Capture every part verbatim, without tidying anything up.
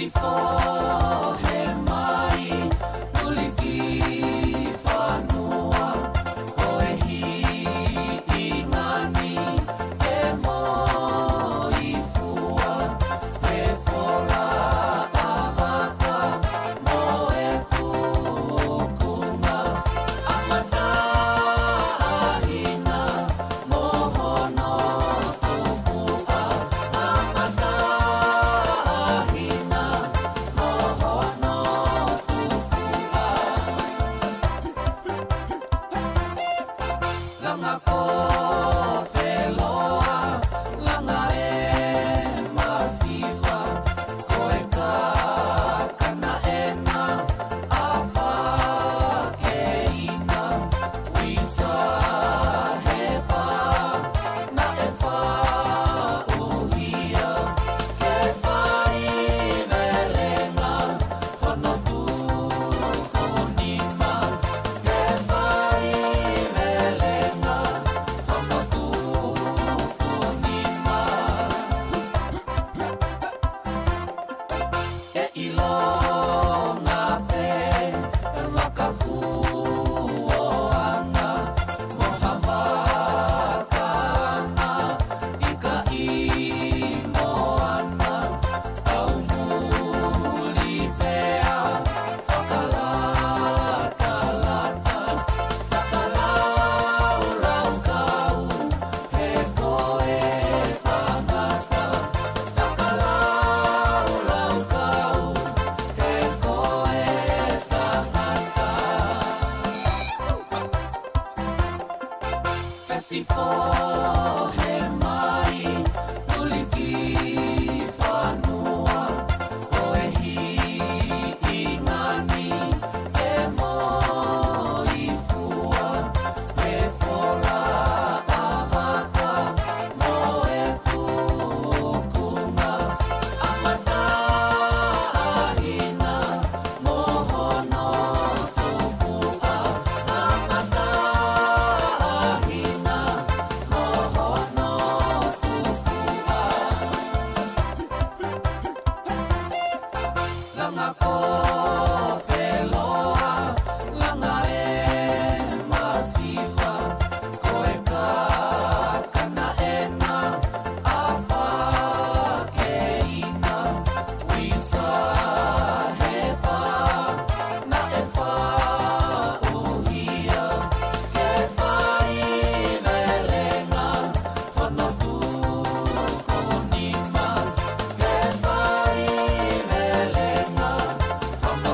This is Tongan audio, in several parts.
Fohe mai, tuliki fanua, ko e hiʻi ngani ke moifua, he fola ʻavaka mo e tukunga, ʻa Mataʻahina mo hono tupuʻa, ʻa Mataʻahina mo hono tupuʻa. Langa ko Feloa, langa e masiva, ko e kakana ʻena, ʻa Fakeina, Uisa he pā, naʻe faʻuhia, ke fai velenga hono tukunima, ke fai velenga hono tukunima. ʻE ʻilonga pē e vaka fuoanga mo ha vaka ʻana, ʻikai moana, ʻaumuli pea fakalatalata, fakalaulaukau, he ko e tangata, fakalaulaukau, he ko e tangata. Fesi fohe mai, tuliki fanua, ko e hiʻi ngani ke moifua, he fola ʻavaka mo e tukunga, ʻa Mataʻahina mo hono tupuʻa, ʻa Mataʻahina mo hono tupuʻa. Langa ko Feloa, langa e masiva, ko e kakana ʻena, ʻa Fakeina, Uisa he pā, naʻe faʻuhia, ke fai velenga hono tukunima, ke fai velenga hono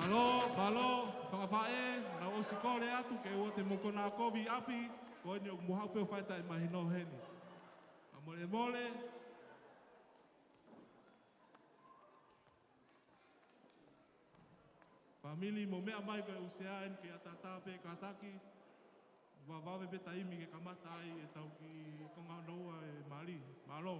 Mālō, mālō, fakafaʻē, naʻa ku ʻosi kole atu ke ʻoua te mou kona ʻo kovi ʻi ʻapi, ko eni ʻoku mou haʻu pē ʻo fai ʻeta mahino heni. Kae molemole. Fāmili, mou meʻa mai ko e ʻū sea eni ke ʻatā pē kātaki. Vavave pē taimi ke kamata ai ʻetau kiʻi konga hono ua ʻe Mali. Mālō.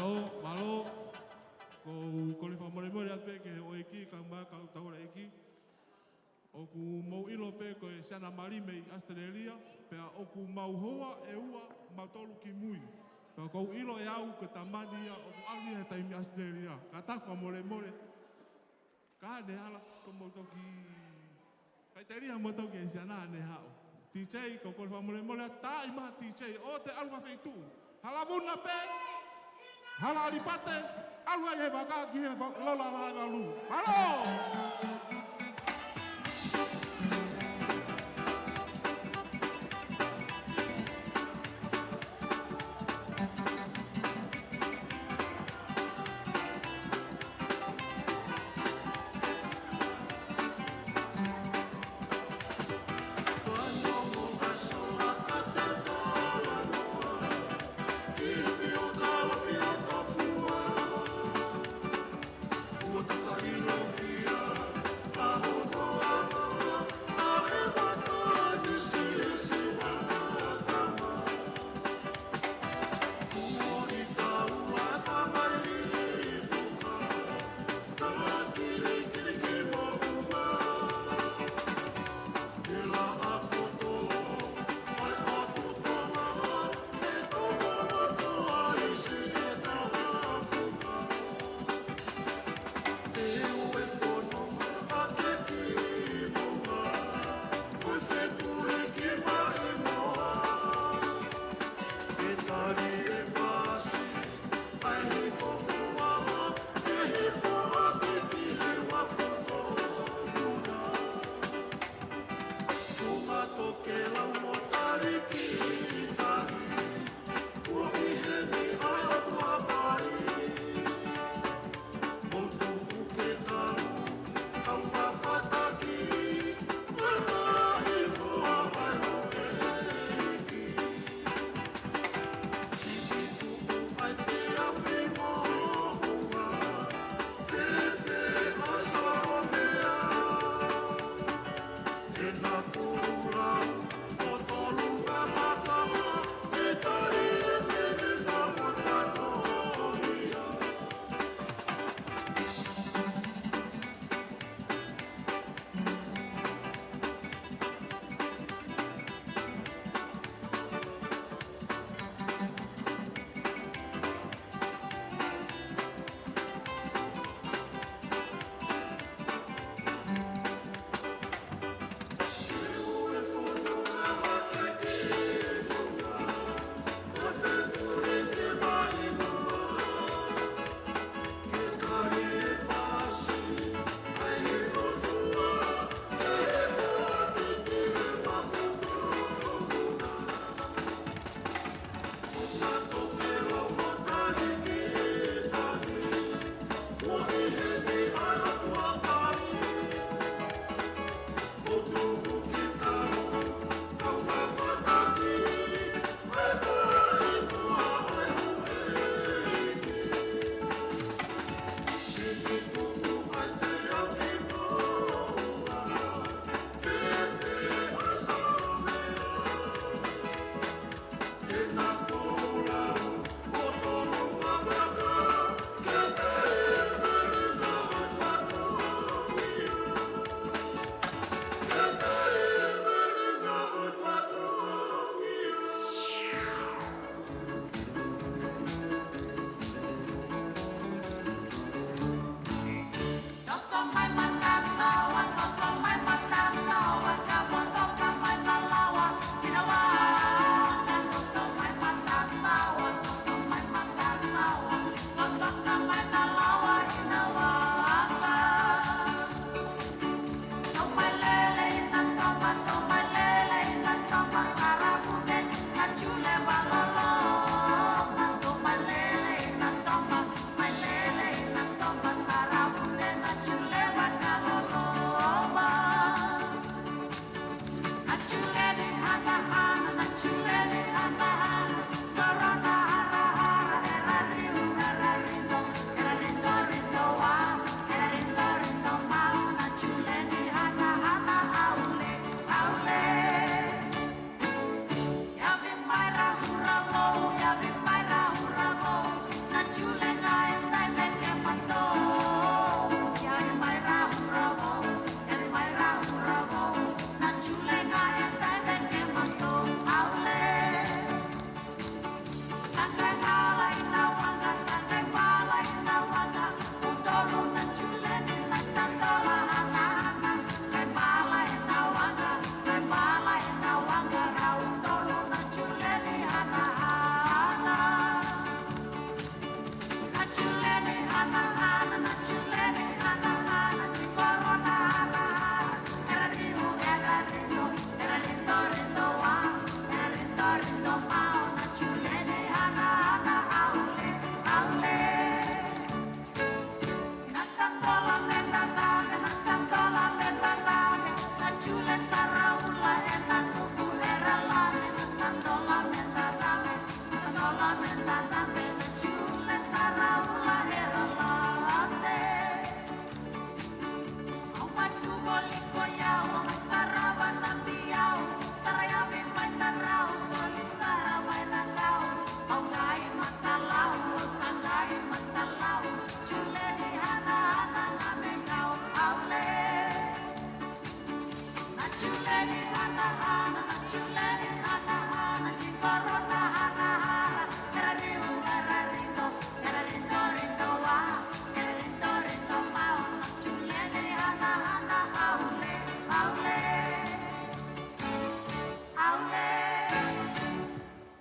Mālō, mālō. Ko u kole fakamolemole atu pē ki he ʻEiki, kae ʻumaʻā kau taulaʻeiki. ʻOku mou ʻilo pē ko e Siana Mali mei ʻAositelēlia, pea ʻoku mau houa ʻe ua mautolu ki mui. Pea ʻoku ou ʻilo ʻe au ko e tamani ia ʻoku ʻalu ia he taimi ʻAositelēlia. Kātaki fakamolemole. Ka ne hala ko mou toki. Kai tēlia mou toki e Siana ne haʻu. DJ, ko u kole fakamolemole atu, tā i ma DJ, ʻoua te ʻalu mafeituʻu. Hala vuna pē, hala ʻalipate, ʻalu ai he vaka ki he va-, lola hala valu. Mālō!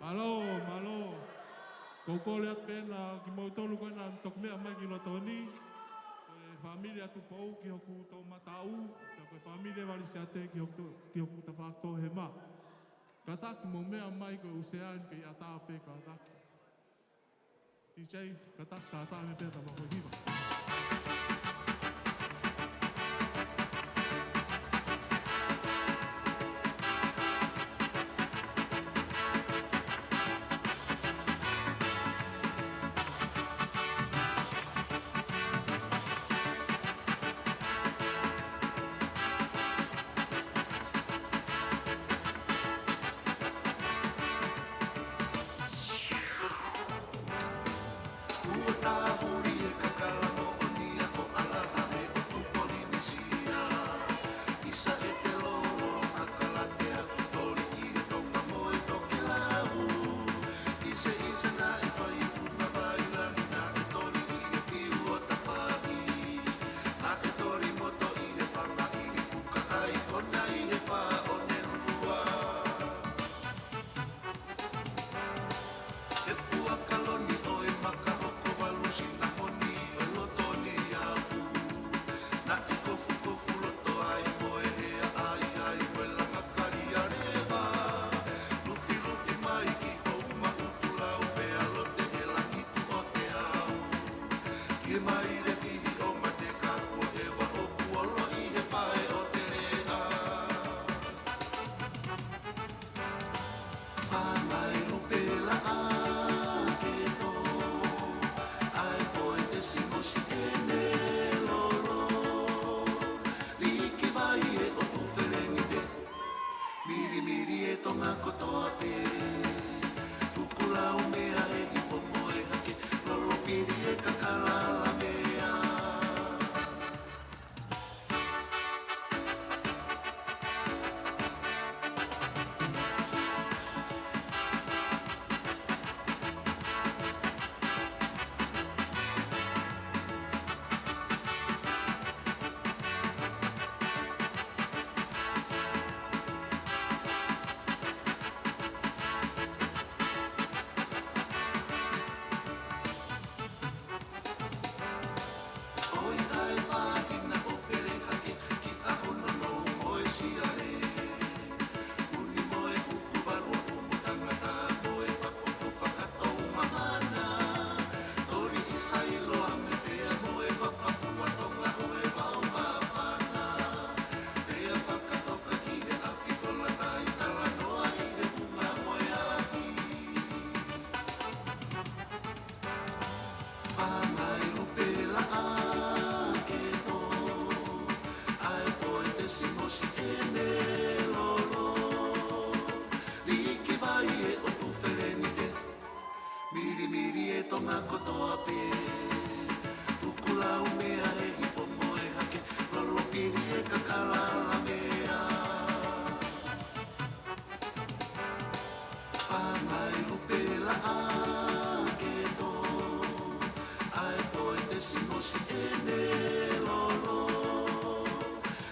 Mālō, mālō. Ko e kole atu pē ena kimoutolu ko ena naʻa toki meʻa mai ki loto ni. Ko e fāmili ʻa Tupou ki hoku toʻomataʻu, pea ko e fāmili ʻa Valisiate ki hoku, ki hoku tafaʻaki toʻohema. Kātaki mou meʻa mai ko e ʻuseani kei ʻatā pē kātaki. DJ, kātaki tātā me pē tama ko hiva. Kuo tāpuni e kakala moʻoni ʻa ko ʻAlaha he ʻotu Polinisia. ʻIsa e te lolo kakalatea, toli ʻi he tonga mo e tokelau. ʻIsa, ʻisa naʻe fai funa vai lahi, naʻe toli ʻi he piu ʻo tafaʻi. Naʻe toli moto ʻi he fanga ʻili fuka ʻaikona ʻi he fā ʻo ne lua. He puaka loni ʻo e maka hoko valu sinamoni ʻo loto ni afu. Naʻe kofukofu loto ai mo e hea ʻaiʻai mo e langa kali ʻa leva. Lufilufi mai ki houma utulau pea lote he langi tuʻo te au. Ki he maile fihi ʻo mate ka kuo ʻeva ʻoku olo ʻi he pae ʻo te lea. Fāngai lupe laʻa ke tō, ʻa e poetesi mo siʻene lolo. Liki vai e ʻotu Felenite, milimili e Tonga kotoa pē. Tukulau meʻa he hifo mo e hake, lolo pili e kakala la meʻa. ʻOi ʻa e fāhina ʻo pele hake ki ʻaho nounou mo e siale. Uni mo e kuku valu ʻo mo tangata mo e pakoto fakatou mahana. Toli ʻi Sailoame pea mo e papapua Tonga ʻo e vao māfana. Pea fakatoka ki he ʻapi ko Lataʻi talanoa ʻi he hunga mo e ahi. Fāngai lupe laʻa ke tō, ʻa e poetesi mo siʻene lolo. Liki vai e ʻotu Felenite, milimili e Tonga kotoa pē. Tukulau meʻa he hifo mo e hake, lolo pili e kakala la meʻa. Fāngai lupe laʻa ke tō, ʻa e poetesi mo siʻene lolo.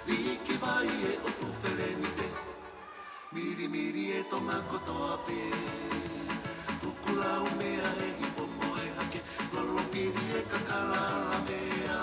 Liki vai e ʻotu Felenite, milimili e Tonga kotoa pē. Tukulau meʻa he hifo mo e hake, lolo pili e kakala la meʻa.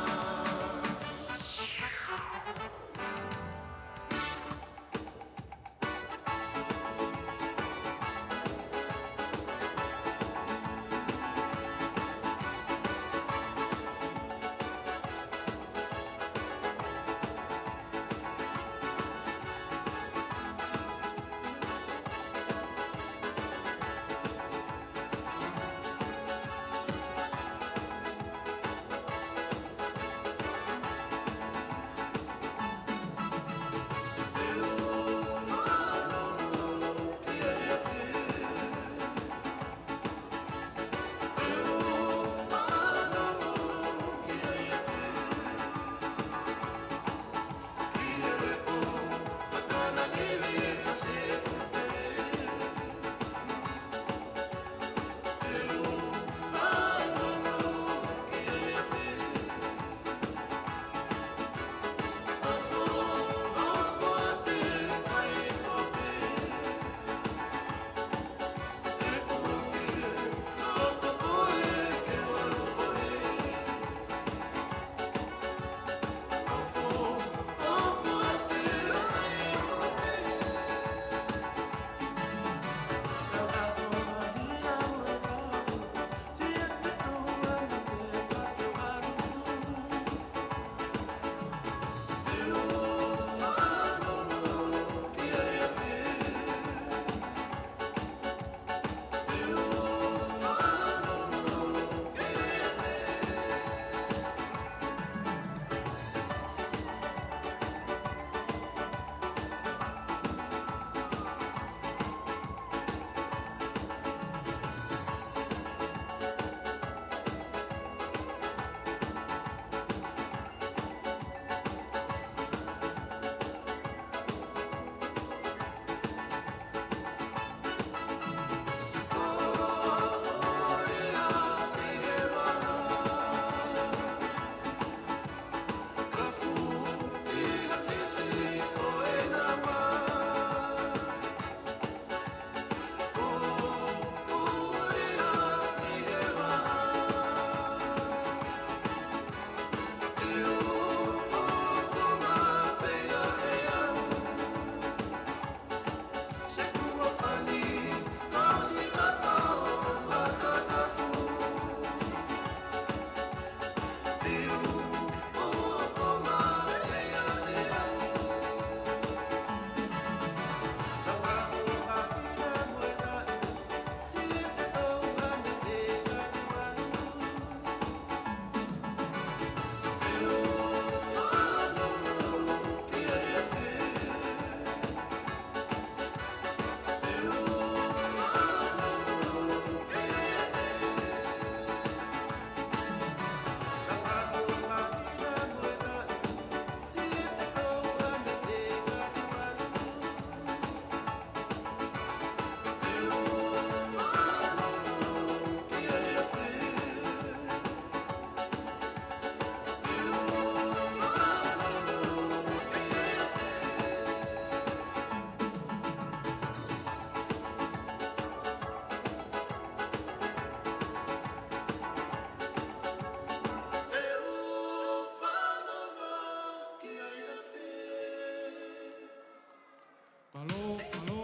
Mālō, mālō.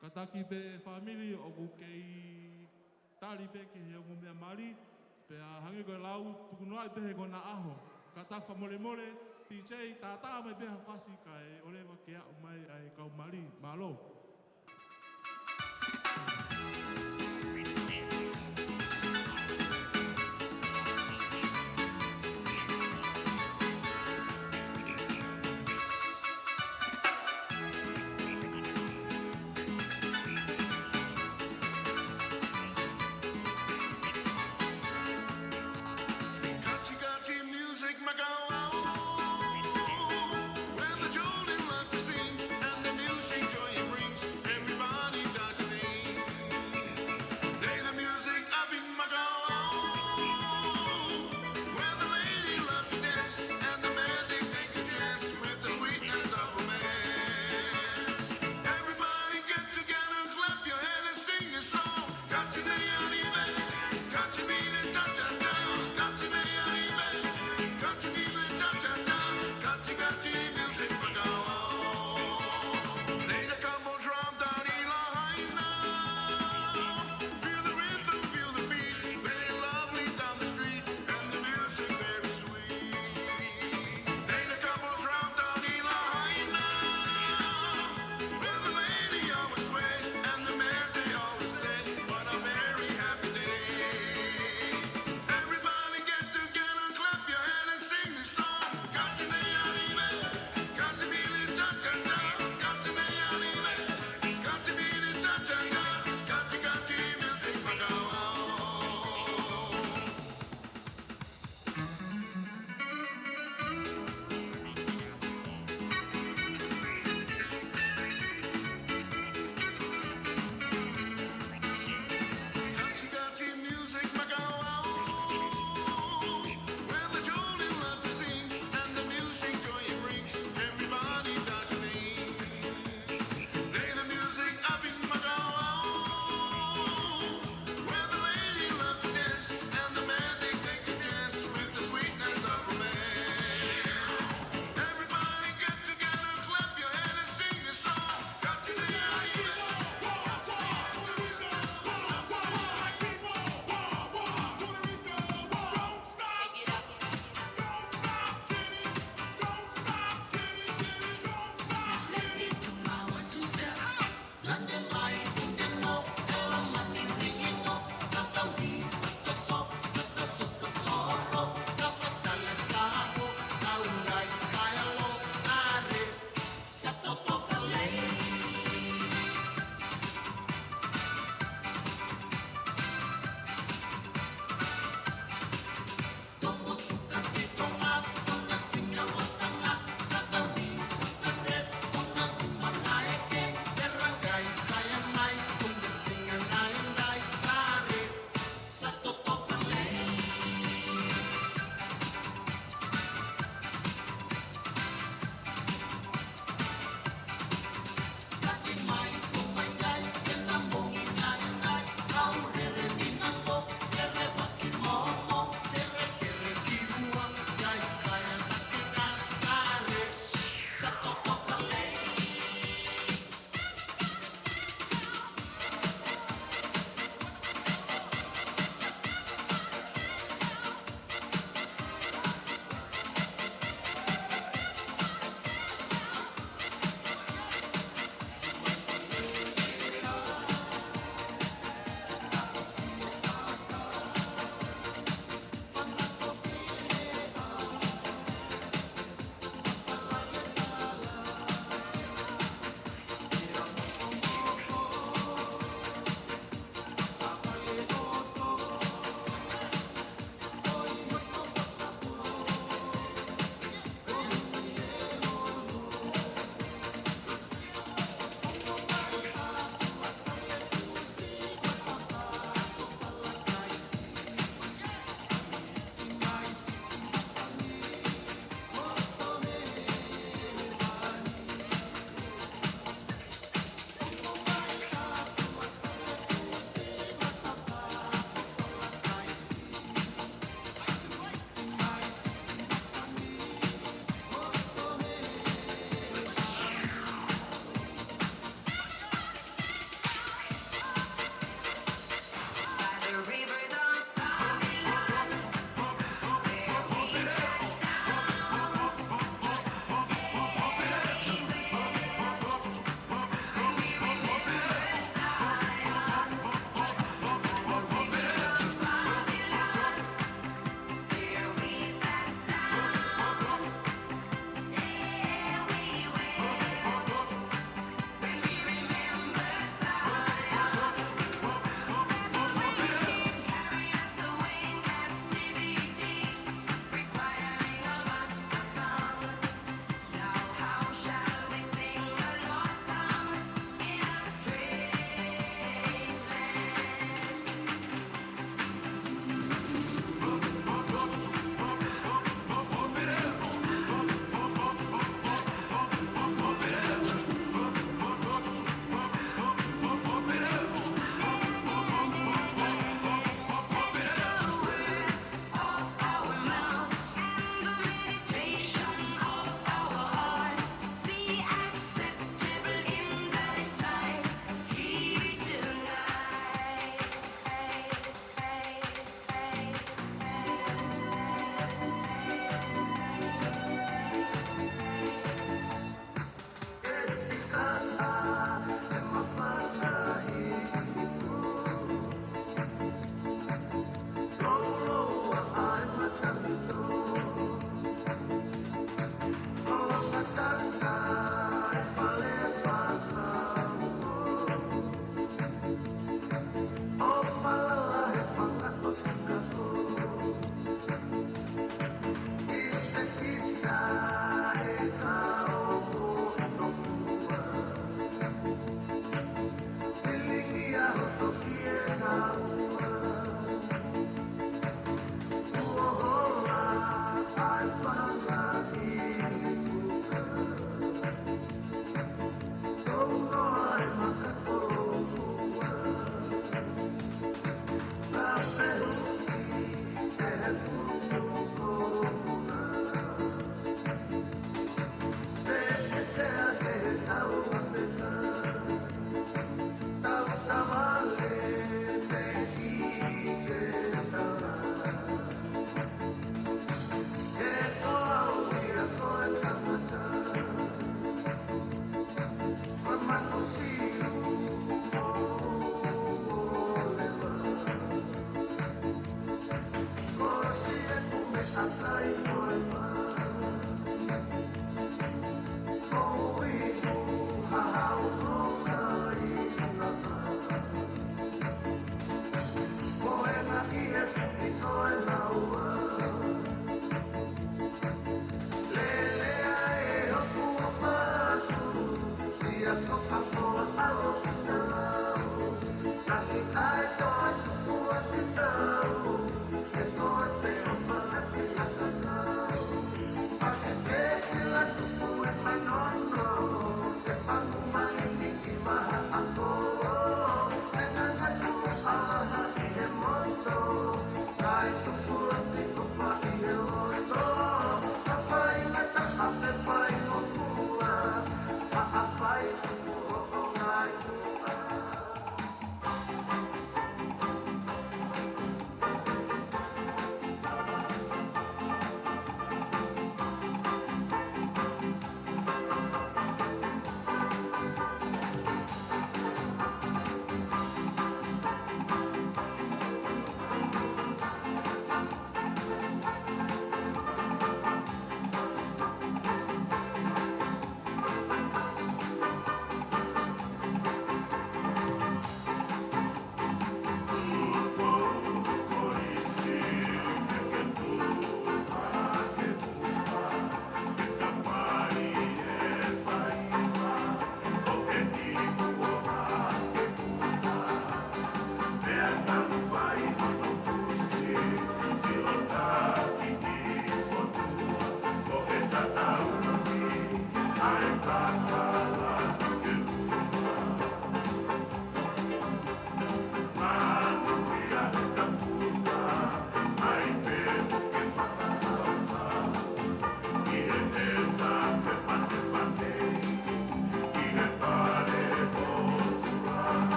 Kātaki pē fāmili, ʻoku kei tali pē ki he ongo meʻa mali, pea hangē ko e lau, tukunoaʻi pē he kona ʻaho. Kātaki fakamolemole, DJ, tātā mai pē ha fasi kae ʻoleva ke aʻu mai ʻa e kau mali. Mālō. Kachi kachi music makau au, where the children love to sing and the music joy it brings.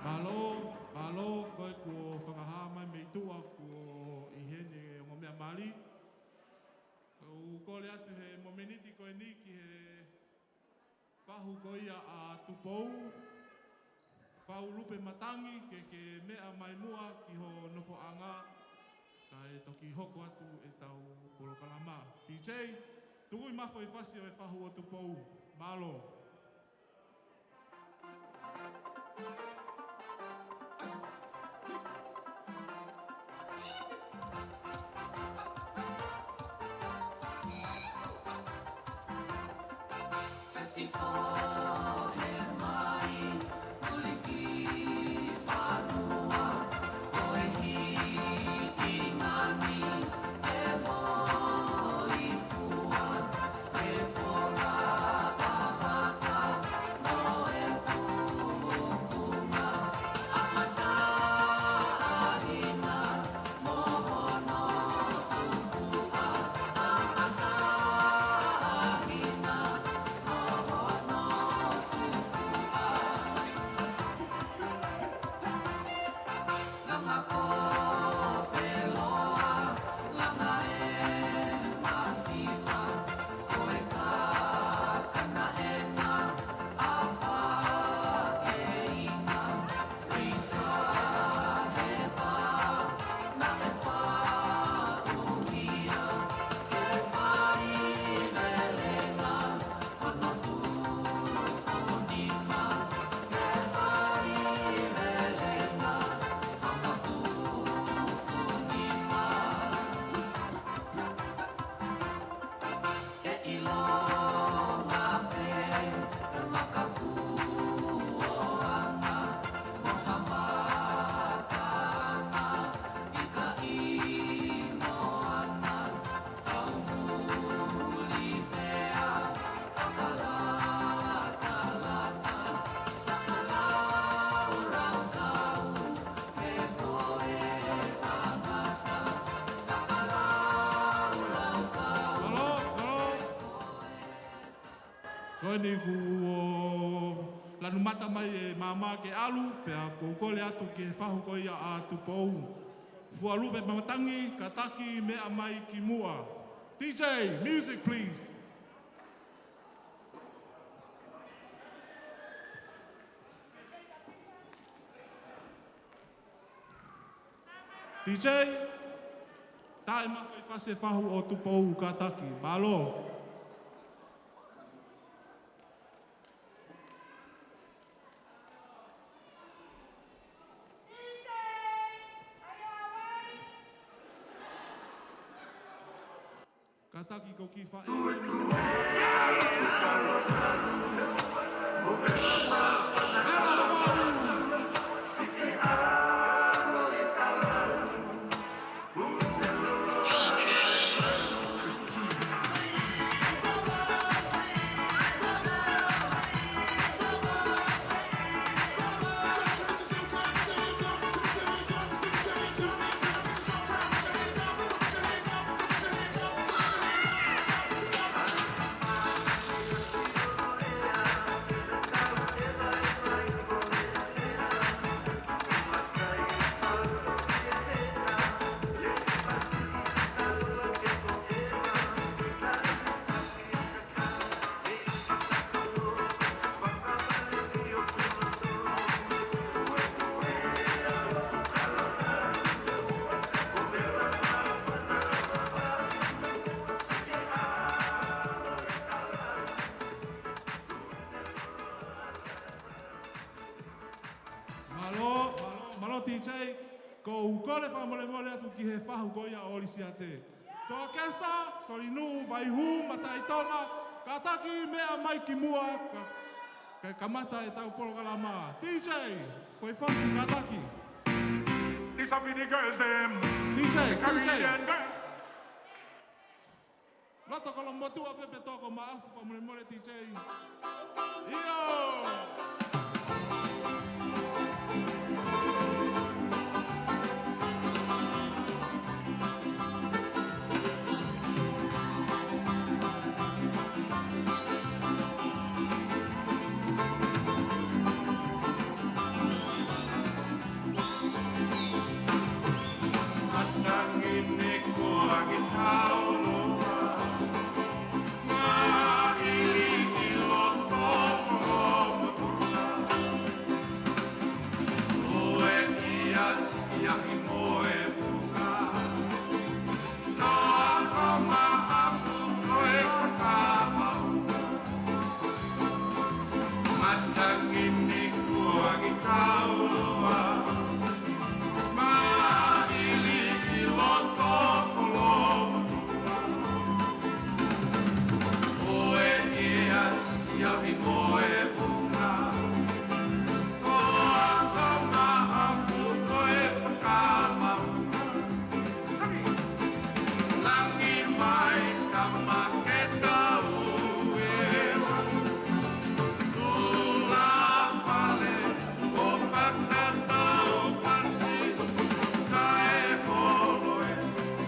Mālō, mālō, ko e kuo fakahā mai mei tuʻa kuo ʻi heni e ongo meʻa mali. ʻOku ou kole atu he momeniti ko eni ki he fahu ko ia ʻa Tupou, Fau Lupe Matangi, ke ke meʻa mai muʻa ki ho nofoʻanga, kae toki hoko atu ʻetau polokalama. P J, tuku mai foʻi fasi ʻo e fahu ʻo Tupou. Mālō. Ko eni kuo lanu mata mai e maama ke ʻalu, pea ʻoku ou kole atu ki he fahu ko ia ʻa Tupou. Fualupe Matangi, kātaki meʻa mai ki muʻa. D J, music please. D J, taʻemafoʻi fasi e fahu ʻo Tupou, kātaki. Mālō. Kātaki ko ki faʻē. Mālō, mālō, mālō D J, ʻoku ou kole fakamolemole atu ki he fahu ko ia ʻo Lisiate. Tokesa, Solinuʻu, Vaihū, Mataʻitonga, kātaki meʻa mai ki muʻa, ka, ka kamata ʻetau polokalama. D J, foʻi fasi kātaki. These are for the girls, them. D J, Caribbean D J. Girls. Loto kolomotuʻa pē pe toko maʻafu fakamolemole D J. ʻIo! Matangi ni kuo angi tauloa, maʻili ʻi loto kolomotuʻa. Lue ʻi ʻasi ʻi ahi mo e puka. Toko maʻafu ko e fakamau. Matangi ni kuo angi tauloa, maʻili ʻi loto kolomotuʻa. Lue ʻi ʻasi ʻi ahi mo e puka. Toko maʻafu ko e fakamau. Langi mai, tama ke tau e la. Tula fale, ʻo fakatau pasi, kae holo e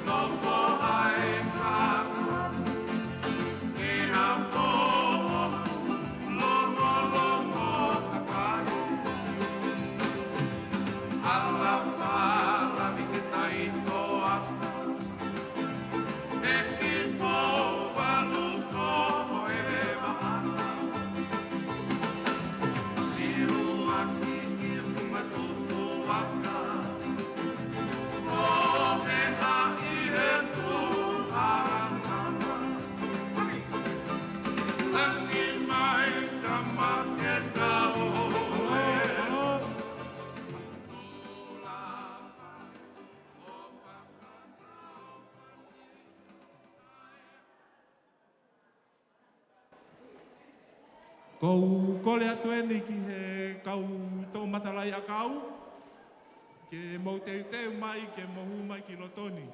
nofo ai kaka. Ke hapo, longolongo kakai. Ala pala mi ke tai toa. Ekipo valu ko e mahana. Siuaki ki he tuma tufuaka. Ko he ʻai he tuʻu ʻa Nana. Langi mai, tama ke tau e. ʻOku ou kole atu eni ki he kau toʻomataʻi ʻakau, ke mou teuteu mai, ke mou hū mai ki loto ni.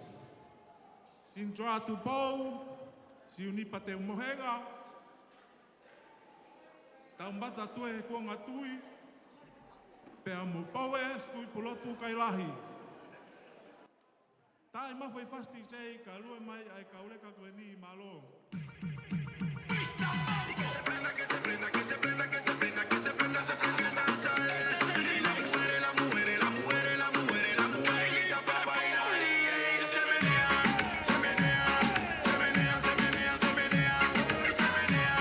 Sindra Tupou, Siunipa Teumohenga, Taumata Tuʻi he kuonga tui, pea mo Pauesi Tuʻipulotu Kailahi. Taʻemafoʻi fasi D J, ka lue mai ʻa e kau leka ko eni, mālō. Que se prenda, que se prenda, que se prenda, se prenda el danzal. Y las mujeres, las mujeres, las mujeres, las mujeres que están para bailar. Y, y se menea, se menea, se menea, se menea, se menea, se menea,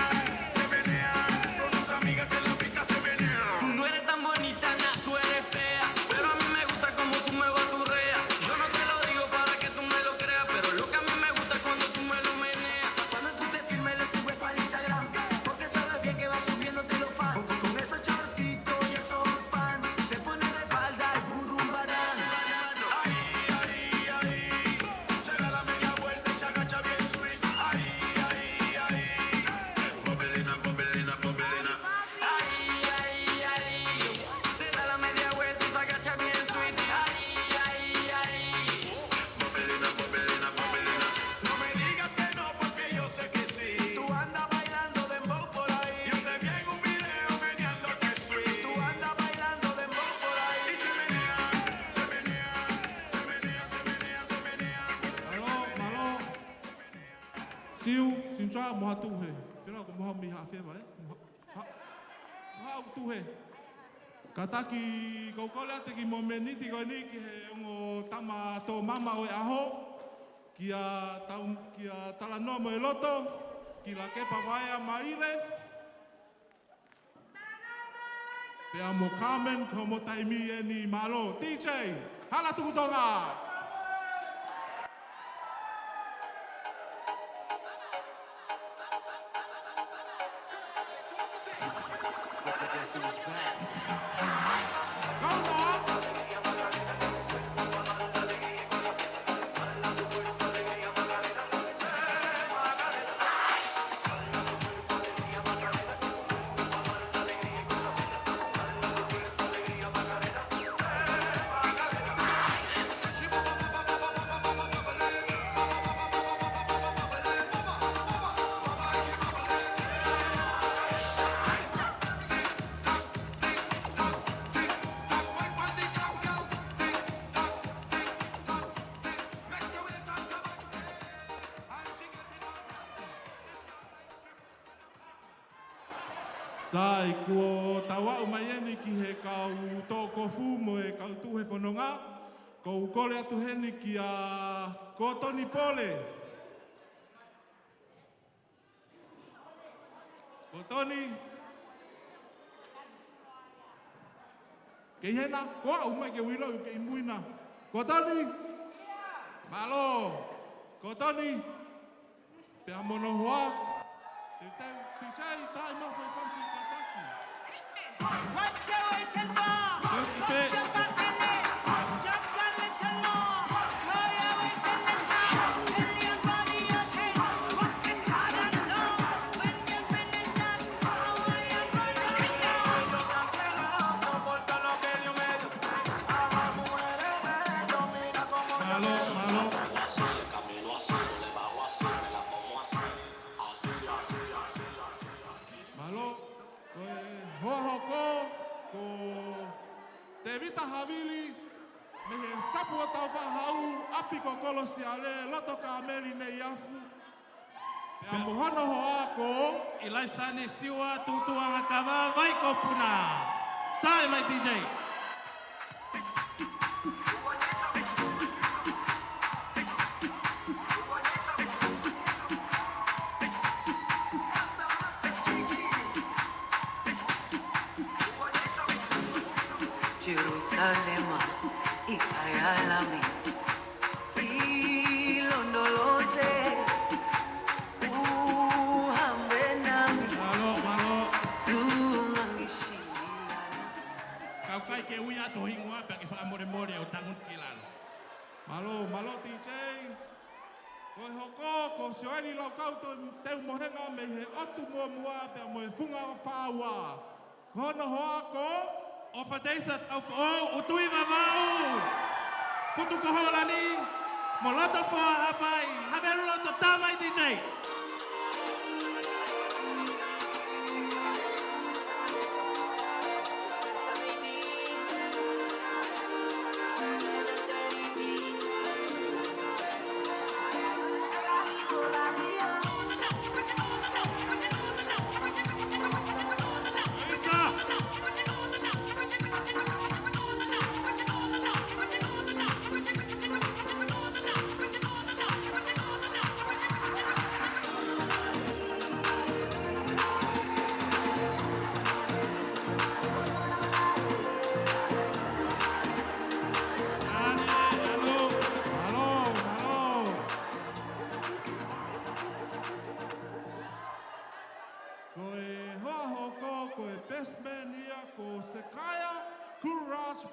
se menea. Con sus amigas en la pista se menea. Tú no eres tan bonita, na, tú eres fea, pero a mí me gusta cómo tú me baturreas. Yo no te lo digo para que tú me lo creas, pero lo que a mí me gusta es cuando tú me lo meneas. Cuando tú te filmes, lo subes para Instagram, porque sabes bien que va subiendo te los fans. Con esos chorcitos y esos pants, se pone de espalda el budum badán. Ahí, ahí, ahí, se da la media vuelta y se agacha bien sweet. Ahí, ahí, ahí, bobelina, bobelina, bobelina. Ahí, ahí, ahí, se da la media vuelta y se agacha bien sweet. Ahí, ahí, ahí. Bobelina, bobelina, bobelina. No me digas que no, porque yo sé que sí. Tú andas bailando dembow por ahí. Yo te vi en un video meneando que sweet. Tú andas bailando dembow por ahí. Y se menea, se menea, se menea, se menea, se menea. Mālō, mālō. Siu, Sintra, mo ha tuhe. Fila ko mo ha mi ha feva, ē? Mo ha, ha, mo ha tuhe. Kātaki, ʻoku ou kole atu e kiʻi mōmeniti ko eni ki he ongo tama tō mama ʻo e ʻaho, kia Tau, kia Talanoa mo e Loto, kia Lakepa Vaea Maile, pea mo Carmen, ko hoʻomo taimi eni, mālō. D J, hala tuku Tonga. Sai, kuo tau aʻu mai eni ki he kau toʻokofu mo e kau tuhe fononga, ʻoku ou kole atu heni kia Kotoni Pole. Kotoni. Kei hena, ko au mai ke u ʻilo ʻoku kei mui na. Kotoni. Mālō. Kotoni. Pea mo hono hoa. Te u teu, te u sai, tai mau fai fasi kātaki. What you waiting for? Put your back on it. Jump on it and more. Throw your waist in the top. Any and body you take. Work it hard and long. When you finish that, I want you to know. Mālō, mālō. Mālō, ko e hoa hoko, ko Tēvita Havili, mei he Sapu ʻo Taufaʻāhau, ʻapi ko Kolosiale, loto Kāmeli Neiafu. Pea mo hono hoa ko ʻIlaisane Siua Tutuʻangakava Vaikopuna. Tae mai D J. Jerusalema, ʻi ai ʻa e Lami, ʻi londo lose, ʻu hambe nami. Mālō, mālō. Sunga ngi silana. Kau kai ke ui atu ho hingoa pea ke fakamolemole ʻo tangutu ki lalo. Mālō, mālō D J. Ko e hoko, ko Sioeli Laukau Teu Mohenga mei he ʻOtu Muʻomuʻa pea mo e Funga Fāua. Ko hono hoa ko ʻOfateisa Taufoʻou, ʻUtuʻi Vavau, Futukoholani, mo Lotofoa Haʻapai. Havelu loto, tae mai D J.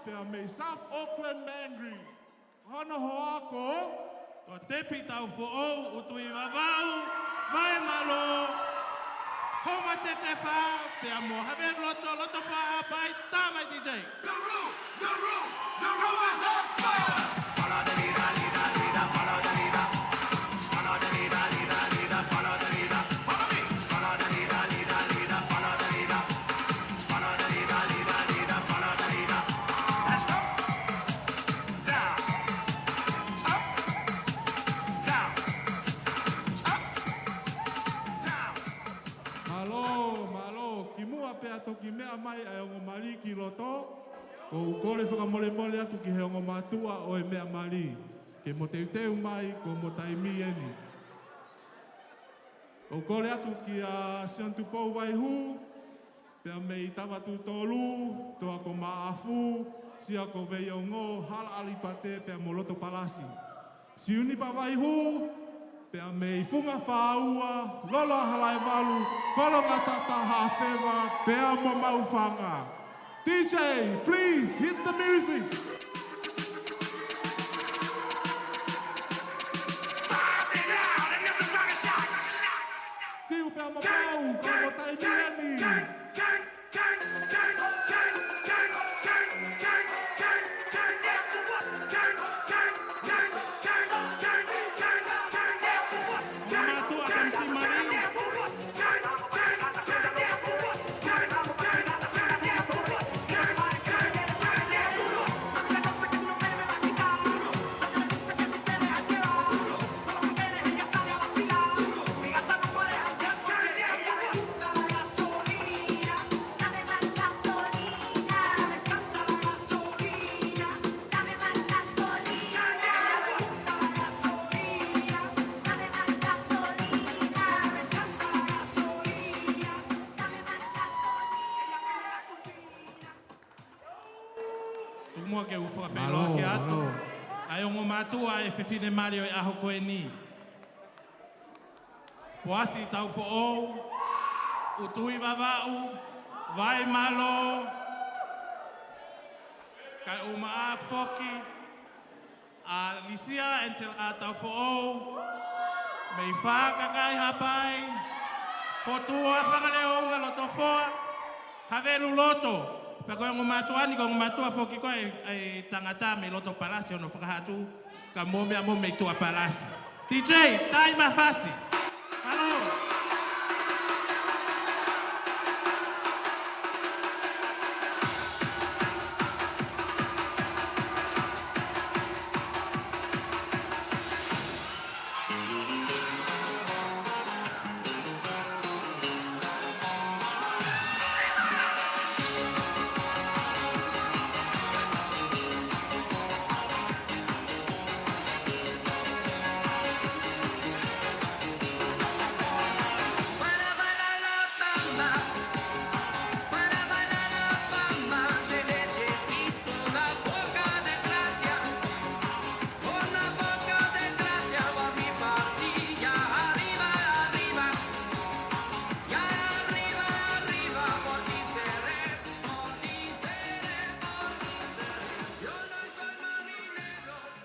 Pea mei South Auckland, Mandurah. Hono hoa ko Toa Tepi Taufoʻou, ʻUtui Vavaʻu, Vaimalo, Homa Tetefā, pea mo Havelu Loto, Loto Fā Haʻapai, tā mai D J. The room, the room, the room is on fire! Follow the leader, leader, leader, follow the leader. Follow the leader, leader, leader, follow the leader. Follow me. Follow the leader, leader, leader, follow the leader. Follow the leader, leader, leader, follow the leader. That's up, down, up, down, up, down. Mālō, mālō, kimuʻa pea toki meʻa mai ʻa e ongo mali ki loto, ʻoku ou kole fakamolemole atu ki he ongo mātuʻa ʻo e meʻa mali, ke mo teuteu mai, ko homo taimi eni. ʻOku ou kole atu kia Sione Tupou Vaihū, pea mei Tavatuʻutolu, Toa ko Maʻafu, Sia ko Veiongo, Hala ʻAlipate, pea mo Loto Palasi. Siunipa Vaihū, pea mei Funga Fā Ua, Lolo ʻa Halaevalu, Kolongatata, Haʻafeva, pea mo Maʻufanga. D J, please hit the music. Siu pea mo Pau, ko homo taimi eni. Tuku muʻa ke u fakafeʻiloaki atu. Mālō, mālō. ʻA e ongo mātuʻa ʻa e fefine mali ʻo e ʻaho ko eni. Poasi Taufoʻou, ʻUtui Vavaʻu, Vaimalo, kae ʻumaʻā foki ʻa Lisia Ansela Taufoʻou, mei Fā Kakai Haʻapai, Fotua Fangaleʻounga Lotofoa, Havelu Loto, pea ko e ongo mātuʻa ni, ko e ongo mātuʻa foki ko ē ʻa e tangata mei Loto Palasi, hono fakahā atu, ka mo meʻa mo mei Tuʻa Palasi. D J, tai mafasi. Mālō.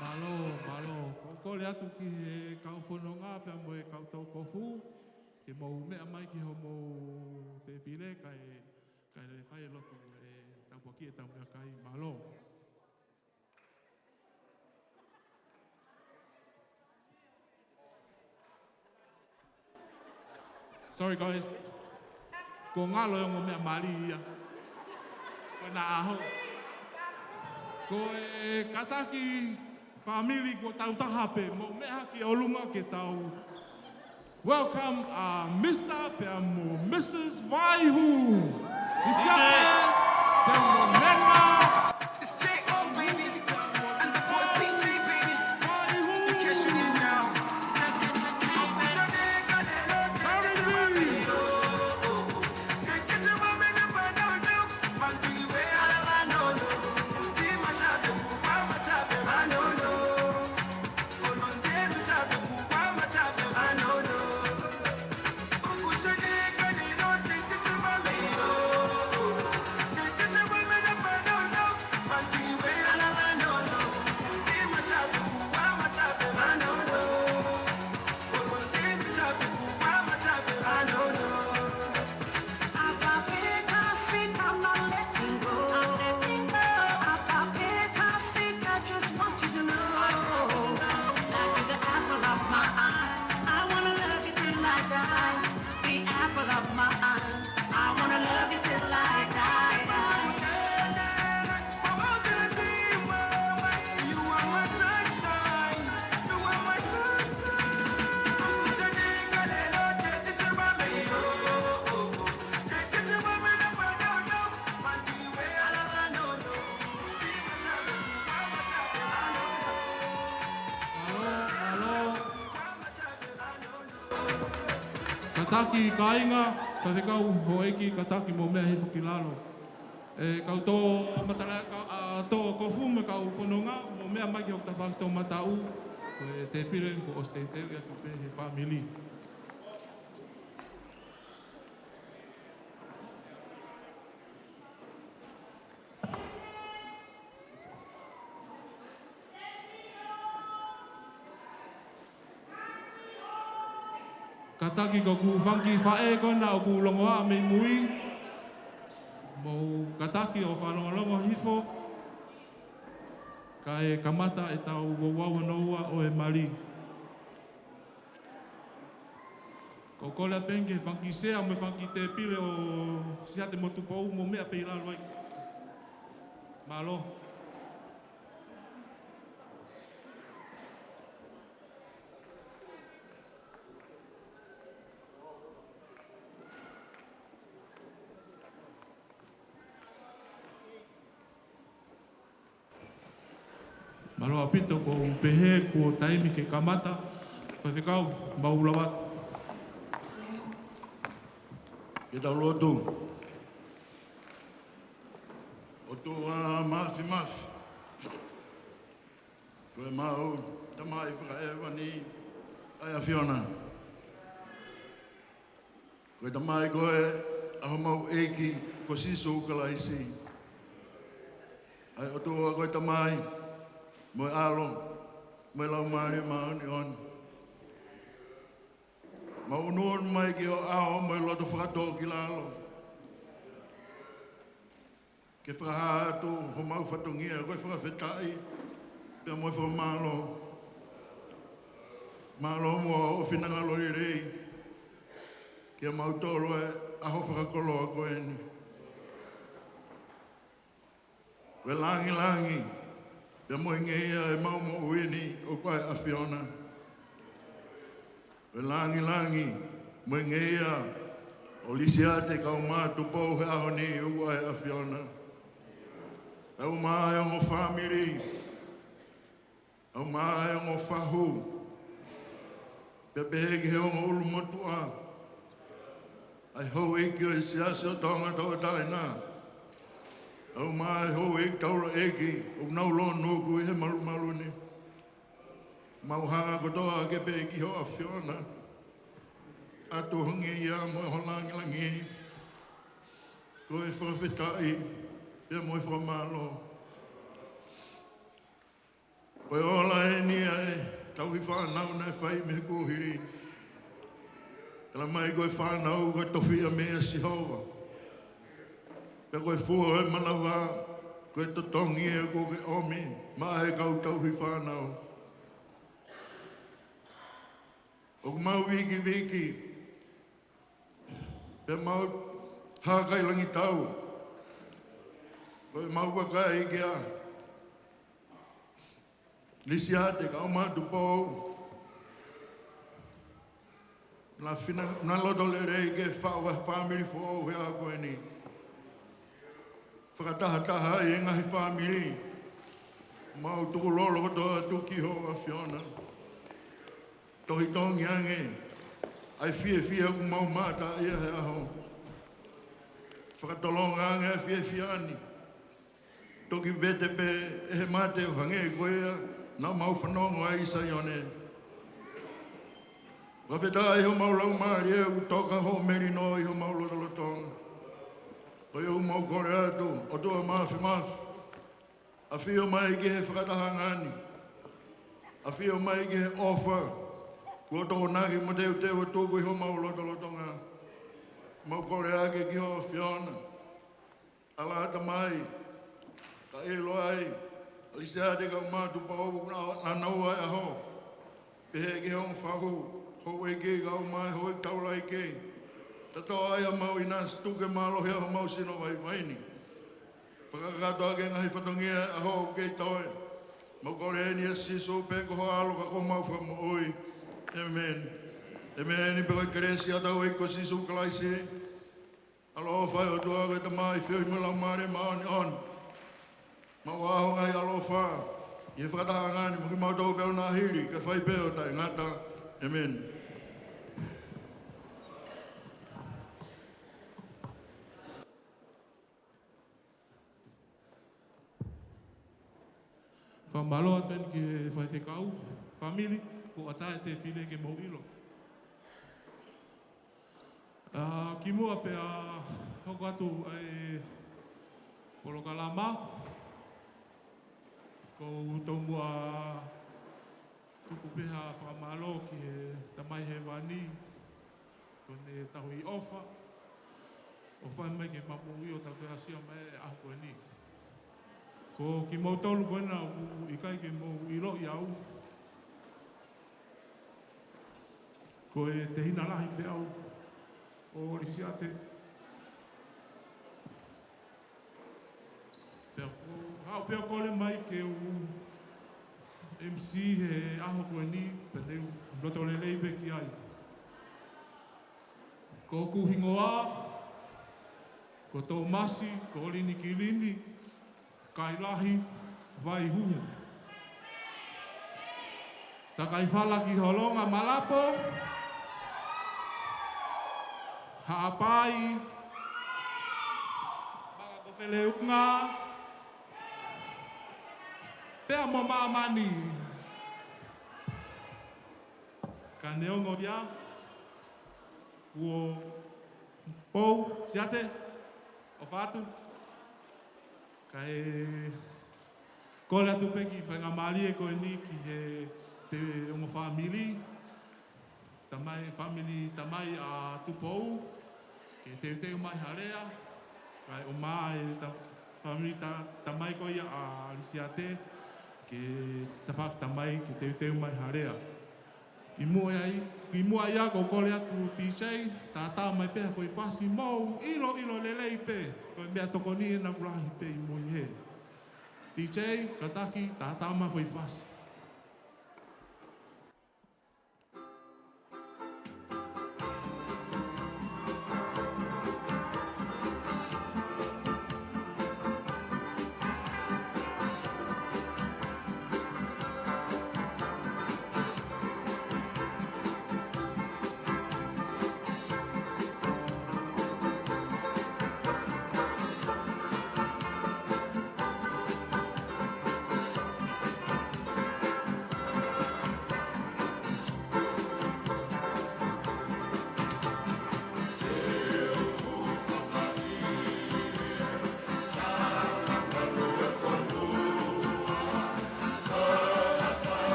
Mālō, mālō. ʻOku ou kole atu ki he kau fononga pea mo e kau taukofu, ke mou meʻa mai ki homou tēpile, kae, kae fai e lotu ʻe tāpuakiʻi ʻetau meʻakai. Mālō. Sorry, guys. Kuo ngalo e ongo meʻa mali ia. Ko ena ʻaho. Ko e kātaki fāmili, kuo tau taha pē, mou meʻa ki ʻolunga ke tau welcome, uh, Mister pea mo Missus Vaihū. Lisia pea mo Mema. It's J O, baby. And the boy P J, baby. In case you didn't know. Kātaki kāinga, faifekau, houʻeiki, kātaki mou meʻa hifo ki lalo. ʻE kau tō matala, kau, ʻa, tō kofu mo e kau fononga, mou meʻa mai ki hoku tafaʻaki toʻomataʻu, ko e tēpile kuo ʻosi teuteuʻi atu pē ʻe he fāmili. Kātaki ko hoku fanga kiʻi faʻē ko ena ʻoku longoaʻa mei mui. Mou kātaki ʻo fakalongolongo hifo. Kae kamata ʻetau ouau hono ua ʻo e mali. Ko e kole atu pē ki he fanga kiʻi sea mo e fanga kiʻi tēpile ʻo Siate mo Tupou, mou meʻa pē ʻi lalo ai. Mālō. Mālō ʻaupito, ko u pehē kuo taimi ke kamata. Faifekau, mau lava. Ke tau lotu. ʻOtua Māfimafi, ko ʻemau Tamai fakaʻevani ʻa e ʻAfiona. Ko e Tamai koe ʻa homau ʻEiki ko Sīsū Kalaisi. ʻA e ʻOtua ko e Tamai, mo e ʻAlo, mo e Laumālie Māʻoniʻoni. Mau ʻunuʻunu mai ki ho ʻao mo e loto fakatōkilalo, ke fakahā atu homau fatongia ko e fakafetaʻi pea mo e fakamālō. Mālō muʻa hoʻo finangalo lelei kiate kimautolu he ʻaho fakakoloa ko eni. Ko e langilangi pea mo e ngeia ʻemau moʻui ni ʻoku ʻa e ʻAfiona. Ko e langilangi mo e ngeia ʻo Lisiate kae ʻumaʻā Tupou he ʻaho ni ʻoku ʻa e ʻAfiona. Kae ʻumaʻā e ongo fāmili, kae ʻumaʻā e ongo fahu, pea pehē ki he ongo ʻulumotuʻa, ʻa e houʻeiki ʻo e Siasi ʻo Tonga Tauʻatāina, kae ʻumaʻā e houʻeiki taulaʻeiki ʻoku nau lōnuku ʻi he malumalu ni. Mau hanga kotoa ʻaki pē ki ho ʻAfiona, ʻoatu ho ngeia mo ho langilangi, ko e fakafetaʻi pea mo e fakamālō. Ko e ola eni ʻa e tauhi fānau naʻe fai mei he kuohili. Talamai ko e fānau ko e tofiʻa meia Sihova, pea ko e fua ʻo e manava ko e totongi ia kuo ke ʻomi maʻa e kau tauhi fānau. ʻOku mau vikiviki pea mau hākailangitau, ko ʻemau vakai kia Lisiate kae ʻumaʻā Tupou, naʻa fina-, naʻa loto lelei ke faʻu ha fāmili foʻou he ʻaho ko eni. Fakatahataha ʻi he ngaahi fāmili, mau tukulolo kotoa atu ki ho ʻAfiona. Tohitongi ange ʻa e fiefia ʻoku mau mamata ʻi he ʻaho. Fakatolonga ange ʻa e fiefia ni. Toki vete pē ʻe he mate ʻo hangē ko ia naʻa mau fanongo ai ʻi Saione. Fakafetaʻi homau laumālie ʻoku toka hoʻo melino ʻi homau lotolotonga. Ko ia ʻoku mau kole atu, ʻOtua Māfimafi, ʻafio mai ki he fakatahaʻanga ni. ʻAfio mai ki he ʻofa kuo tokonaki mo teuteu ʻo tuku ʻi homau lotolotonga. Mau kole ʻaki ki ho ʻAfiona. ʻAlā Tamai, ka ʻilo ai ʻa Lisiate kae ʻumaʻā Tupou naʻa, naʻa nau ʻi he ʻaho. Pehē ki he ongo fahu, houʻeiki kae ʻumaʻā e houʻeiki taulaʻeiki. Tatau ai ʻa mau ʻinasi, tuku ke mālohi ʻa homau sino vaivai ni. Fakakakato ʻaki e ngaahi fatongia ʻa e ʻaho ʻoku kei toe. Mau kole eni ʻia Sīsū pē ko ho ʻAlo ka ko homau Fakamoʻui. ʻĒmeni. ʻĒmeni. Pea ko e kelesi ʻa hotau ʻEiki ko Sīsū Kalaisi, ʻaloʻofa ʻa e ʻOtua ko e Tamai, feohi mo e Laumālie Māʻoniʻoni, maʻu ʻa e ngaahi ʻaloʻofa ʻi he fakatahaʻanga ni mo kimautolu pea ʻo nāhili, kae fai pē ʻo taʻengata. ʻĒmeni. Mālō atu eni ki he faifekau, fāmili, ko ʻata e tēpile ke mou ʻilo. ʻA, kimuʻa pea hoko atu ʻa e polokalama, ʻoku ou tomuʻa tuku pē ha fakamālō ki he Tamai Hēvani, ko ʻene tauhi ʻofa, ʻo fai mai ke mamoʻui ʻo tau ke asia mai e ʻaho ko eni. Ko kimoutolu ko ena ʻoku ʻikai ke mou ʻiloʻi au, ko e tehina lahi pē au ʻo Lisiate. Pea ko, haʻu pea kole mai ke u M C he ʻaho ko eni, pea te u loto lelei pē ki ai. Ko hoku hingoa, ko Tōmasi, ko Lini Kilini, Kailahi, Vaihū. Takaifala ki Holonga, Malapo, Haʻapai, Makakofeleunga, pea mo māmani. Ka neongo ia, kuo pou, Siate, ʻofa atu. Kae kole atu pē ki he faingamālie ko eni ki he, te ongo fāmili, Tamai, fāmili Tamai ʻa Tupou, ke teuteu mai ha lea, kae ʻomai e ta-, fāmili ta-, Tamai ko ia ʻa Lisiate, ke tafaʻaki Tamai, ke teuteu mai ha lea. Kimuʻa ia, kimuʻa ia ʻoku ou kole atu T J, tātā mai pē ha foʻi fasi mou ʻilo, ʻilo lelei pē, ko e meʻatokoni ena ʻoku lahi pē ʻi mui hē. T J, kātaki, tātā mai ha foʻi fasi.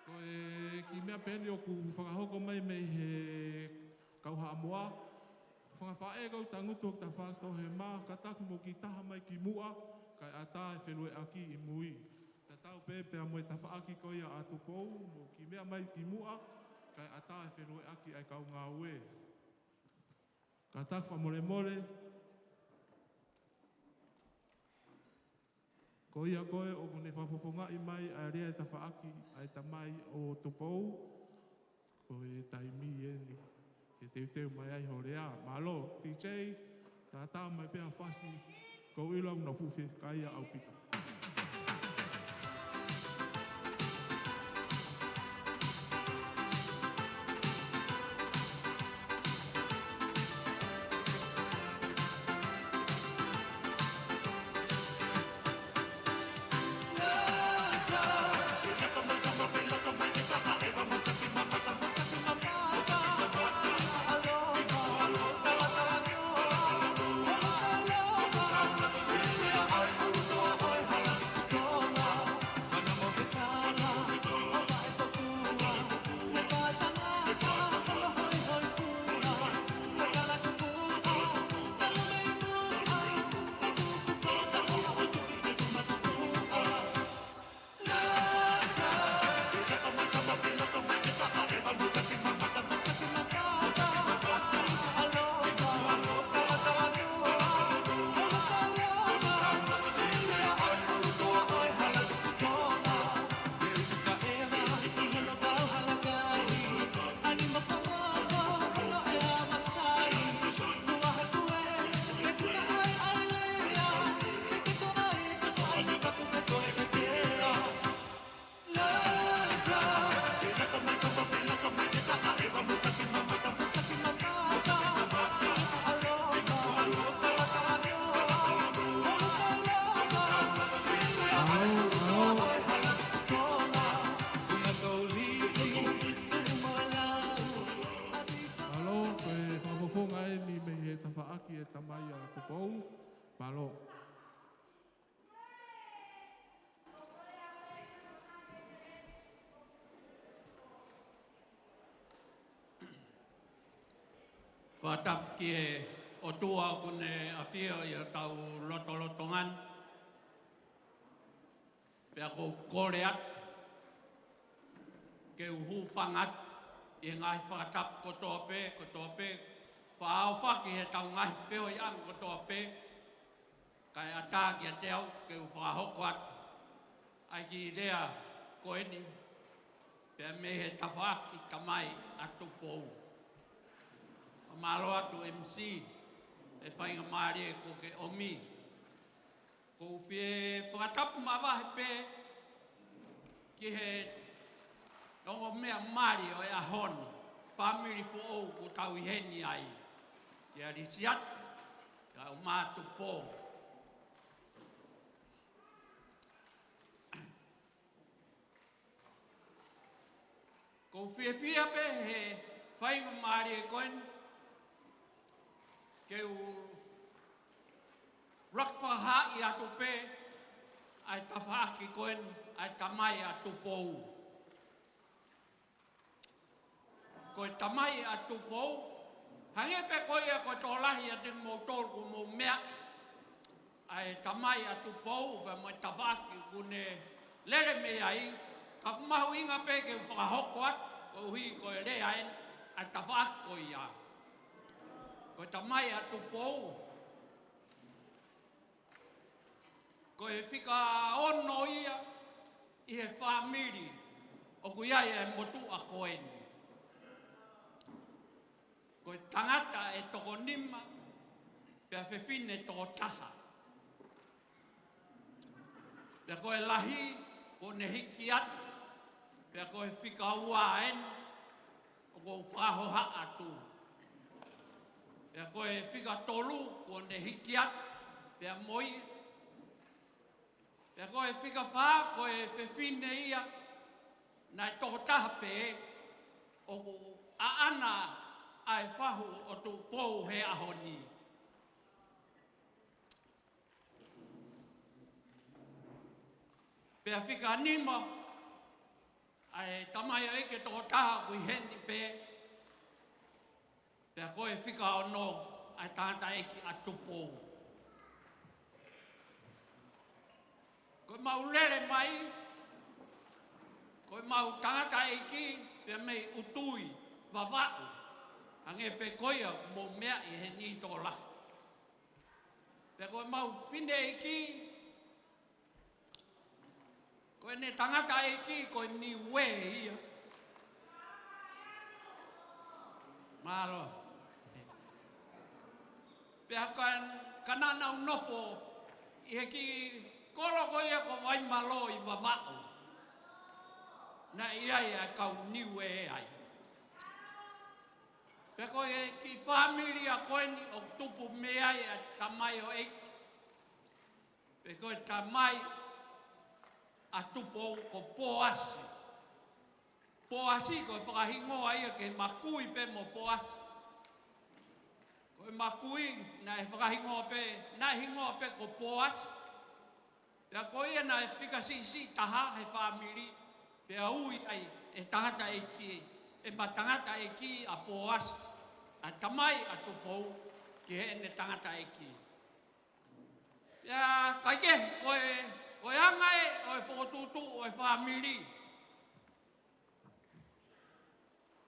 Ko e kiʻi meʻa pē eni ʻoku fakahoko mai mei he kau Haʻamoa. Fanga faʻē, kau tangutu ʻoku ta fakatohema, kātaki mou kiʻi taha mai ki muʻa, kae ʻatā e felueʻaki ʻi mui. Tatau pē pea mo e tafaʻaki ko ia ʻa Tupou, mou kiʻi meʻa mai ki muʻa, kae ʻatā e felueʻaki ʻa e kau ngāue. Kātaki fakamolemole. Ko ia ko ē ʻoku ne fakafofongaʻi mai ʻa e lea e tafaʻaki ʻa e tamai ʻo Tupou, ko e taimi eni ke teuteu mai ai ho lea. Mālō, D J, tātā mai pē ʻa e fasi, kou ʻilo ʻoku nau fuʻu fiekaia ʻaupito. Mālō, ko e fakafofonga eni mei he tafaʻaki e tamai ʻa Tupou. Mālō. Fakatapu ki he ʻOtua ʻoku ne ʻafio ʻi hotau lotolotonga ni. Pea ʻoku ou kole atu ke u hūfanga atu ʻi he ngaahi fakatapu kotoa pē, kotoa pē, fakaʻofa ki heʻetau ngaahi feohiʻanga kotoa pē, kae ʻatā kiate au ke u fakahoko atu ʻa e kiʻi lea ko eni, pea mei he tafaʻaki tamai ʻa Tupou. Fakamālō atu M C, e faingamālie kuo ke ʻomi. ʻOku ou fie fakatapu makehe pē ki he ongo meʻa mali ʻo e ʻaho ni, fāmili foʻou kuo tau ʻi heni ai, kia Lisiata, kia ʻUma Tupou. ʻOku ou fiefia pē he faingamālie ko eni ke u laka fakahā atu pē ʻa e tafaʻaki ko eni ʻa e tamai ʻa Tupou. Ko e tamai ʻa Tupou, hangē pē ko ia ko e tokolahi ʻiate kimoutolu kuo mou meaʻi ʻa e tamai ʻa Tupou, pea mo e tafaʻaki ʻoku ne lele mei ai, ka ʻoku mahuʻinga pē ke u fakahoko atu, koeʻuhi ko e lea eni ʻa e tafaʻaki ko ia. Ko e tamai ʻa Tupou, ko e fika ono ia ʻi he fāmili ʻoku ʻi ai e motuʻa ko eni. Ko e tangata ʻe toko nima, pea fefine toko taha. Pea ko e lahi, kuo ne hiki atu, pea ko e fika ua eni, ʻoku ou fakahohaʻa atu. Pea ko e fika tolu, kuo ne hiki atu, pea mo ia. Pea ko e fika fā, ko e fefine ia, naʻe toko taha pē, ʻoku ʻaʻana ʻa e fahu ʻo Tupou he ʻaho ni. Pea fika nima, ʻa ʻa e tamaioʻeiki ʻe toko taha ʻoku ʻi heni pē, pea ko e fika ono ʻa e tangataʻeiki ʻa Tupou. Ko ʻemau lele mai, ko ʻemau tangataʻeiki, pea mei ʻUtui, Vavaʻu, hangē pē ko ia ʻoku mou meaʻi heni tokolahi. Pea ko ʻemau fineʻeiki, ko ʻene tangataʻeiki ko e Niue ia. Mālō. Pea ka, ka naʻa nau nofo ʻi he kiʻi kolo ko ia ko Vaimalō ʻi Vavaʻu. Naʻe ʻi ai ʻa e kau Niue ai. Pea ko e kiʻi fāmili ia ko eni ʻoku tupu mei ai ʻa e tamaioʻeiki. Pea ko e tamai ʻa Tupou ko Poasi. Poasi ko e fakahingoa ia ke makui pē mo Poasi. Ko e makui naʻe fakahingoa pē, naʻe hingoa pē ko Poasi. Pea ko ia naʻe fika siʻisiʻi taha he fāmili, pea ui ai ʻe tangataʻeiki, ʻe ma tangataʻeiki ʻa Poasi, ʻa e tamai ʻa Tupou, ki heʻene tangataʻeiki. Pea kaikehe, ko e, ko e anga ē ʻo e fokotuʻutuʻu ʻo e fāmili.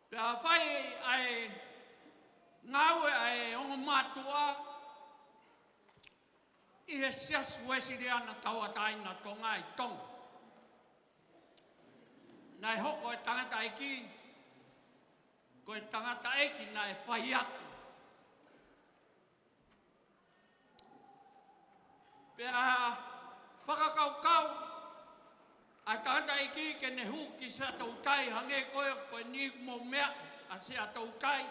Pea fai ʻa e ngāue ʻa e ongo mātuʻa ʻi he Siasi Uēsiliana Tauʻatāina Tonga ʻi Tonga. Naʻe hoko e tangataʻeiki, ko e tangataʻeiki naʻe faiako. Pea fakakaukau ʻa e tangataʻeiki ke ne hū ki Siaʻatoutai, hangē ko e, ko eni ʻoku mou meaʻi ʻa Siaʻatoutai,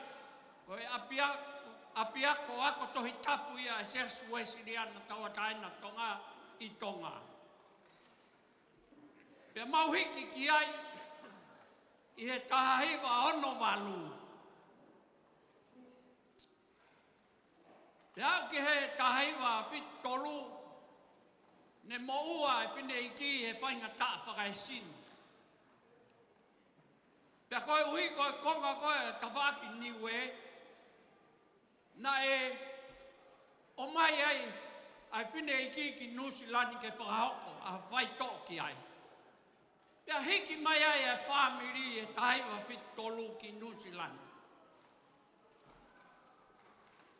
ko e ʻapiako, ʻapiako ako Tohi Tapu ia ʻa e Siasi Uēsiliana Tauʻatāina Tonga ʻi Tonga. Pea mau hiki ki ai ʻi he taha hiva ono valu. Pea aʻu ki he taha hiva fitu tolu, ne moʻua e fineʻeiki he faingataʻa fakaesino. Pea koeʻuhi ko e konga ko ē tafaʻaki Niue, naʻe ʻomai ai ʻa e fineʻeiki ki Nuʻusila ni ke fakahoko ʻa e faitoʻo ki ai. Pea hiki mai ai e fāmili he taha hiva fitu tolu ki Nuʻusila ni.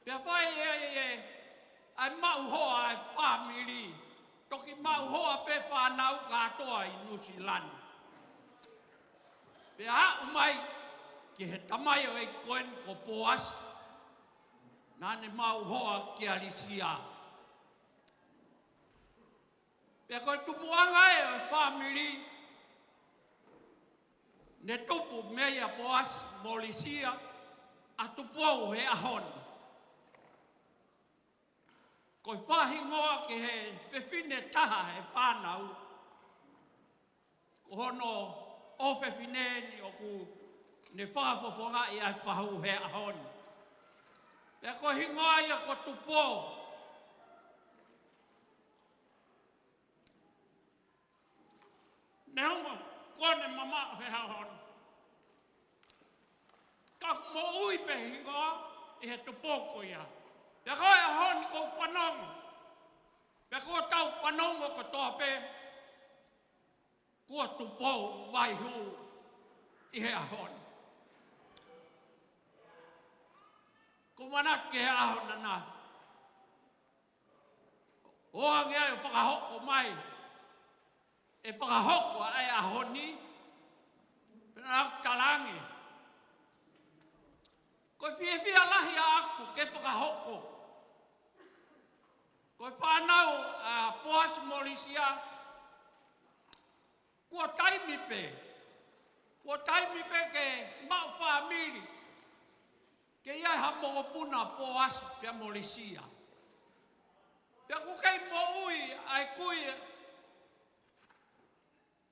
Pea fai ai e, ʻa e maʻu hoa e fāmili. Toki maʻu hoa pē fānau kātoa ʻi Nuʻusila ni. Pea aʻu mai ki he tamaioʻeiki ko eni ko Poasi, naʻa ne maʻu hoa kia Lisia. Pea ko e tupuʻanga ē ʻo e fāmili, ne tupu mei ai ʻa Poasi mo Lisia ʻa Tupou he ʻaho ni. Ko e fakahingoa ki he fefine taha he fānau, ko hono ʻofefine ni ʻoku ne fakafofongaʻi ʻa e fahu he ʻaho ni. Pea ko e hingoa ia ko Tupou. Neongo kuo ne mamaʻo he ʻaho ni, ka ʻoku moʻui pē hingoa ʻi he Tupou ko ia. Pea ko e ʻaho ni ʻoku ou fanongo, pea ʻoku tau fanongo kotoa pē, kuo Tupou vaihū ʻi he ʻaho ni. ʻOku ou manatu ki he ʻaho naʻa na ʻoho ange ai ʻo fakahoko mai, ʻe fakahoko ʻa e ʻaho ni, pea naʻa ku talaange, ko e fiefia lahi ʻaʻaku ke fakahoko. Ko e fānau ʻa Poasi mo Lisia, kuo taimi pē, kuo taimi pē ke maʻu fāmili, ke ʻi ai ha mokopuna ʻa Poasi pea mo Lisia. Pea ʻoku kei moʻui ʻa e kui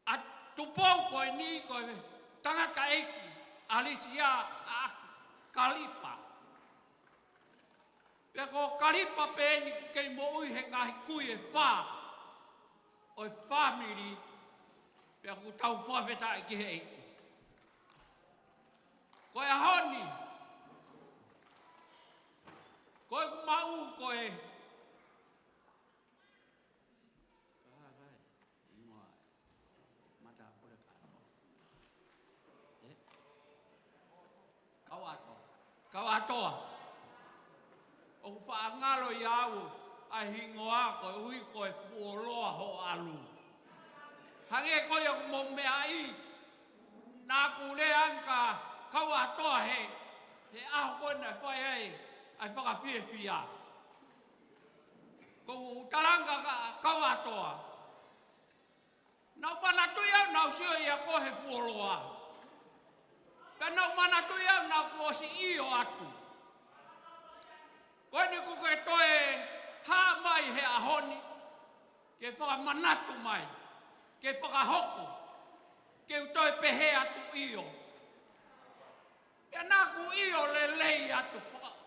ʻa Tupou ko eni ko e tangataʻeiki ʻa Lisia ʻa ʻAki Kalipa. Pea ko Kalipa pē eni ʻoku kei moʻui he ngaahi kui ʻe fā ʻo e fāmili, pea ʻoku tau fakafetaʻi ki he ʻEiki. Ko e ʻaho ni, ko ʻeku maʻu ko e, Mata pule kato. Eh? Kauatoa. Kauatoa. ʻOku faʻa ngalo ʻiate au ʻa e hingoa koeʻuhi ko e fuoloa hoʻo ʻalu. Hangē ko ia ʻoku mou meaʻi, naʻa ku lea ange kia Kauatoa he, he ʻaho ko ē naʻe fai ai ʻa e fakafiefia. Ko u talanga kia Kauatoa. Naʻa ku manatuʻi au naʻa ku sio ʻia koe he fuoloa. Pea naʻa ku manatuʻi au naʻa ku ʻosi ʻio atu. Ko eni kuo ke toe hā mai he ʻaho ni, ke fakamanatu mai, ke fakahoko, ke u toe pehē atu ʻio. Pea naʻa ku ʻio lelei atu faka-,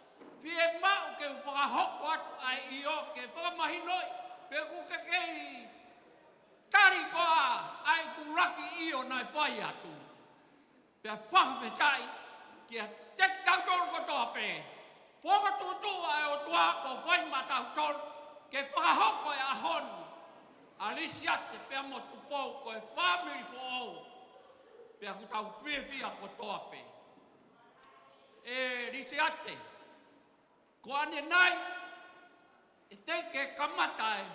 fiemaʻu ke u fakahoko atu ʻa e ʻio, ke fakamahinoʻi, pe ʻoku ke kei tali koā ʻa ʻeku laki ʻio naʻe fai atu. Pea fakafetaʻi kiate kitautolu kotoa pē. Fokotuʻutuʻu ʻa e ʻOtua kuo fai maʻatautolu, ke fakahoko e ʻaho ni ʻa Lisiate pea mo Tupou ko e fāmili foʻou. Pea ʻoku tau fiefia kotoa pē. ʻE Lisiate, ko ʻanenai, ʻe teʻeki ke kamata ai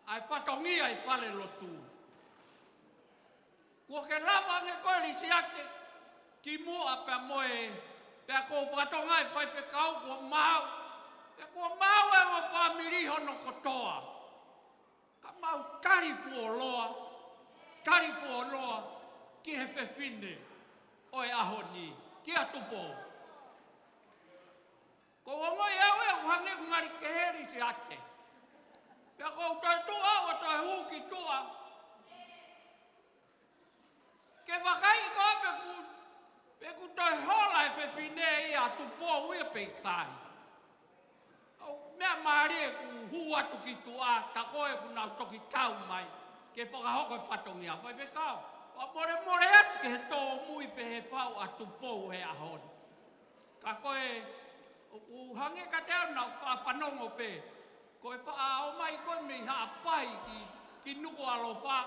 ʻa e fatongia ʻi fale lotu. Kuo ke lava ange koe Lisiate, kimuʻa pea mo e, pea ko e fatongia ʻa e faifekau kuo maau, pea kuo maau ʻa e ongo fāmili hono kotoa. Ka mau tali fuoloa, tali fuoloa ki he fefine ʻo e ʻaho ni, kia Tupou. Ko u ongoʻi au ʻe ʻoku hangē ʻoku ngali kehe Lisiate. Pea ko u toe tuʻu au ʻo toe hū ki tuʻa. Ke vakai ko pe ʻoku, pe ʻoku toe hola e fefine ia ʻa Tupou ia pe ʻikai. ʻOku meʻa mālie ʻeku hū atu ki tuʻa, tā ko ē ʻoku nau toki tau mai ke fakahoko e fatongia. Faifekau, ʻoua molemole atu ki he tōmui pe he fau ʻa Tupou he ʻaho ni. Ka ko e, ʻoku hangē kiate au naʻa ku faʻa fanongo pē. Ko e faʻa ō mai ko ē mei Haʻapai ki, ki Nukuʻalofa,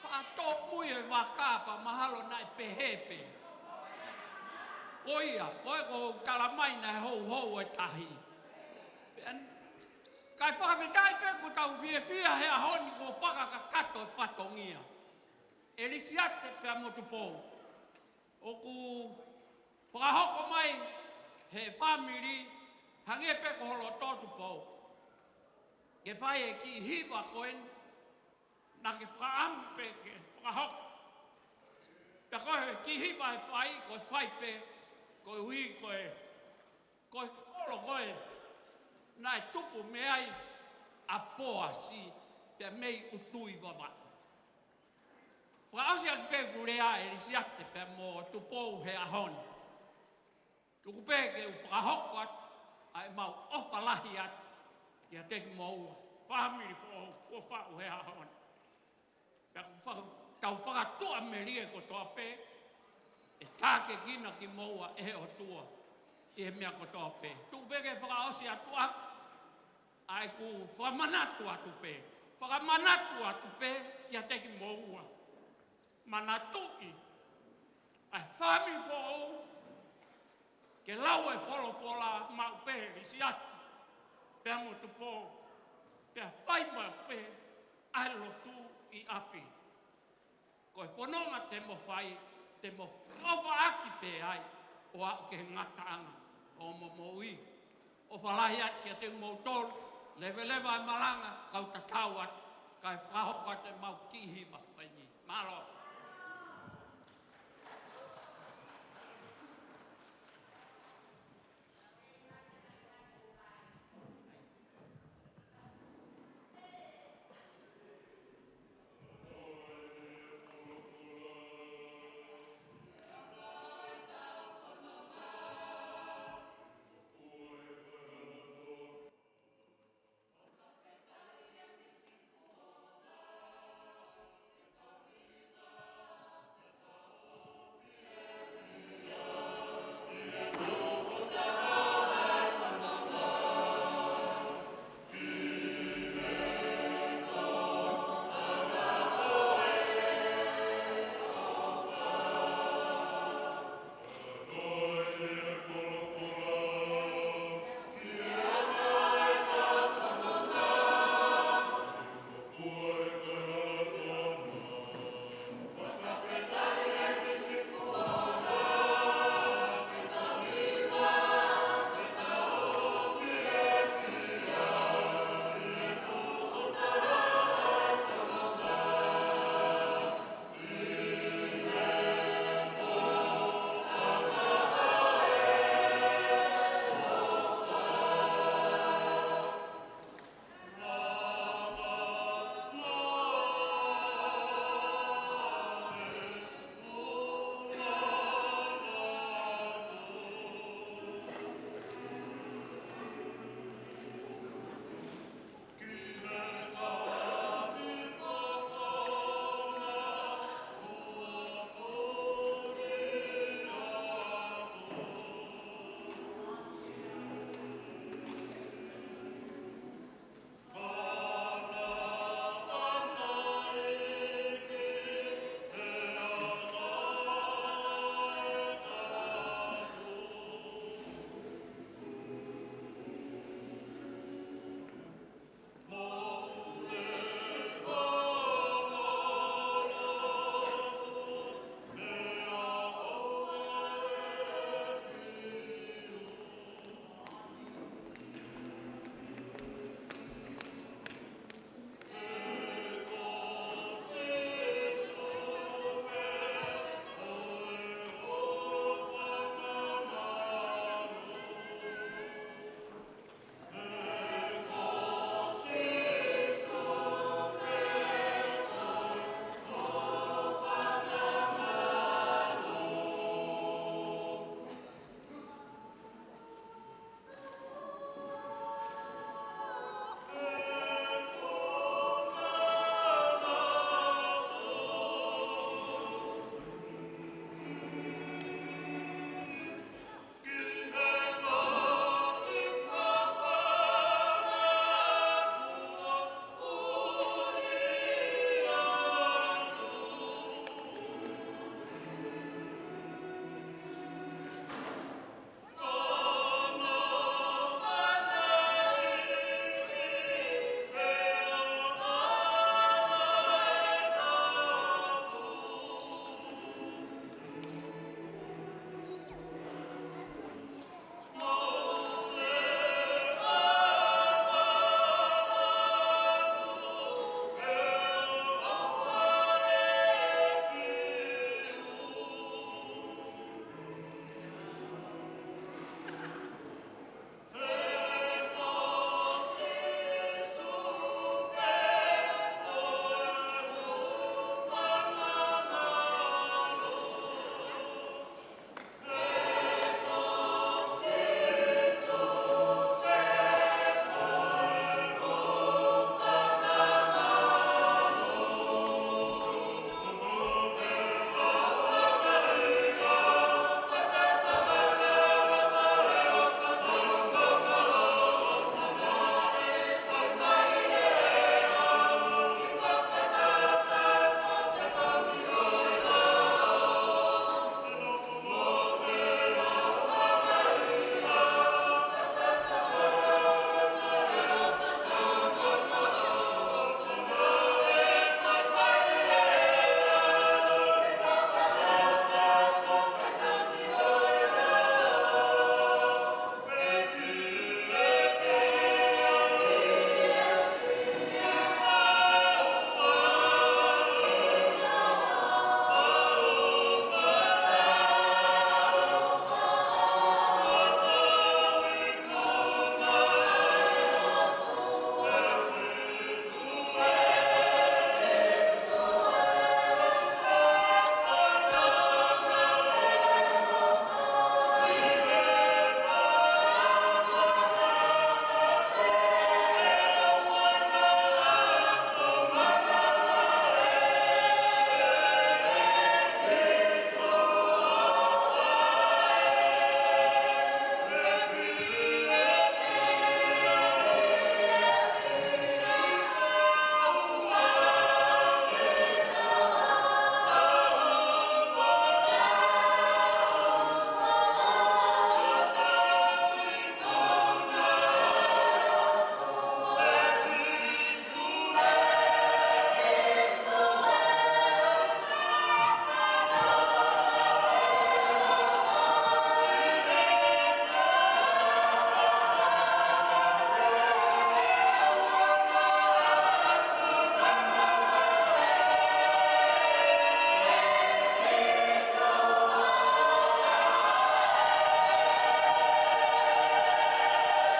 faʻa tōmui e vaka pea mahalo naʻe pehē pē. Ko ia, ko e ko u tala mai naʻe houhou e tahi. Pea, kae fakafetaʻi pē kuo tau fiefia he ʻaho ni kuo fakakakato e fatongia. ʻE Lisiate pea mo Tupou. ʻOku fakahoko mai he fāmili, hangē pē ko ho loto Tupou. Ke fai e kiʻi hiva ko eni, naʻa ke fakaʻamu pē ke fakahoko. Pea ko e kiʻi hiva ʻe fai, ko e fai pē, koeʻuhi ko e, ko e kolo ko ē naʻe tupu mei ai ʻa Poasi, pea mei ʻUtuʻi Vavaʻu. Fakaʻosi ʻaki pē ʻeku lea ʻe Lisiate pea mo Tupou he ʻaho ni. Tuku pē ke u fakahoko atu ʻa ʻemau ʻofa lahi atu kiate kimoua, fāmili foʻou kuo faʻu he ʻaho ni. Pea ʻoku fa-, tau fakatuʻamelie kotoa pē, ʻe tākiekina kimoua ʻe he ʻOtua ʻi he meʻa kotoa pē. Tuku pē ke fakaʻosi atu ʻaki ʻa ʻeku fakamanatu atu pē. Fakamanatu atu pē kiate kimoua. Manatuʻi ʻa e fāmili foʻou, ke lau e folofola maʻu pē Lisiate pea mo Tupou, pea fai maʻu pē ʻa e lotu ʻi ʻapi. Ko e fononga te mo fai, te mo feʻofaʻaki pē ai ʻo aʻu ki he ngataʻanga ʻo mo moʻui. ʻOfa lahi atu kiate kimoutolu, leveleva e malanga, kau tatau atu, kae fakahoko atu ʻemau kiʻi hiva ko eni. Mālō.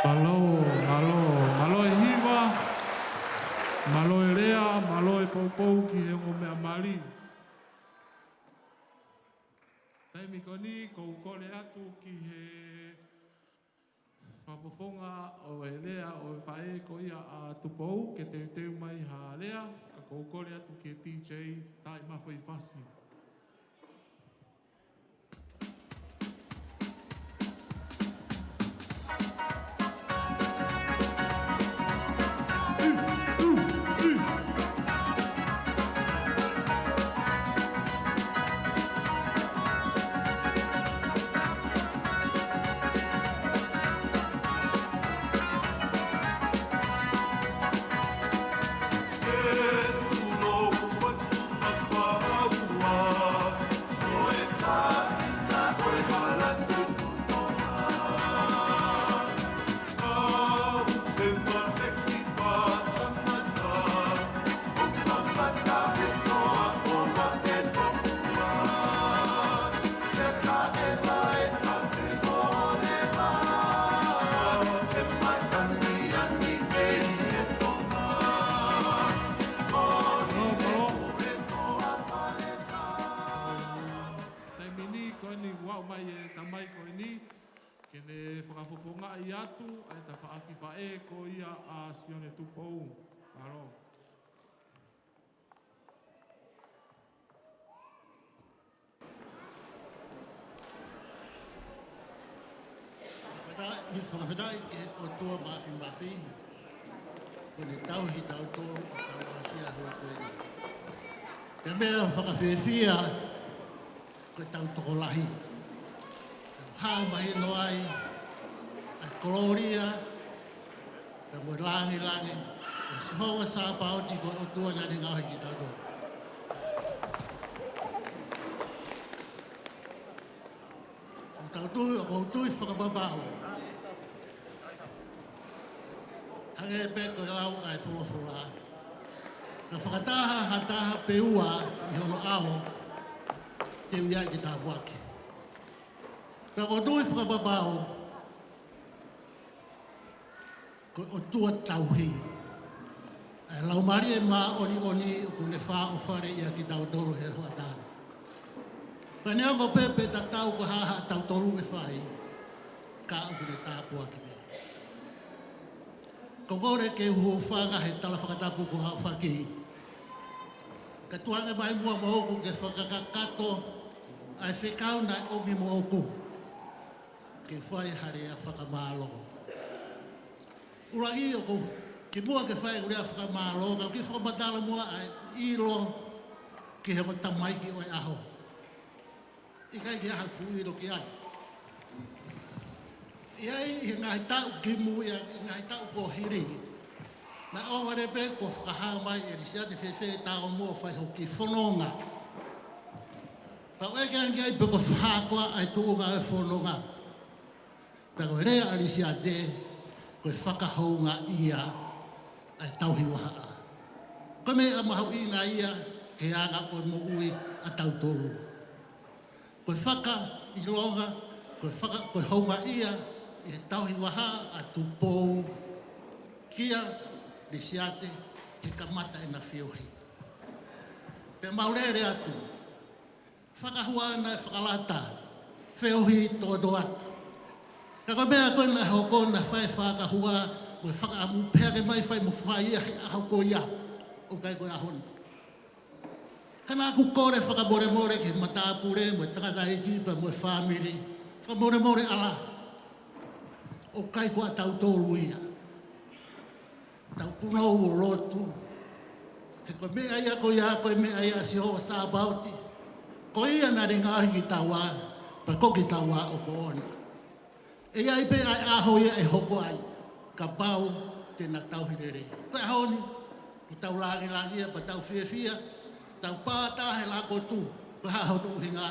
Mālō, mālō, mālō e hiva, mālō e lea, mālō e poupou ki he ongo meʻa mali. Taimi ko eni, ʻoku ou kole atu ki he fakafofonga ʻo e lea ʻo e faʻē ko ia ʻa Tupou, ke teuteu mai ha lea, ka ʻoku ou kole atu ki he D J, Taimafoifasi. Taimi ni ko eni ʻoku aʻu mai e tamai ko eni, ke ne fakafofongaʻi atu ʻa e tafaʻaki faʻē ko ia ʻa Sione Tupou. Mālō. Fakafetaʻi, fakafetaʻi ki he ʻOtua Māfimafi, kuo ne tauhi kitautolu ʻo tau aʻusia he ʻaho ko eni. Ko e meʻa fakafiefia, ko ʻetau tokolahi. Tau hā mahino ai ʻa e kolōlia, pea mo e lāngilangi ʻo Sihova Sāpaoti, ko e ʻOtua naʻa ne ngaohi kitautolu. ʻOku tau tui, ʻoku ou tui fakapapau, hangē pē ko e lau ʻa e folofola, ka fakataha ha taha pe ua ʻi hono ʻao, te u ʻi ai ke tāpuaki. Pea ʻoku ou tui fakapapau, ko e ʻOtua tauhi, ʻa e Laumālie Māʻoniʻoni ʻoku ne fāʻofale ʻia kitautolu he hoʻatā ni. Ka neongo pē pe tatau ko e hā haʻatautolu e fai, ka ʻoku ne tāpuaki pē. ʻOku ou kole ke u hūfanga he tala fakatapu kuo aofaki. Ka tuku ange mai muʻa moʻoku ke fakakakato ʻa e fekau naʻe ʻomi moʻoku, ke fai ha lea fakamālō. ʻUluaki ʻoku ou, kimuʻa ke fai ʻeku lea fakamālō, ka u kiʻi fakamatala muʻa ʻa e ʻilo ki he ongo tamaiki ʻo e ʻaho. ʻIkai ke ʻi ai haku ʻilo ki ai. ʻI ai, ʻi he ngaahi taʻu kimui, ʻi he ngaahi taʻu kuo hili, naʻe ʻohovale pē kuo fakahā mai ʻe Lisiate Fēfē Taomo ʻo fai hoku kiʻi fononga. Pea u ʻeke ange ki ai pe ko e hā koā ʻa e tuʻunga ʻo e fononga. Pea ko e lea ʻa Lisiate, ko e fakahoungaʻia ʻa e tauhi vahaʻa. Ko e meʻa mahuʻinga ia ki he anga ʻo e moʻui ʻatautolu. Ko e fakaʻilonga, ko e faka-, ko e houngaʻia ʻi he tauhi vahaʻa ʻa Tupou kia Lisiate he kamata ʻena feohi. Pea mau lele atu. Fakahua naʻe fakalata, feohi tōtōatu. Ka ko e meʻa ko ē naʻe hoko naʻe fai fakahua, mo e fakaʻamu pehē ke mai fai mo fai ia he ʻaho ko ia. ʻOku ʻikai ko e ʻaho ni. Ka naʻa ku kole fakamolemole ki he matāpule mo e tangataʻeiki pea mo e fāmili. Fakamolemole ʻalā. ʻOku ʻikai ko ʻatautolu ia. Tau punou ʻo lotu. He ko e meʻa ia ko ia, ko e meʻa ia ʻa Sihova Sāpaoti. Ko ia naʻa ne ngaohi kitaua, pea ko kitaua ʻoku ʻoʻona. ʻE ʻi ai pē ʻa e ʻaho ia ʻe hoko ai, kapau te na tauhi lelei. Ko e ʻaho ni, ʻoku tau lāngilangiʻia, pea tau fiefia, tau pātā he lakotu, ko e hā hoto ʻuhinga,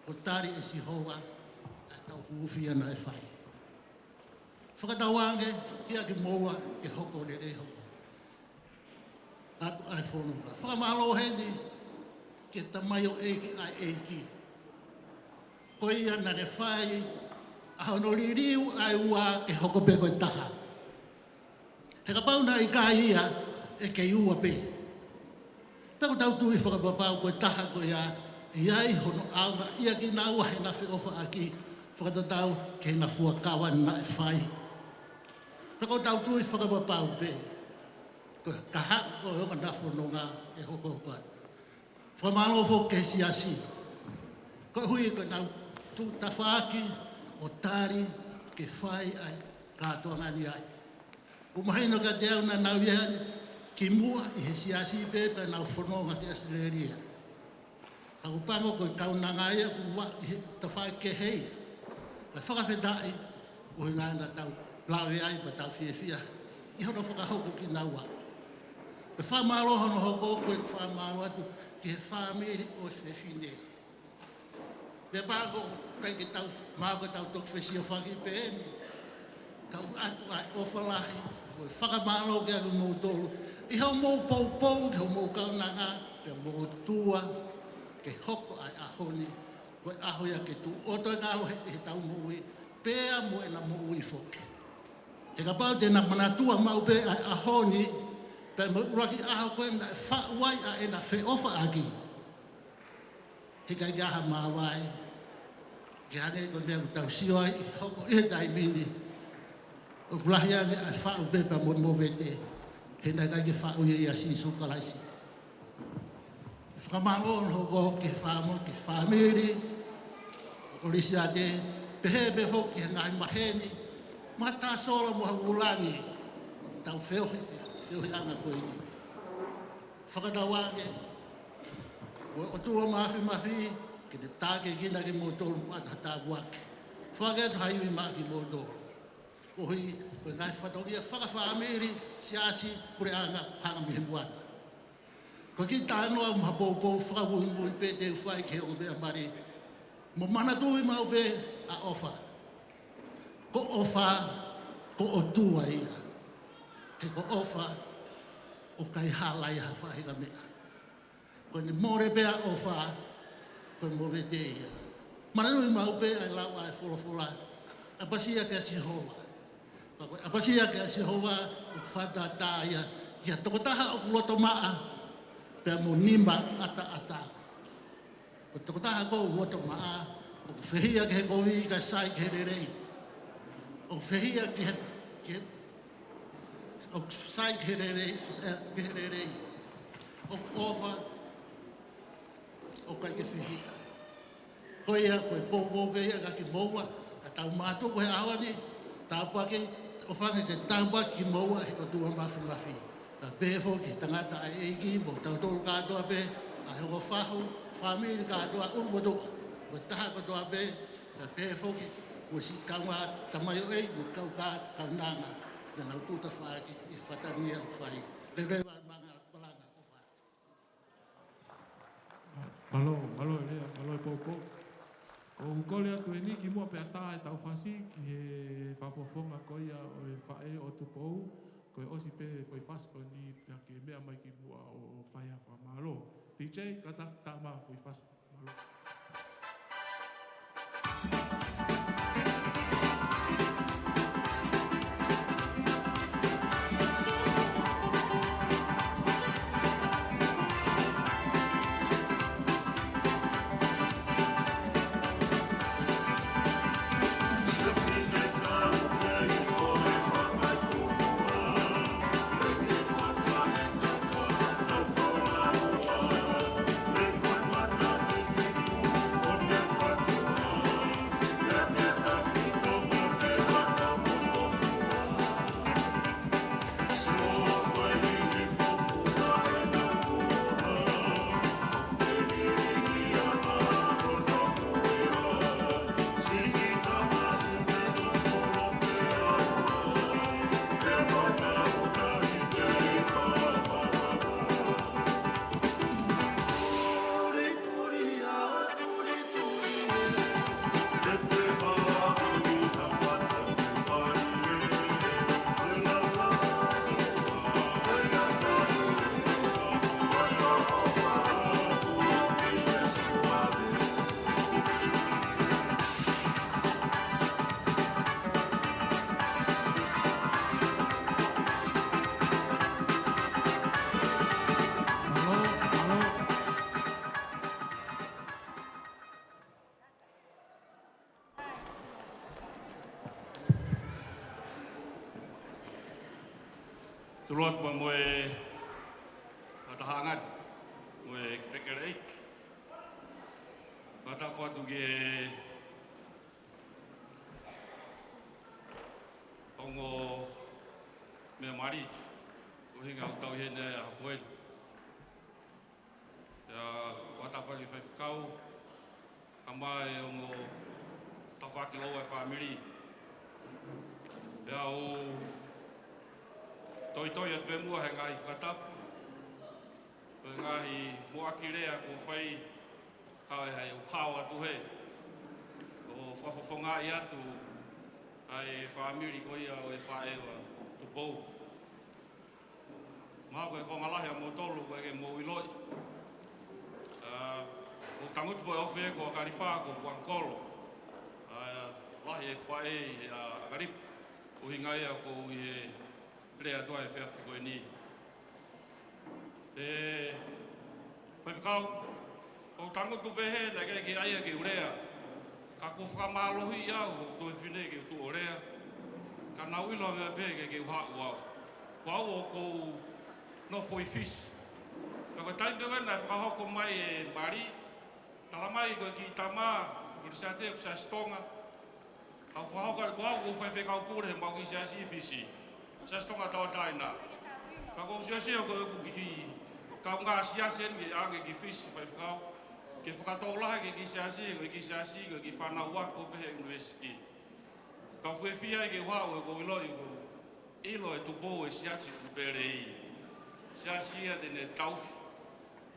kuo tali ʻe Sihova ʻa ʻetau hūfia naʻe fai. Fakatauange, kia kimoua, ke hoko lelei hoko atu ʻa e fononga. Fakamālō heni, ki he tamaioʻeiki ʻa e ʻEiki. Ko ia naʻa ne fai, ʻa hono liliu ʻa e ua ke hoko pē ko e taha. He kapau naʻe ʻikai ia, ʻe kei ua pē. Pea ʻoku tau tui fakapapau ko e taha ko ia, ʻe ʻi ai hono ʻaonga ia kinaua heʻena feʻofaʻaki, fakatatau ki heʻena fuakava naʻe fai. Pea ʻoku tau tui fakapapau pē, ko e kahaʻu ko e ongo naʻa fononga ʻe hokohoko atu. Fakamālō foki ki he siasi. Koeʻuhi ko ʻenau tuʻu tafaʻaki ʻo tali ke fai ʻa e kātoanga ni ai. ʻOku mahino kiate au naʻa nau ʻi heni kimuʻa ʻi he siasi pē pea nau fononga ki ʻAositelēlia. Ka ʻoku pango ko e kaunanga ia ʻoku ʻi he tafaʻaki kehe. Ka fakafetaʻi, ʻuhinga naʻa tau lave ai pea tau fiefia ʻi hono fakahoko kinaua. Pea fakamālō hono hoko ko e fakamālō atu ki he fāmili ʻo e fefine. Pea pea ʻoku ʻikai ke tau, mahalo ko ʻetau toki fesiofaki pē eni. Ka ʻoku ʻoatu ʻa e ʻofa lahi, ko e fakamālō kiate kimoutolu ʻi hoʻomou poupou ki homou kaunanga, pea mo e ʻOtua ke hoko ʻa e ʻaho ni ko e ʻaho ia ke tuʻu ʻo toe ngalo he, heʻetau moʻui, pea mo ʻena moʻui foki. He kapau te na manatua maʻu pē ʻa e ʻaho ni, pea mo e ʻuluaki ʻaho ko ē naʻe faʻu ai ʻa ʻena feʻofaʻaki, heʻikai ke ʻi ai ha māvae. Ke hangē ko e meʻa ʻoku tau sio ai ʻi he hoko ʻi he taimi ni, ʻoku lahi ange ʻa e faʻu pē pea mo e movete, he naʻe ʻikai ke faʻu ia ʻia Sīsū Kalaisi. Fakamālō hono hoko ki he fāmo-, ki he fāmili ʻo Kolisiate, pehē pē foki ki he ngaahi maheni, Matasola mo Havulangi, tau feohi, feohiʻanga ko eni. Fakatauange, ko e ʻOtua Māfimafi ke ne tākiekina kimoutolu mo ʻoatu ha tāpuaki. Foaki atu ha ivi maʻa kimoutolu. Koeʻuhi ko e ngaahi fatongia fakafāmili, siasi, puleʻanga, hanga mei he moana. Ko e kiʻi talanoa mo ha poupou fakamuimui pē te u fai ki he ongo meʻa mali. Mo manatuʻi maʻu pē ʻa ʻofa. Ko ʻofa, ko ʻOtua ia. He ko ʻofa, ʻoku ʻikai hala ia ha faʻahinga meʻa. Ko ʻene mole pē ʻa ʻofa, ko e movete ia. Manatuʻi maʻu pē ʻa e lau ʻa e folofola, ʻapasia kia Sihova. Pea ko e ʻapasia kia Sihova, ʻoku fakatātā ia ki ha tokotaha ʻoku loto maʻa, pea mo nima ʻataʻatā. Ko e tokotaha ʻoku loto maʻa, ʻoku fehiʻa ki he kovi kae sai ki he lelei. ʻOku fehiʻa ki he, ki he, ʻoku sai ki he lelei, eh, ki he lelei. ʻOku ʻofa, ʻoku ʻikai ke fehiʻa. Ko ia, ko e poupou pē ia kia kimoua, ka tau mātuku he ʻaho ni, tāpuaki, ʻofa ange ke tāpuaki kimoua ʻe he ʻOtua Māfimafi. Pea pehē foki ki he tangata ʻa e ʻEiki, mo tautolu kātoa pē, ʻa e ongo fahu, fāmili kātoa, ʻulumotuʻa, mo e taha kotoa pē, pea pehē foki mo e siʻi kaungā tamaioʻeiki, mo e kau kaunanga, naʻa nau tuʻu tafaʻaki ʻi he fatongia ʻoku fai. Lelei ʻa e malanga, malanga ʻofa. Mālō, mālō e lea, mālō e poupou. ʻOku ou kole atu eni kimuʻa pea tā ʻetau fasi ki he fakafofonga ko ia ʻo e faʻē ʻo Tupou, ko e ʻosi pē foʻi fasi ko eni pea ke meʻa mai kimuʻa ʻo, ʻo fai ha fakamālō. DJ, kātaki tā mai ha foʻi fasi. Mālō. Lord mo mo e fakatahaʻanga mo e pekeleik. Fakatapu atu ki he ongo meʻa mali, ʻuhinga ʻoku tau ʻi heni he ʻaho ko eni. ʻIa, fakatapu ki he faifekau, kae ʻumaʻā e ongo tafaʻaki lōua e fāmili. ʻIa, ʻoku toitoi atu pē muʻa he ngaahi fakatapu, ko e ngaahi muʻaki lea kuo fai, kae ʻai ʻo hao atu hē, ʻo fakafofongaʻi atu ʻa e fāmili ko ia ʻo e faʻē ʻa Tupou. Mahalo ko e konga lahi ʻa moutolu ʻoku ʻikai ke mou ʻiloʻi. ʻA, ʻoku tangutu pē ʻoku ou fie ko ʻAkalipa ko ʻeku ʻangikolo. ʻA, lahi ʻeku faʻē ʻia ʻAkalipa. ʻUhinga ia ʻoku ou ʻi he lea atu ʻa e efiafi ko eni. ʻE, faifekau, ʻoku ou tangutu pē hē naʻe ʻikai ke ʻai ia ke u lea. Ka kuo fakamālohiʻi au ʻe hoku toe fefine ke u tuʻu ʻo lea. Ka naʻa ku ʻilo ange pē ke, ke u haʻu au. Ko au ʻoku ou nofo ʻi Fisi. Ka ko e taimi pē naʻe fakahoko mai e mali, tala mai ko e kiʻi tama, ko e siasi, ko e Siasi Tonga. Ka u fakahoko atu ko au ko e faifekau pule heʻemau kiʻi siasi ʻi Fisi. Siasi Tonga Tauʻatāina. Ka ʻoku ou siosio ko ʻeku kiʻi kaungā siasi eni ke ʻange ki Fisi faifekau. Ke fakatō lahi ki he kiʻi siasi, ko e kiʻi siasi, ko e kiʻi fānau ako pē he university. Ka u fiefia ai ke u haʻu he ʻoku ou ʻiloʻi ʻoku ʻilo ʻe Tupou e siasi ʻoku pele ai. Siasi ia te ne tauhi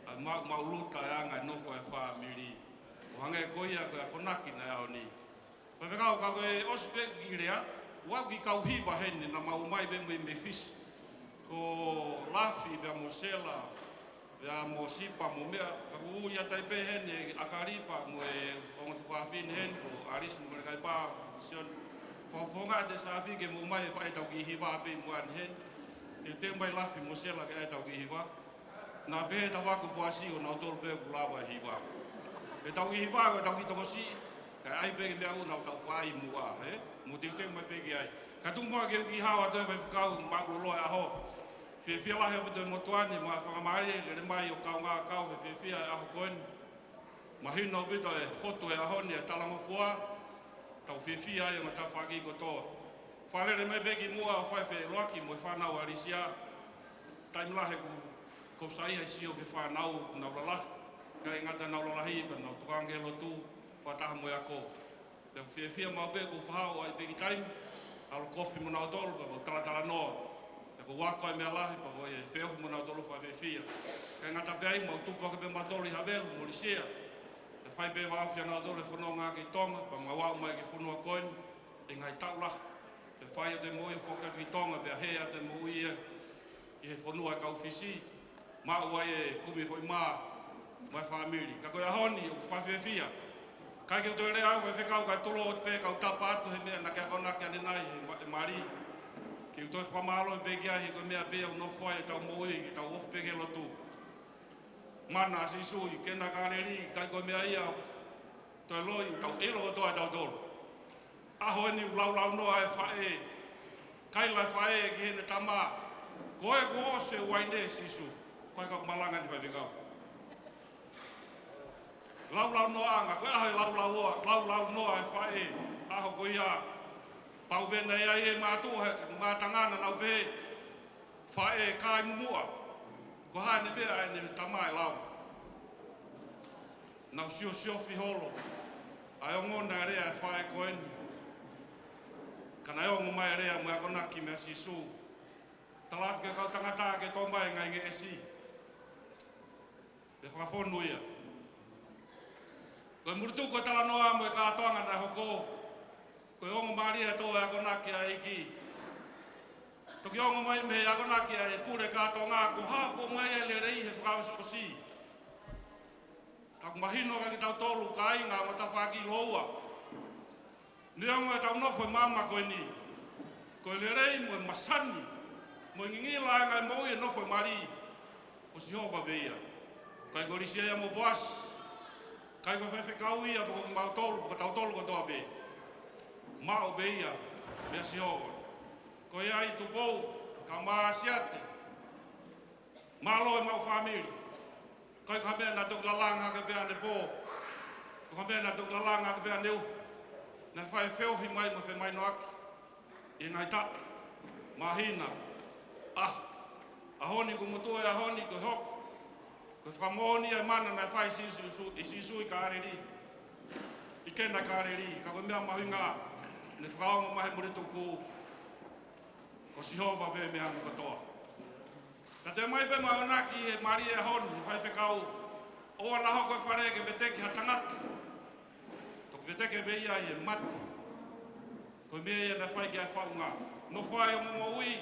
ʻa e maʻu, maʻuluta e anga e nofo e fāmili. ʻO hangē ko ia ko e akonaki ʻanenai. Faifekau, ka ko e ʻosi pē kiʻi lea, ʻoku ʻi ai e kiʻi kau hiva heni naʻa mau ʻomai pē mei, mei Fisi. Ko Lafi pea mo Sela, pea mo Sipa mo meʻa, ka ʻoku ʻi ai e taha pē heni ʻa ʻAkalipa mo e ongo tuofāfine heni, ko ʻAlisi mo Melekaipa, Sione. Fakafofongaʻi atu Safi ke mou ʻomai e faʻē ʻetau kiʻi hiva pē muʻa ni heni. Teuteu mai Lafi mo Sela ke ʻai ʻetau kiʻi hiva. Naʻa pehē ʻe Tavaku Poasi ʻoku nau tolu pē ʻoku lava e hiva. ʻEtau kiʻi hiva, ko ʻetau kiʻi tokosiʻi, kae ʻai pē ke meʻa ʻoku nau tau fai muʻa, ē? Mou teuteu mai pē ki ai. Ka tuku muʻa ke u kiʻi hao atu e faifekau, mālō e ʻaho. Fiefia lahi ʻaupito e motuʻa ni, mo e fakamālie, lele mai ʻo kaungā kau he fiefia e ʻaho ko eni. Mahino ʻaupito e fotu he ʻaho ni e talangofua, tau fiefia ai mo e tafaʻaki kotoa. Fakalele mai pē ki muʻa ʻo fai e feʻiloaki mo e fānau ʻa Lisia. Taimi lahi ʻoku, ʻoku ou saiʻia he sio ki he fānau ʻoku nau lalahi. ʻIkai ngata nau lalahi, pea nau tokanga ki he lotu, fakataha mo e ako. Pea ʻoku fiefia maʻu pē ʻoku ou faʻa ʻai pē kiʻi taimi, ʻalu ʻo kofi mo nautolu, pea ʻoku ou talatalanoa. Pea ʻoku ou ako e meʻa lahi, pea ʻoku ou feohi mo nautolu fakafiefia. ʻIkai ngata pē ai, mau tupu hake pē mautolu ʻi Havelu mo Lisia. Pea fai pē vāofi ʻa nautolu e fononga ki Tonga, pea mau aʻu mai ki he fonua ko eni, ʻi he ngaahi taʻu lahi. Pea fai atu e moʻui ʻo foki atu ki Tonga, pea hē atu e moʻui ia ʻi he fonua e kau Fisi, maʻu ai e kumi foʻi mā mo e fāmili. Ka ko e ʻaho ni ʻoku ou fakafiefia. ʻIkai ke u toe lea au, faifekau, kae tuku pē ke u tapa atu he meʻa naʻa ke akonaki ʻanenai he ma-, he mali. Ke u toe fakamālō pē ki ai he ko e meʻa pē ʻoku nofo ai ʻetau moʻui, ke tau ofi pē ki he lotu. Mana ʻa Sīsū ʻi Kena Kāleli, ʻikai ko e meʻa ia ʻoku toe loi, tau ʻilo kotoa ʻe tautolu. ʻAho eni ʻoku laulaunoa e faʻē. Kaila e faʻē ki heʻene tama, ko e kuo ʻosi e uaine, Sīsū. Ko e kau malanga ni, faifekau. Laulaunoaʻanga, ko e ʻaho e laulaunoa, laulaunoa e faʻē. ʻAho ko ia, pau pē naʻe ʻi ai e mātuʻa he mātanga naʻa nau pehē, faʻē kai mumuʻa. Ko e hā ʻene meʻa ʻene tama e lau. Nau siosiofi holo ʻa e ongona e lea e faʻē ko eni. Ka naʻe ongo mai e lea mo e akonaki meia Sīsū. Tala atu ki he kau tangata ke tō mai e ngaahi ngeʻesi. Pea fakafonu ia. Ko e mulituku e talanoa mo e kātoanga naʻe hoko, ko e ongo mālie ʻa e tō e akonaki ʻa e ʻEiki. Toki ongo mai mei he akonaki ʻa e pule kātoanga, ko e hā ʻoku ʻomai ai e lelei he fakaʻosiʻosi. Ka ʻoku mahino kiate kitautolu, kāinga, mo e tafaʻaki lōua. Neongo ʻetau nofo he māmani ko eni, ko e lelei mo e masani, mo e ngingila ʻa e ngaahi moʻui ʻi he nofo he mali, ko Sihova pē ia. ʻIkai ko Lisia ia mo Poasi, ʻikai ko e faifekau ia, pe ko mautolu, pe ko tautolu kotoa pē. Maʻu pē ia meia Sihova. Ko ia ai Tupou, kae ʻumaʻā Siate, Mālō e maʻu fāmili. ʻIkai ko ha meʻa naʻe toki lalanga hake pē ʻanepō. Ko ha meʻa naʻe toki lalanga hake pē ʻaneuhu. Naʻe fai e feohi mai mo e femahinoʻaki ʻi he ngaahi taʻu, māhina, ʻaho. ʻAho ni kuo motuʻa e ʻaho ni ko e hoko. Ko e fakamoʻoni ia e mana naʻe fai ʻe Sīsū, ʻe Sīsū ʻi Kāleli. ʻI Kena Kāleli, ka ko e meʻa mahuʻinga, naʻe fakaongo mai he mulitokú, ko Sihova pē mei he angakotoa. Naʻe toe ʻomai pē mo e akonaki ʻe Malia he ʻaho ni, he faifekau, ʻoua naʻa hoko e fale ke veteki ha tangata. Toki veteki pē ia ʻi he mate. Ko e meʻa ia naʻe fai ki ai e faʻunga. Nofo ai hoʻomo moʻui,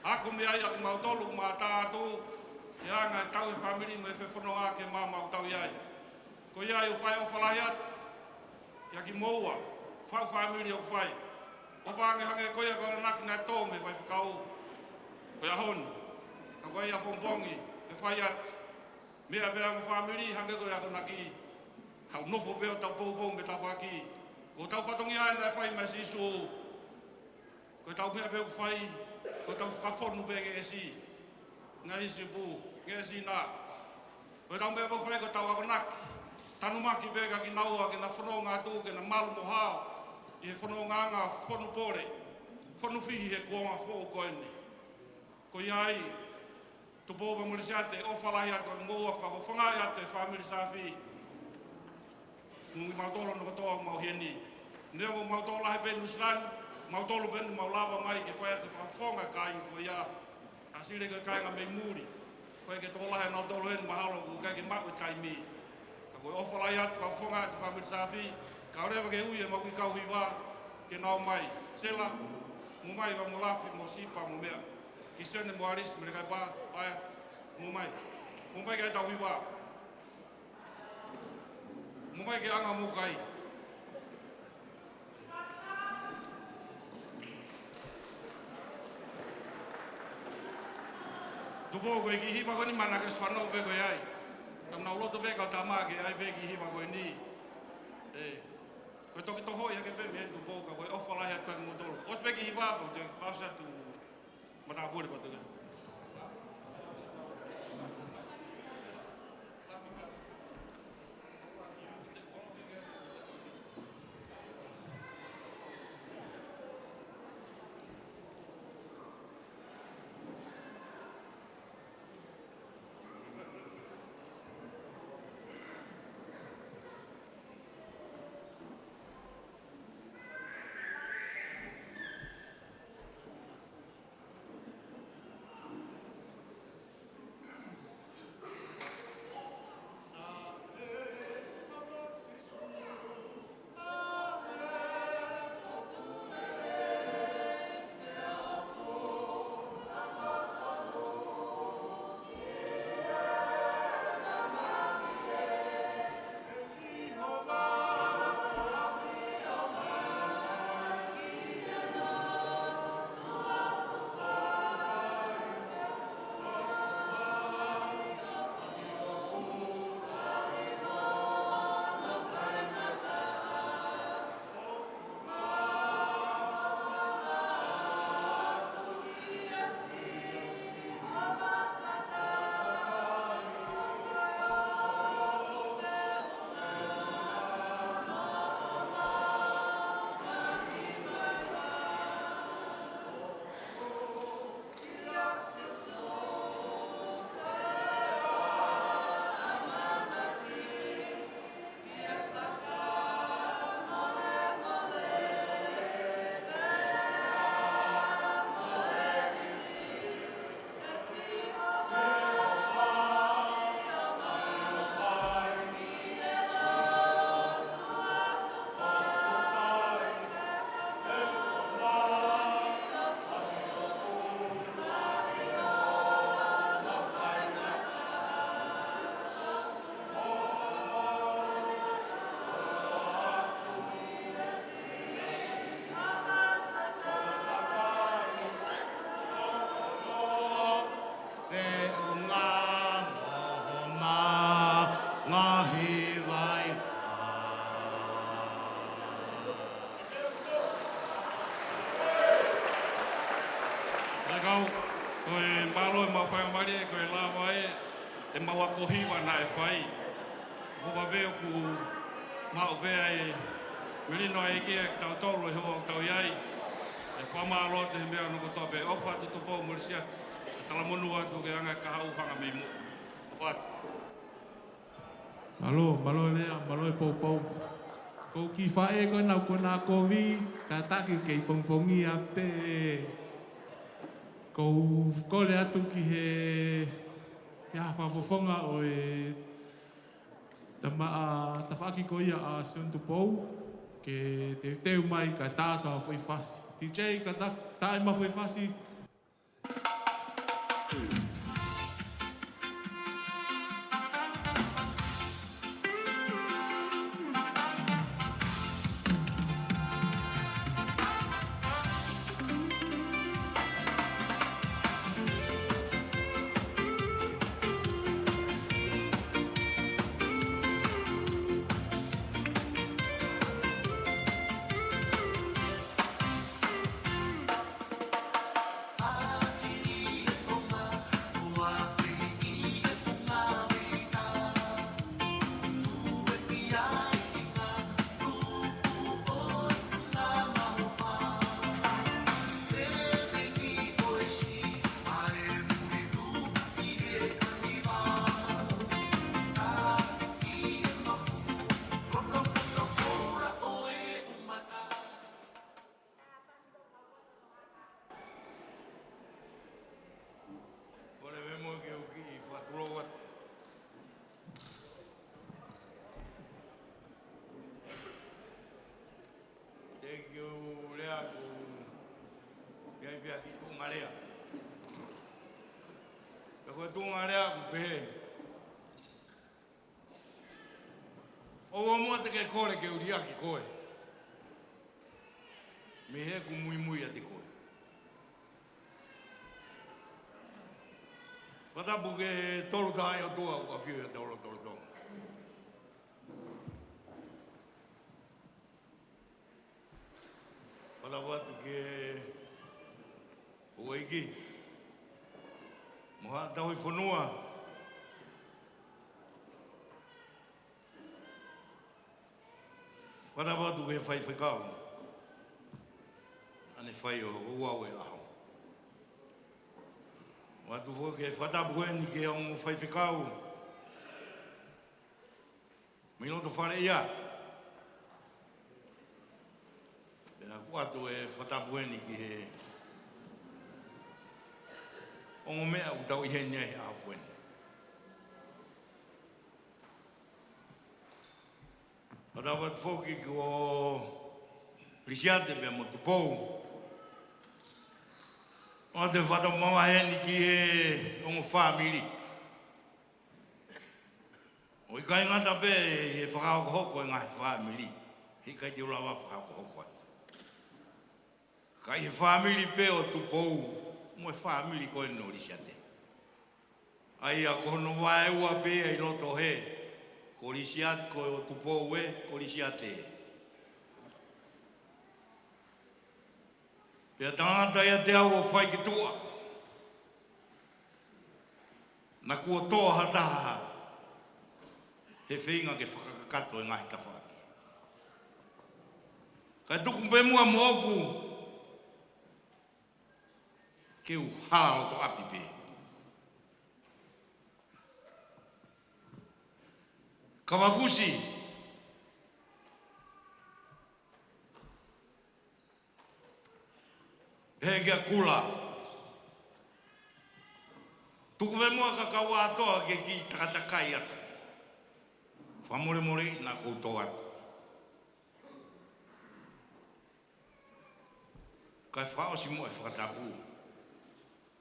ako mei ai ʻa kimautolu, mātā atu ki he anga e tauhi e fāmili mo e fefononga ke maumau tau ʻi ai. Ko ia ai ʻoku fai e ʻofa lahi atu kiate kimoua, fau fāmili ʻoku fai. ʻOfa ange hangē ko ia ko e akonaki naʻe tō mei he faifekau ko e ʻaho ni. Ka ko e ʻapongipongi, ʻe fai atu. Meʻa pē ʻa e ongo fāmili hangē ko e akonaki. Tau nofo pē ʻo tau poupou mo tafoki. Ko hotau fatongia ē naʻe fai mai ʻe Sīsū. Ko ʻetau meʻa pē ʻoku fai, ko ʻetau fakafonu pē ngeʻesi. Ngaahi siupū, ngeʻesi nā. Ko ʻetau meʻa pē ʻoku fai, ko ʻetau akonaki. Tanumaki pē kia kinaua ke na fononga atu, ke na malu mo hao ʻi he fonongaʻanga fonu pole, fonu fihi he kuonga foʻou ko eni. Ko ia ai, Tupou Molisiate, ʻofa lahi atu kiate kimoua, fakafofongaʻi atu e fāmili Saafi. Mo kimautolu hono kotoa ʻoku mau ʻi heni. Neongo ʻoku mau tokolahi pē ʻi Nuʻusila ni, mautolu pē eni ʻoku mau lava mai ke fai atu e fakafofonga ki he kāinga ko ia. ʻAsili ko e kāinga mei muli. ʻOku ʻikai ke tokolahi ʻa nautolu heni, mahalo ʻoku ʻikai ke maʻu e taimi. Ka ko e ʻofa lahi atu, fakafofonga atu e fāmili Saafi. Kae ʻoua leva ke ui ʻemau kiʻi kau hiva ke na ō mai. Sela, mou ō mai, pea mo Lafi, mo Sipa, mo meʻa. Kisione, mo Alisi, mo Lekaipa, Paea, mou ō mai. Mou ō mai ki heʻetau hiva. Mou ō mai ki he anga mou kai. Tupou, ko e kiʻi hiva ko eni, mana ke ʻosi fanongo pē koe ai. Tau nau loto pē kau tama ke ʻai pē kiʻi hiva ko eni. ʻE, ko e toki toho ia ke pē mei Tupou, ka ko e ʻofa lahi atu kiate kimoutolu. ʻOsi pē kiʻi hiva, pea te fasi atu. Matāpule patu ia. ʻemau ako hiva naʻe fai. Ko e vave ʻoku maʻu pē ʻa e melino ʻa e ʻEiki ʻiate kitautolu he ʻaho ʻoku tau ʻi ai. ʻE fakamālō atu he meʻa hono kotoa pē. ʻOfa atu Tupou mo Lisiate. Talamonū atu ke anga e kahaʻu hanga mei muʻa. ʻOfa atu. Mālō, mālō e lea, mālō e poupou. Ko e kiʻi faʻē ko ena ʻoku na kovi, kātaki ke pongipongia pē. Ko e kole atu ki he, ki ha fakafofonga ʻo e tama, ʻa, tafaʻaki ko ia ʻa Sione Tupou, ke teuteu mai kae tā atu ha foʻi fasi. T J, ka tā, tā ʻi ma foʻi fasi. Kole pē muʻa ke u kiʻi fakatulou atu. Teʻeki ke u lea ʻoku ʻi ai pē ha kiʻi tuʻunga lea. Pea ko e tuʻunga lea ʻoku pehē: ʻOua muʻa te ke kole ke u liʻaki koe mei heʻeku muimui ʻiate koe. Fakatapu ki he Tolu Tahaʻi ʻOtua ʻoku ʻafio ʻi hotau lotolotonga. Fakatapu atu ki he houʻeiki mo haʻa tauhi fonua. Fakatapu atu ki he faifekau naʻa ne fai ʻo ouau e ʻaho. ʻOatu foki e fakatapu ko eni ki he ongo faifekau mei loto fale ia. Pea ʻoku ʻoatu e fakatapu eni ki he ongo meʻa ʻoku tau ʻi heni ai he ʻaho ko eni. Fakatapu atu foki ki he Lisiate pea mo Tupou. ʻOatu e fakatapu mavahe eni ki he ongo fāmili. ʻOku ʻikai ngata pē he fakahokohoko e ngaahi fāmili, he ʻikai te u lava fakahokohoko atu. Ka ʻi he fāmili pē ʻo Tupou mo e fāmili ko eni ʻo Lisiate. ʻA ia ko hono vaeua pē ia ʻi loto he, ko Lisiate, ko Tupou ē, ko Lisiate ē. Pea tangata ʻiate au ʻo fai ki tuʻa, naʻa kuo toʻo ha taha he feinga ke fakakakato e ngaahi tafaʻaki. Kae tuku pē muʻa moʻoku ke u hala loto ʻapi pē. Kavakusi. Pehē kia Kula: Tuku pē muʻa ka kau ʻa toa ke kiʻi takatakai atu. Fakamolemole naʻa ku tō atu. Kae fakaʻosi muʻa e fakatapu,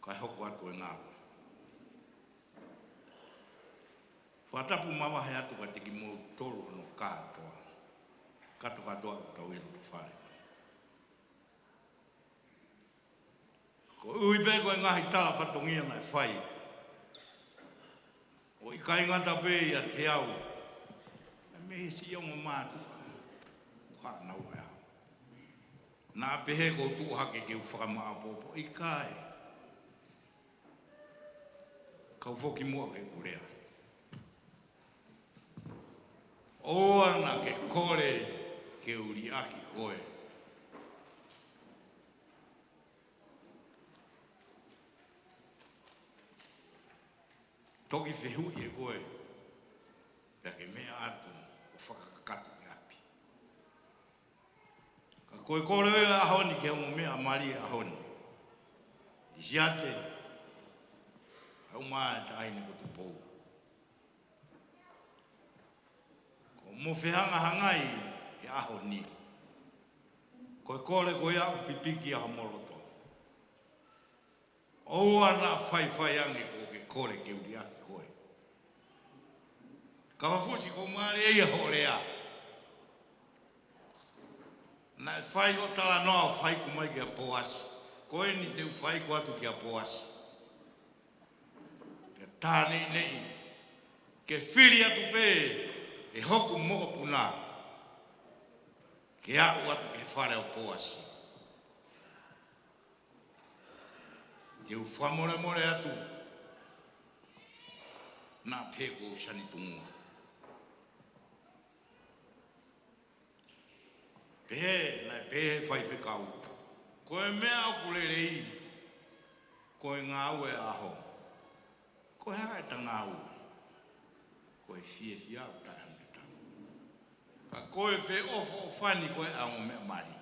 kae hoko atu e ngāue. Fakatapu mavahe atu kiate kimoutolu hono kātoa, kātoa kātoa ʻoku tau ʻi loto fale. Koeʻuhi pē ko e ngaahi tala fatongia naʻe fai, ʻoku ʻikai ngata pē ʻiate au, ka mei he siʻi ongo mātuʻa ʻoku haʻanau ʻaho. Naʻa pehē ʻoku ou tuʻu hake ke u fakamaʻopoʻopo, ʻikai. Kau foki muʻa ke u lea. ʻOua naʻa ke kole ke u liʻaki koe. Toki fehuʻi ʻe koe, pea ke meʻa atu ʻo fakakakato ki ʻapi. Ka ko e kole ʻo e ʻaho ni ki he ongo meʻa mali ʻaho ni. Lisiate, haʻu mai e taʻahine ko Tupou. Ko mo fehangahangai he ʻaho ni. Ko e kole ko ia ʻoku pipiki ʻa homo loto. ʻOua naʻa faifai ange kuo ke kole ke u liʻaki koe. Ka fafusi ko male ia hoʻo lea. Naʻe fai hoʻo talanoa ʻo fai ko mai kia Poasi. Ko eni te u fai ko atu kia Poasi. Pea tā neʻineʻi, ke fili atu pē ʻe hoku mokopuna, ke aʻu atu ki he fale ʻo Poasi. Te u fakamolemole atu, naʻa pehē ko Sani Tungua. Pehē, naʻe pehē faifekau. Ko e meʻa ʻoku lelei, ko e ngāue ʻaho. Ko e hā ʻeta ngāue? Ko e fiefia ʻoku taʻe hano tau. Ka ko e feʻofoʻofani ko e ʻa e ongo meʻa mali.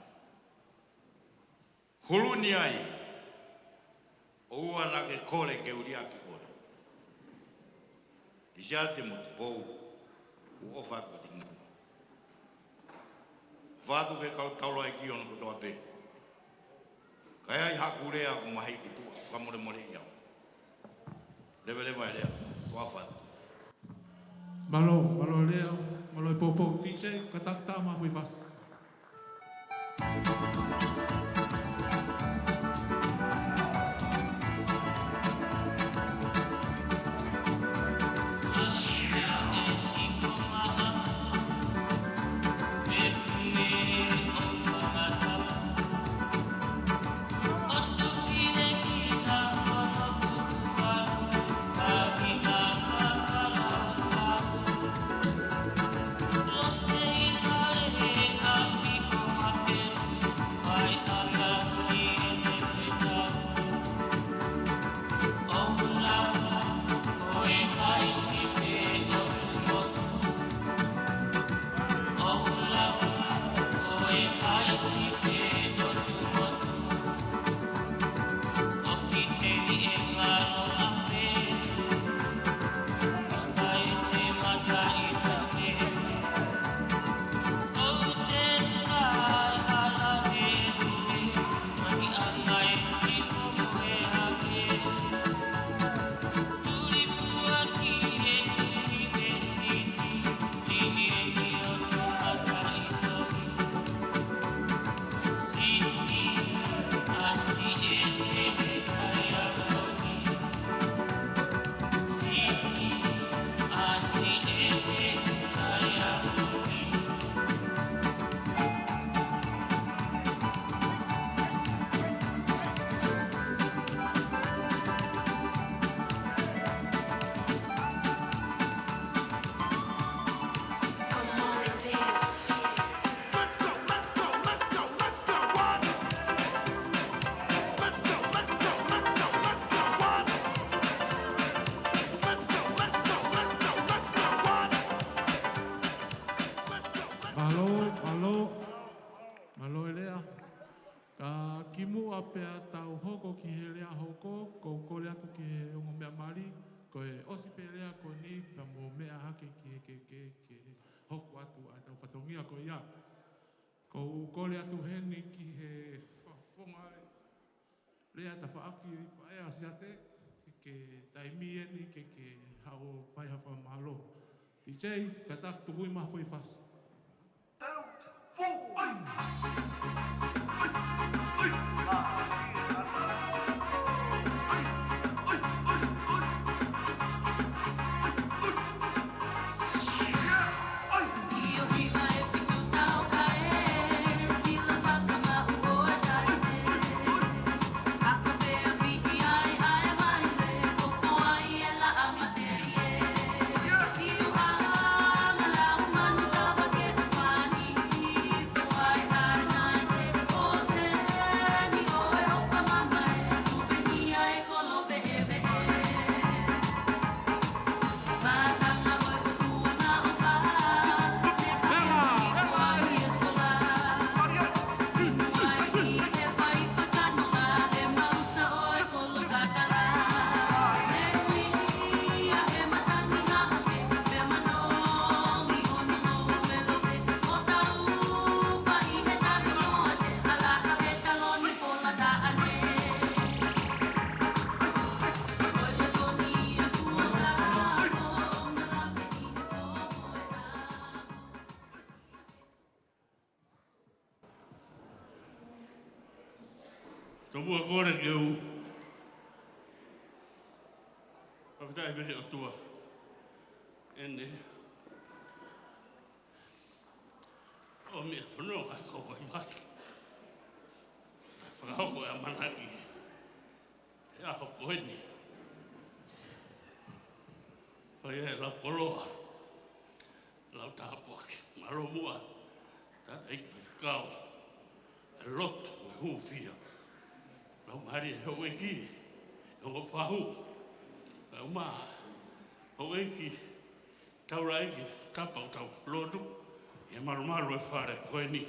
Hulu ni ai, ʻoua naʻa ke kole ke u liʻaki koe. Lisiate mo Tupou, ʻoku ou ʻofa atu kiate kimoutolu. ʻOfa atu ki he kau taulaʻeiki hono kotoa pē. Ka ʻi ai haʻaku lea ʻoku mahuʻinga ki tuʻa, fakamolemoleʻi au. Leveleva e lea, ʻofa atu. Mālō, mālō Lea, mālō e poupou. T J, kātaki ʻetau mafoʻi fasi. Mālō, mālō, mālō e Lea. Ka kimuʻa pea tau hoko ki he lea hoko, ʻoku ou kole atu ki he ongo meʻa mali, ko e ʻosi pē lea ko eni, pea mo meʻa hake ki he ke, ke, ke hoko atu ʻa ʻetau fatongia ko ia. ʻOku ou kole atu heni ki he fakafofonga e lea tafaʻaki ʻa e Lisiate, ke taimi eni ke, ke haʻu ʻo fai ha fakamālō. T J, kātaki tuku e mafoʻi fasi. Tomuʻa kole ke u fakafetaʻi pē ki he ʻOtua ʻene ʻomi e fononga ko eni ʻo fakahoko e ʻamanaki he ʻaho ko eni. Fai ai e lau koloa, lau tāpuaki. Mālō muʻa, tangataʻeiki faifekau, e lotu mo e hūfia. Laumālie houʻeiki, ongo fahu. Lau mā, houʻeiki, taulaʻeiki, kapau tau lotu, ʻe malumalu e fale ko eni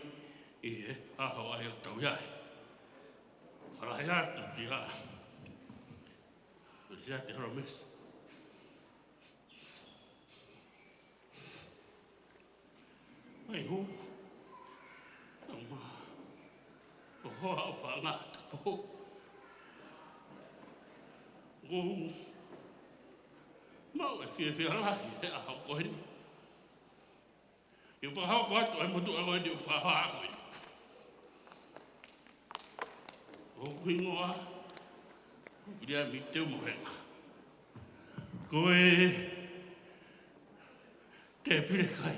ʻi he ʻaho ʻa ia ʻoku tau ʻi ai. Fakalahi atu kia Lisiate Holomesi. Mai hū. Tama. Ko hoa ʻo fanga tapo. Ko mau e fiefia lahi he ʻaho ko eni. Ke fakahoko atu ai motuʻa ko eni ʻo fakahoko atu. ʻOku hingoa, Viliami Teumohenga. Ko e tēpile kai.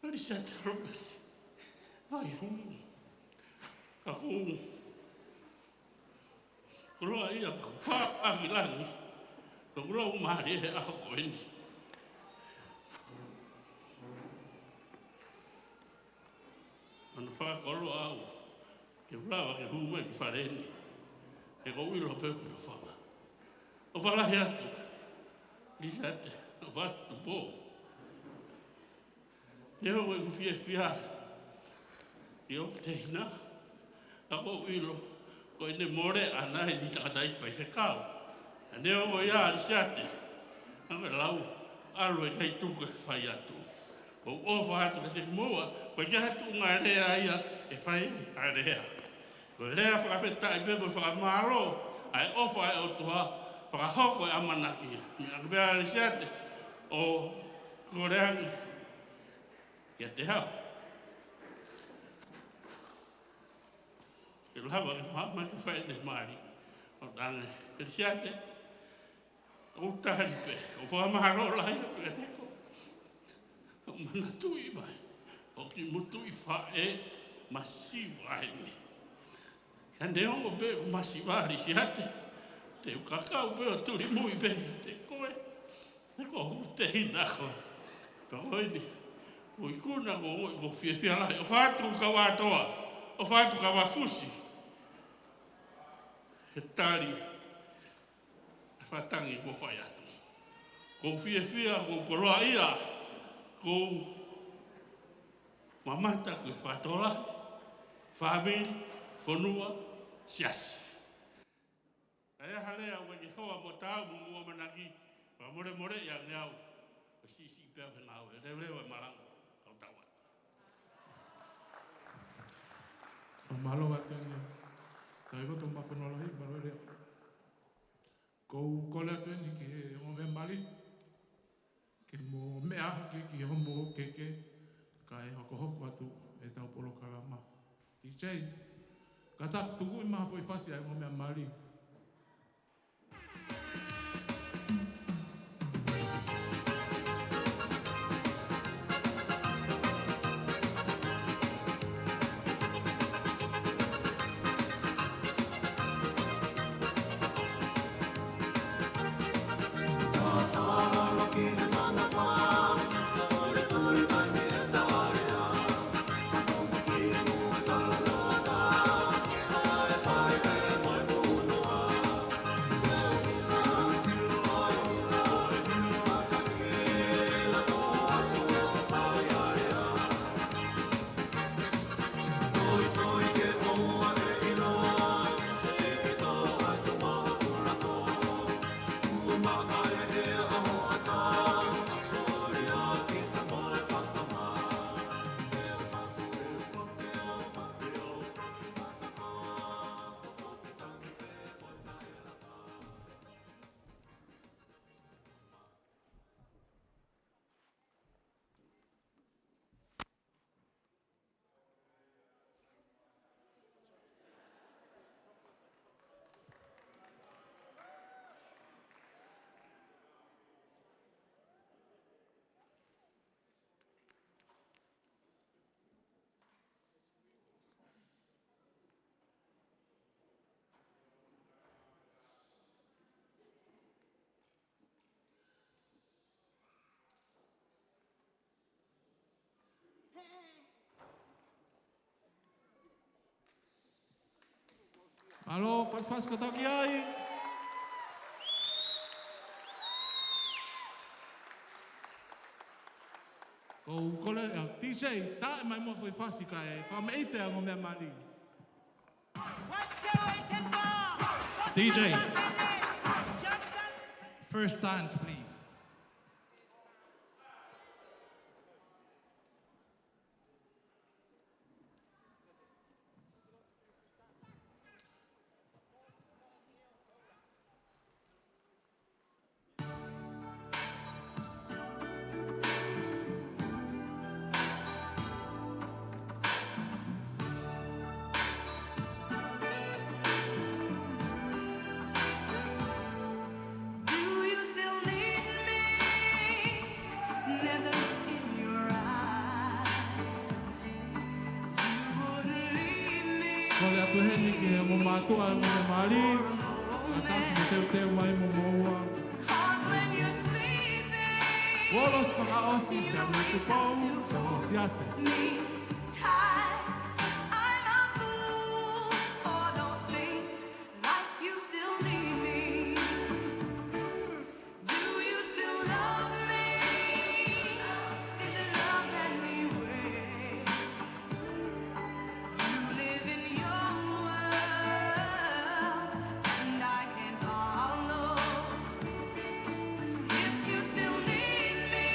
Lisiate Holomesi. Vai hū. Ka kou koloaʻia, ka kou pāpā ki langi. Ka kou lau mālie he ʻaho ko eni. Mana fakakoloa au ke u lava ke hū mai ki fale ni. He kou ʻilo pē ʻoku na fanga. ʻO fakalahi atu. Lisiate, ʻo fakatupu. Neongo ʻeku fiefia ʻi hoku tehina, ka kou ʻilo ko ʻene mole ʻana ʻi he tangataʻeiki faifekau. Neongo ia Lisiate, ʻa e lau, ʻalu ʻikai tuku e fai atu. ʻOku ou ʻofa atu kiate kimoua, ko e kiʻi tuʻunga lea ia ʻe fai ai e lea. Ko e lea fakafetaʻi pē mo e fakamālō, ʻa e ʻofa ʻa e ʻOtua, fakahoko e ʻamanaki. Meʻa pē ʻa Lisiate, ʻo kole ange kiate au. Ke lava ke maʻu mai ke fai ʻene mali. ʻO tangi, Lisiate, ʻoku tali pē, ʻoku ou fakamālō lahi atu kiate koe. ʻOku ou manatuʻi mai, ʻoku ou kiʻi motuʻi faʻē masiva eni. Ka neongo pē ʻoku masiva Lisiate, te u kakau pē ʻo tuli mui pē kiate koe. He ko hoku tehina koe. Ka ko eni, ʻoku ou ikuna koe, ʻoku ou fiefia lahi. ʻOfa atu Kauatoa, ʻofa atu Kauafusi. He tali ʻa e fakatangi kuo fai atu. ʻOku ou fiefia, ʻoku ou koloaʻia, ʻoku ou mamata ki he fakatokolahi, fāmili, fonua, siasi. Ka ʻi ai ha lea ʻoku ʻikai ke hoa mo taau mo hoku ʻamanaki, fakamolemoleʻi ange au, ʻo siʻisiʻi pē au he ngāue, leuleu e malanga, kau tau atu. Fakamālō atu eni, tauhi loto mo e fonua lahi, mālō e lea. Kou kole atu eni ki he ongo meʻa mali, ke mo meʻa hake ki homo keke, kae hokohoko atu ʻetau polokalama. DJ, ka ta tuku mai ha foʻi fasi ʻa e ongo meʻa mali. Mālō, pasipasi kātoa ki ai. Ko u kole, ʻa, D J, tā mai muʻa e foʻi fasi kae fakameʻite ʻa e ongo meʻa mali. D J, first dance, please. Do you still need me? There's a look in your eyes. You wouldn't leave me. Kole atu heni ki he ongo mātuʻa ʻo e ongo meʻa mali, kātaki ke teuteu mai mo moua. 'Cause when you're sleeping, Uolosi fakaʻosi, you pea mo reach out Tupou, to pea mo hold Siate. Me tight. I'm a fool for those things. Like you still need me. Do you still love me? Is it love anyway? You live in your world, and I can't follow. If you still need me,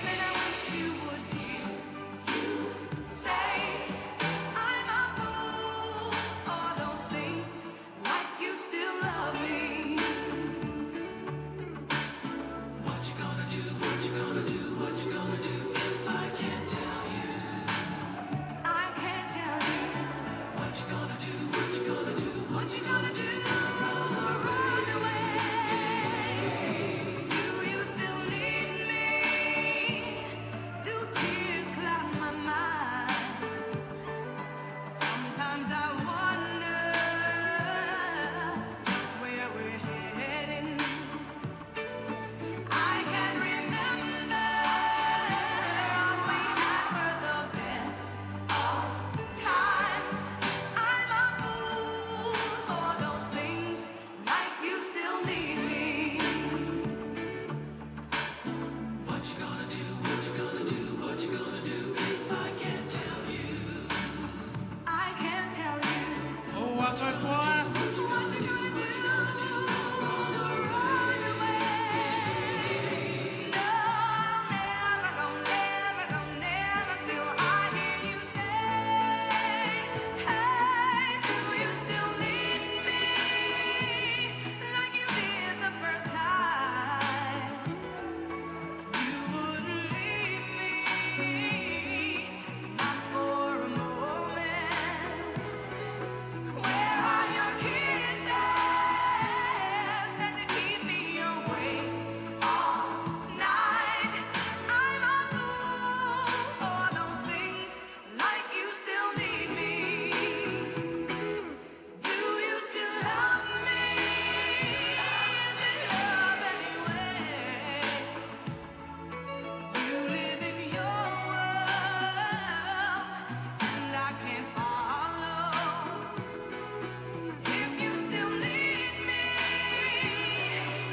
then I wish you would hear. You say I'm a fool for those things, like you still love me. What you gonna do? What you gonna do? What you gonna do if I can't tell you? I can't tell you. What you gonna do? What you gonna do? What you gonna do? Run, run, run away. Do you still need me? Do tears cloud my mind? Sometimes I wonder just where we're heading. I can remember we had were the best of times. I'm a fool for those things, like you still need me. What you gonna do? What you gonna do? What you gonna do if I can't tell you? I can't tell you. Oh, what you gonna do? What you gonna do? What you gonna do? Run away. No, never gonna, never gonna, never till I hear you say, hey, do you still need me like you did the first time? You wouldn't leave me, not for a moment. Where are your kisses that keep me awake all night? I'm a fool for those things, like you still need me. Do you still love me? Is it love anyway? You live in your world, and I can't follow. If you still need me,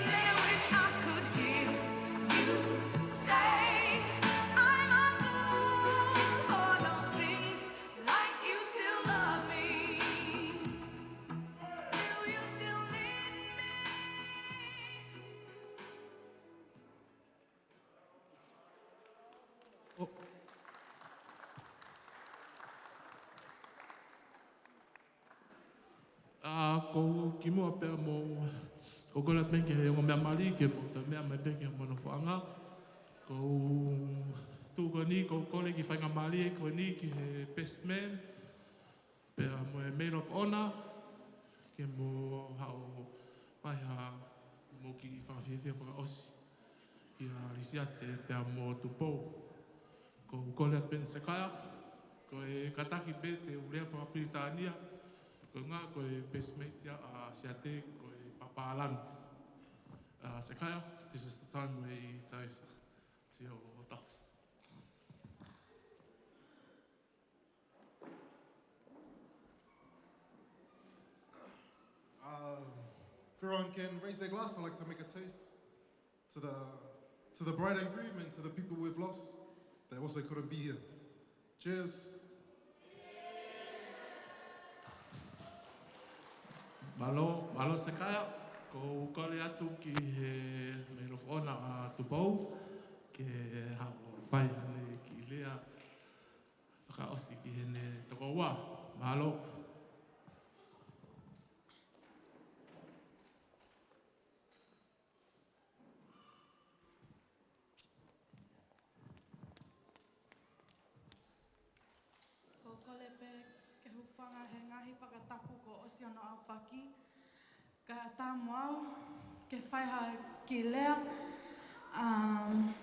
then I wish I could hear you say, I'm a fool for those things, like you still love me. Do you still need me? Oh. ʻA, ko u kimuʻa pea mo, ko u kole atu pē ki he ongo meʻa mali, ke mou toe meʻa mai pē ki hoʻomou nofoʻanga. Ko u tuʻu ko eni, ko u kole ki he faingamālie ko eni ki he best man. Pea mo e Maid of Honor, ke mou haʻu mai ha mou kiʻi fakafiefia fakaʻosi kia Lisiate pea mo Tupou. Ko u kole atu pē Sekaya, ko e kātaki pē te u lea fakapilitānia, ko e ʻuhinga ko e best mate ia ʻa Siate, ko e pāpālangi. ʻA, Sekaya, this is the time where you tell us your thoughts. Everyone can raise their glass. I'd like to make a toast to the, to the bride and groom and to the people we've lost that also couldn't be here. Cheers. Mālō, mālō Sekaia, ʻoku ou kole atu ki he meilofona ʻa Tupou, ke haʻu ʻo fai haʻane kiʻi lea fakaʻosi ki heʻene tokoua. Mālō. ʻOku ou kole pē ke hūfanga he ngaahi fakatapu kuo ʻosi hono aofaki. Kae ʻatā mo au ke fai ha kiʻi lea. Um,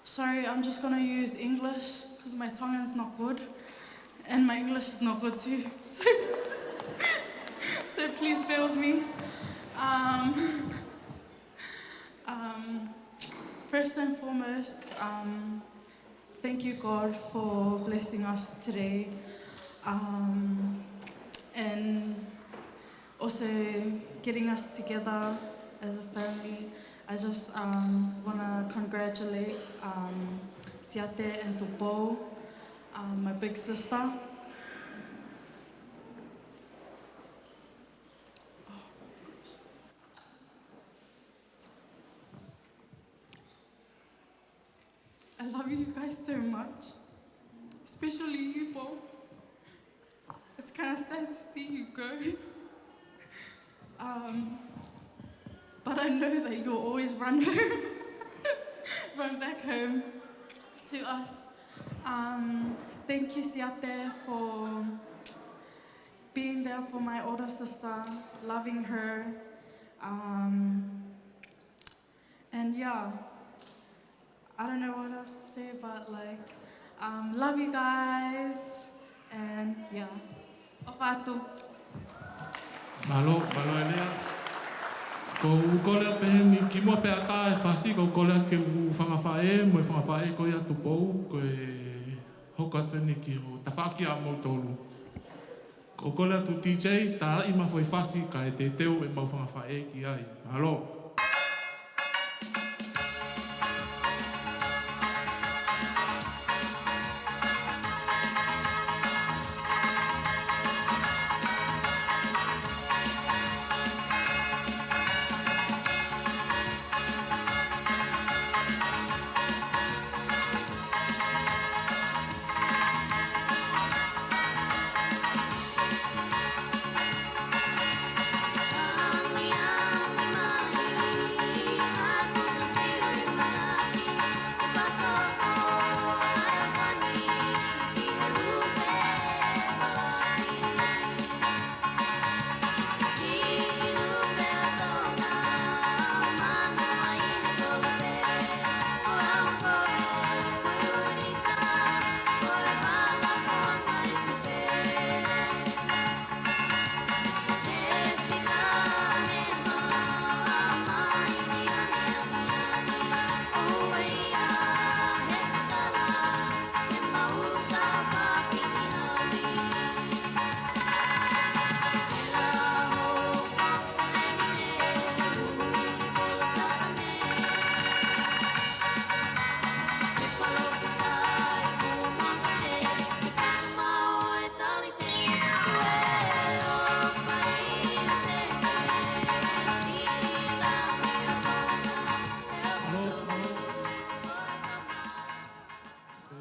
sorry, I'm just gonna use English because my Tongan's not good and my English is not good too. So, so please bear with me. Um, um, first and foremost, um, thank you, God, for blessing us today, um, and also getting us together as a family. I just, um, want to congratulate, um, Siate and Tupou, um, my big sister. I love you guys so much, especially you, Paul. It's kinda sad to see you go. Um, but I know that you'll always run home, run back home to us. Um, thank you, Siate, for being there for my older sister, loving her. Um, and yeah, I don't know what else to say, but, like, um, love you guys, and yeah, ʻofa atu. Mālō, mālō e lea. ʻOku ou kole pē heni kimuʻa pea ʻatā e fasi, ʻoku ou kole atu ki he ʻū fanga faʻē, mo e fanga faʻē ko ia ʻa Tupou, ko e hoko atu eni ki hoʻo tafaʻaki ʻa moutolu. ʻOku ou kole atu D J, tālaʻi mai ha foʻi fasi kae teuteu ʻemau fanga faʻē ki ai. Mālō. Mālō, mālō.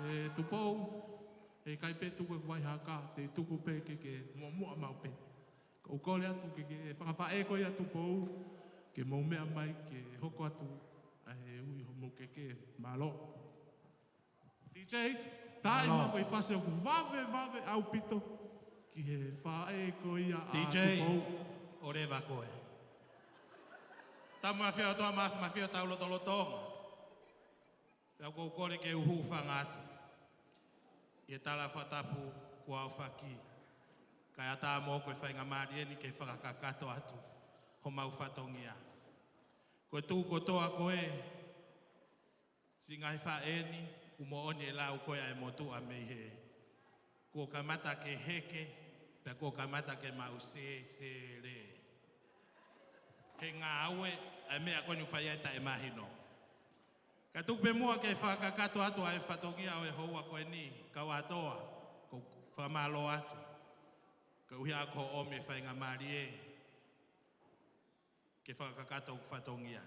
ʻE Tupou, heʻikai pē tuku ʻeku vai haka, te u tuku pē ke ke muʻomuʻa maʻu pē. ʻOku ou kole atu ki he fanga faʻē ko ia ʻa Tupou, ke mou meʻa mai ke hoko atu ʻa e ui hoʻomou keke. Mālō. D J, tālaʻi mai ha foʻi fasi ʻoku vave, vave ʻaupito ki he faʻē ko ia ʻa Tupou. D J, ʻo leva koe. Tau mafio atu ʻa maf-, mafio tau lotolotonga. Pea ʻoku ou kole ke u hūfanga atu ʻi he tala fakatapu kuo aofaki, kae ʻatā moʻoku e faingamālie ni ke fakakakato atu homau fatongia. Ko e tuʻu kotoa ko ē, siʻi ngaahi faʻē ni, kuo moʻoni e lau ko ē ʻa e motuʻa mei hē. Kuo kamata ke heke, pea kuo kamata ke maʻu sēsēlē. he ngāue ʻa e meʻa ko eni ʻoku fai ai taʻemahino. Ka tuku pē muʻa ke fakakakato atu ʻa e fatongia ʻo e houa ko eni, kau ʻatoa, ʻoku ou fakamālō atu. Ka ʻuhi ʻa ko hoʻo ʻomi e faingamālie ke fakakakato hoku fatongia.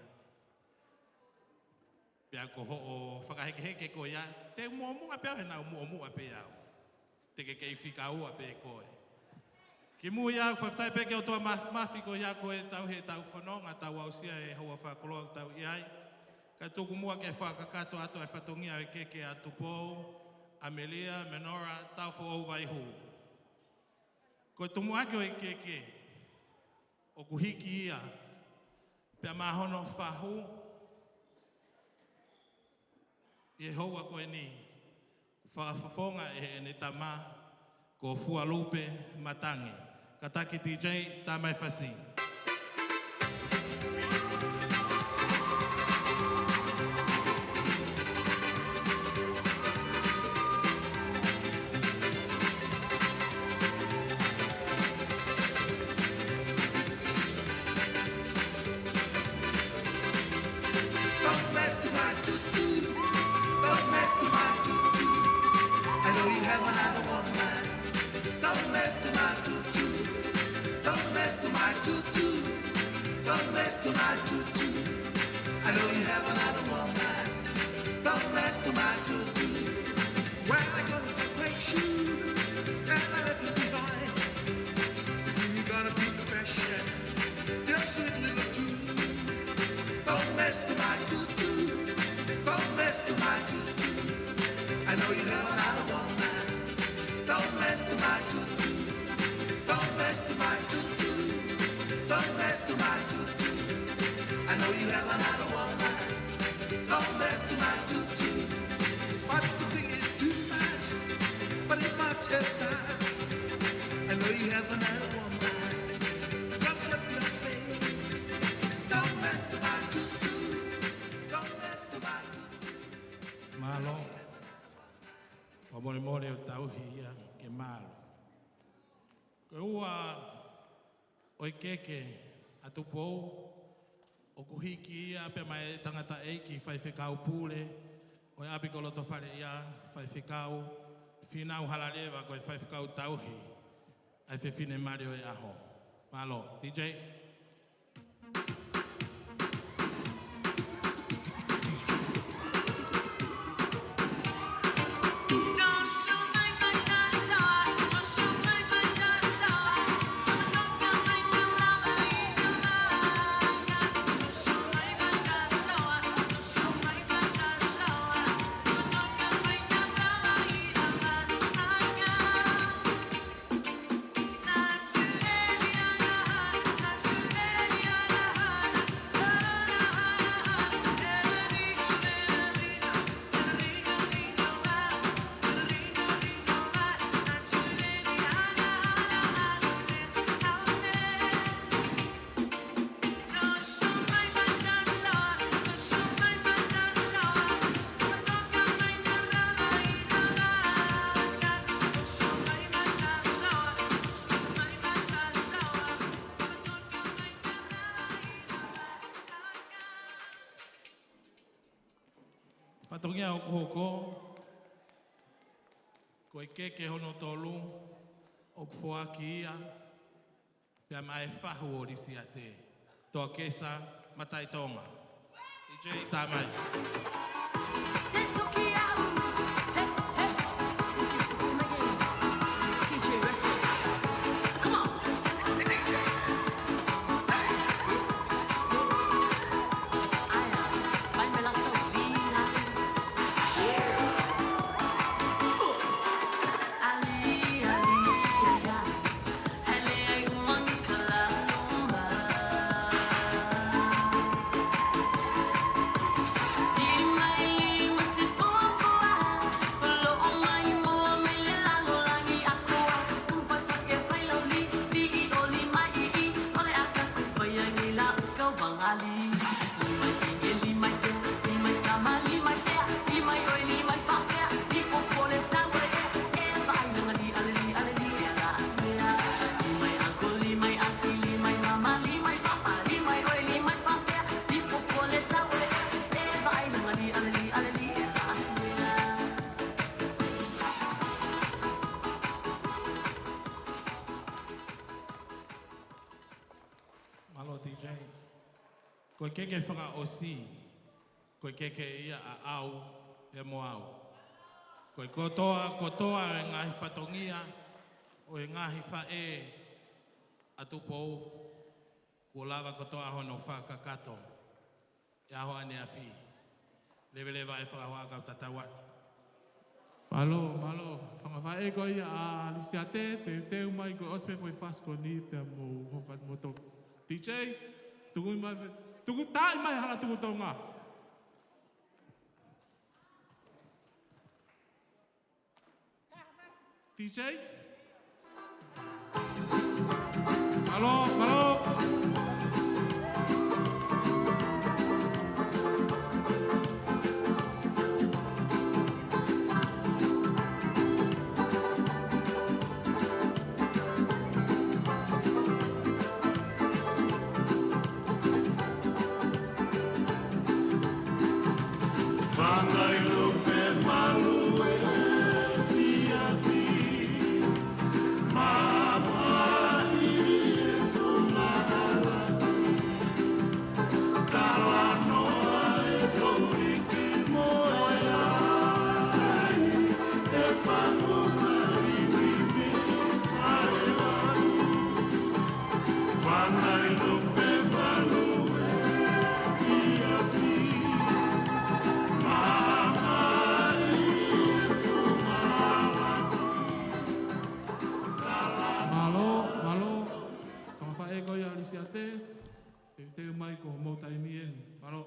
Pea ko hoʻo fakahekeheke ko ia, te u muʻomuʻa pē au he naʻa ku muʻomuʻa pē au. Te ke kei fika ua pē koe. Kimuʻa ia, fakafetaʻi pē ki he ʻOtua Māfimafi ko ia ko e tauhi ʻetau fononga, tau aʻusia e houa fakakoloa ʻoku tau ʻi ai. Ka tuku muʻa ke fakakakato atu ʻa e fatongia ʻo e keke ʻa Tupou, ʻAmelia, Menora, Taufoʻou, Vaihū. Ko e tumuʻaki ʻo e keke ʻoku hiki ia pea mo hono fahu ʻi he houa ko eni, ʻoku fakafofonga ʻe heʻene tama ko Fualupe Matangi. Kātaki D J, tā mai e fasi. Don't mess with my tutu. Don't mess with my tutu. I know you have another woman. Don't mess with my tutu. Don't mess with my tutu. Don't mess with my tutu. I know you have another woman. Don't mess with my tutu. Why I gonna take my shoe and I left it behind? If you gonna be the fashion, just sweet little tune. Don't mess with my tutu. Don't mess with my tutu. I know you have a lot of woman. Don't mess with my tutu. Don't mess with my tutu. Don't mess with my tutu. I know you have a lot of woman. Don't mess with my tutu. What you think is too much, but it might tell time. I know you have a lot of woman. Don't slip your face. Don't mess with my tutu. Don't mess with my tutu. Mālō. Fakamolemole ʻo tauhi ia ke mālō. Ko e ua ʻo e keke ʻa Tupou, ʻoku hiki ia pea mo e tangataʻeiki faifekau pule ʻo e ʻapi ko Lotofaleʻia, Faifekau Fīnau Halaleva, ko e faifekau tauhi ʻa e fefine mali ʻo e ʻaho. Mālō, D J. Fatongia ʻoku hoko, ko e keke hono tolu, ʻoku foaki ia pea mo e fahu ʻo Lisiate Toakesa Mataitonga. D J, tā mai. Ko e keke fakaʻosi, ko e keke ia ʻaʻau pea mo au. Ko e kotoa, kotoa e ngaahi fatongia ʻo e ngaahi faʻē ʻa Tupou, kuo lava kotoa hono fakakakato ʻi he ʻaho ʻaneafi. Leveleva e fakahoa kau tatau atu. Mālō, mālō. Fanga faʻē ko ia ʻa Lisiate, teuteu mai ko e ʻosi pē foʻi fasi ko eni pea mou hoko atu mo toki. D J, tuku mai fe-, tuku taʻi mai hala tuku Tonga. D J? Mālō, mālō. Mālō, mālō. Fanga faʻē ko ia ʻa Lisiate, teuteu mai ko homou taimi eni. Mālō.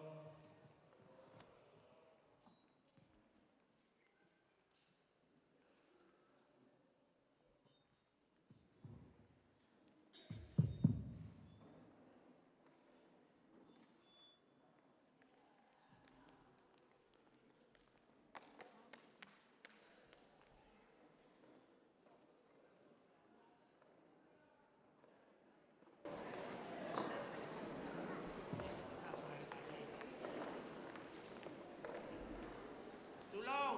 Tulou,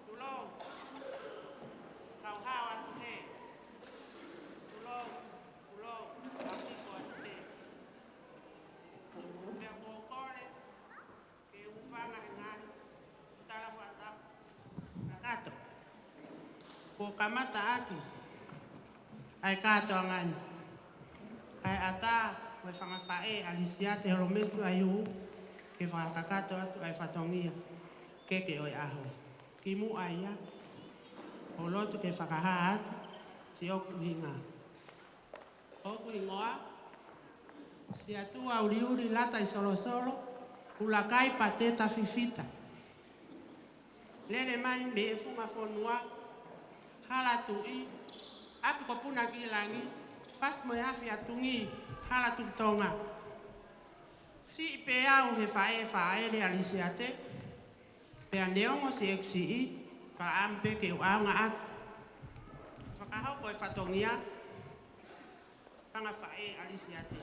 tulou. Hauhau atu hē. Tulou, tulou. Hauhiko atu hē. Pea ko kole ke u hūfanga he ngaahi tala fakatapu. Kakato. Kuo kamata atu ʻa e kātoanga ni. Kae ʻatā mo e fanga faʻē ʻa Lisiate Holomesi Aiū ke fakakakato atu ʻa e fatongia keke ʻo e ʻaho. Kimuʻa ia, ʻoku ou lotu ke fakahā atu siʻoku ʻuhinga. ʻOku hingoa, Siatua Uliuli Lata ʻi Solosolo, Ulakai Pateta Fifita. Lele mai mei he funga fonua, Hala Tuʻi, ʻapi ko Punakilangi, fasi mo e afi ʻa Tungi, Hala Tuʻi Tonga. Siʻi pē au he faʻē fāʻele ʻa Lisiate, pea neongo siʻeku siʻi, fakaʻamu pē ke u ʻaonga ʻaki. Fakahoko e fatongia, fanga faʻē ʻa Lisiate.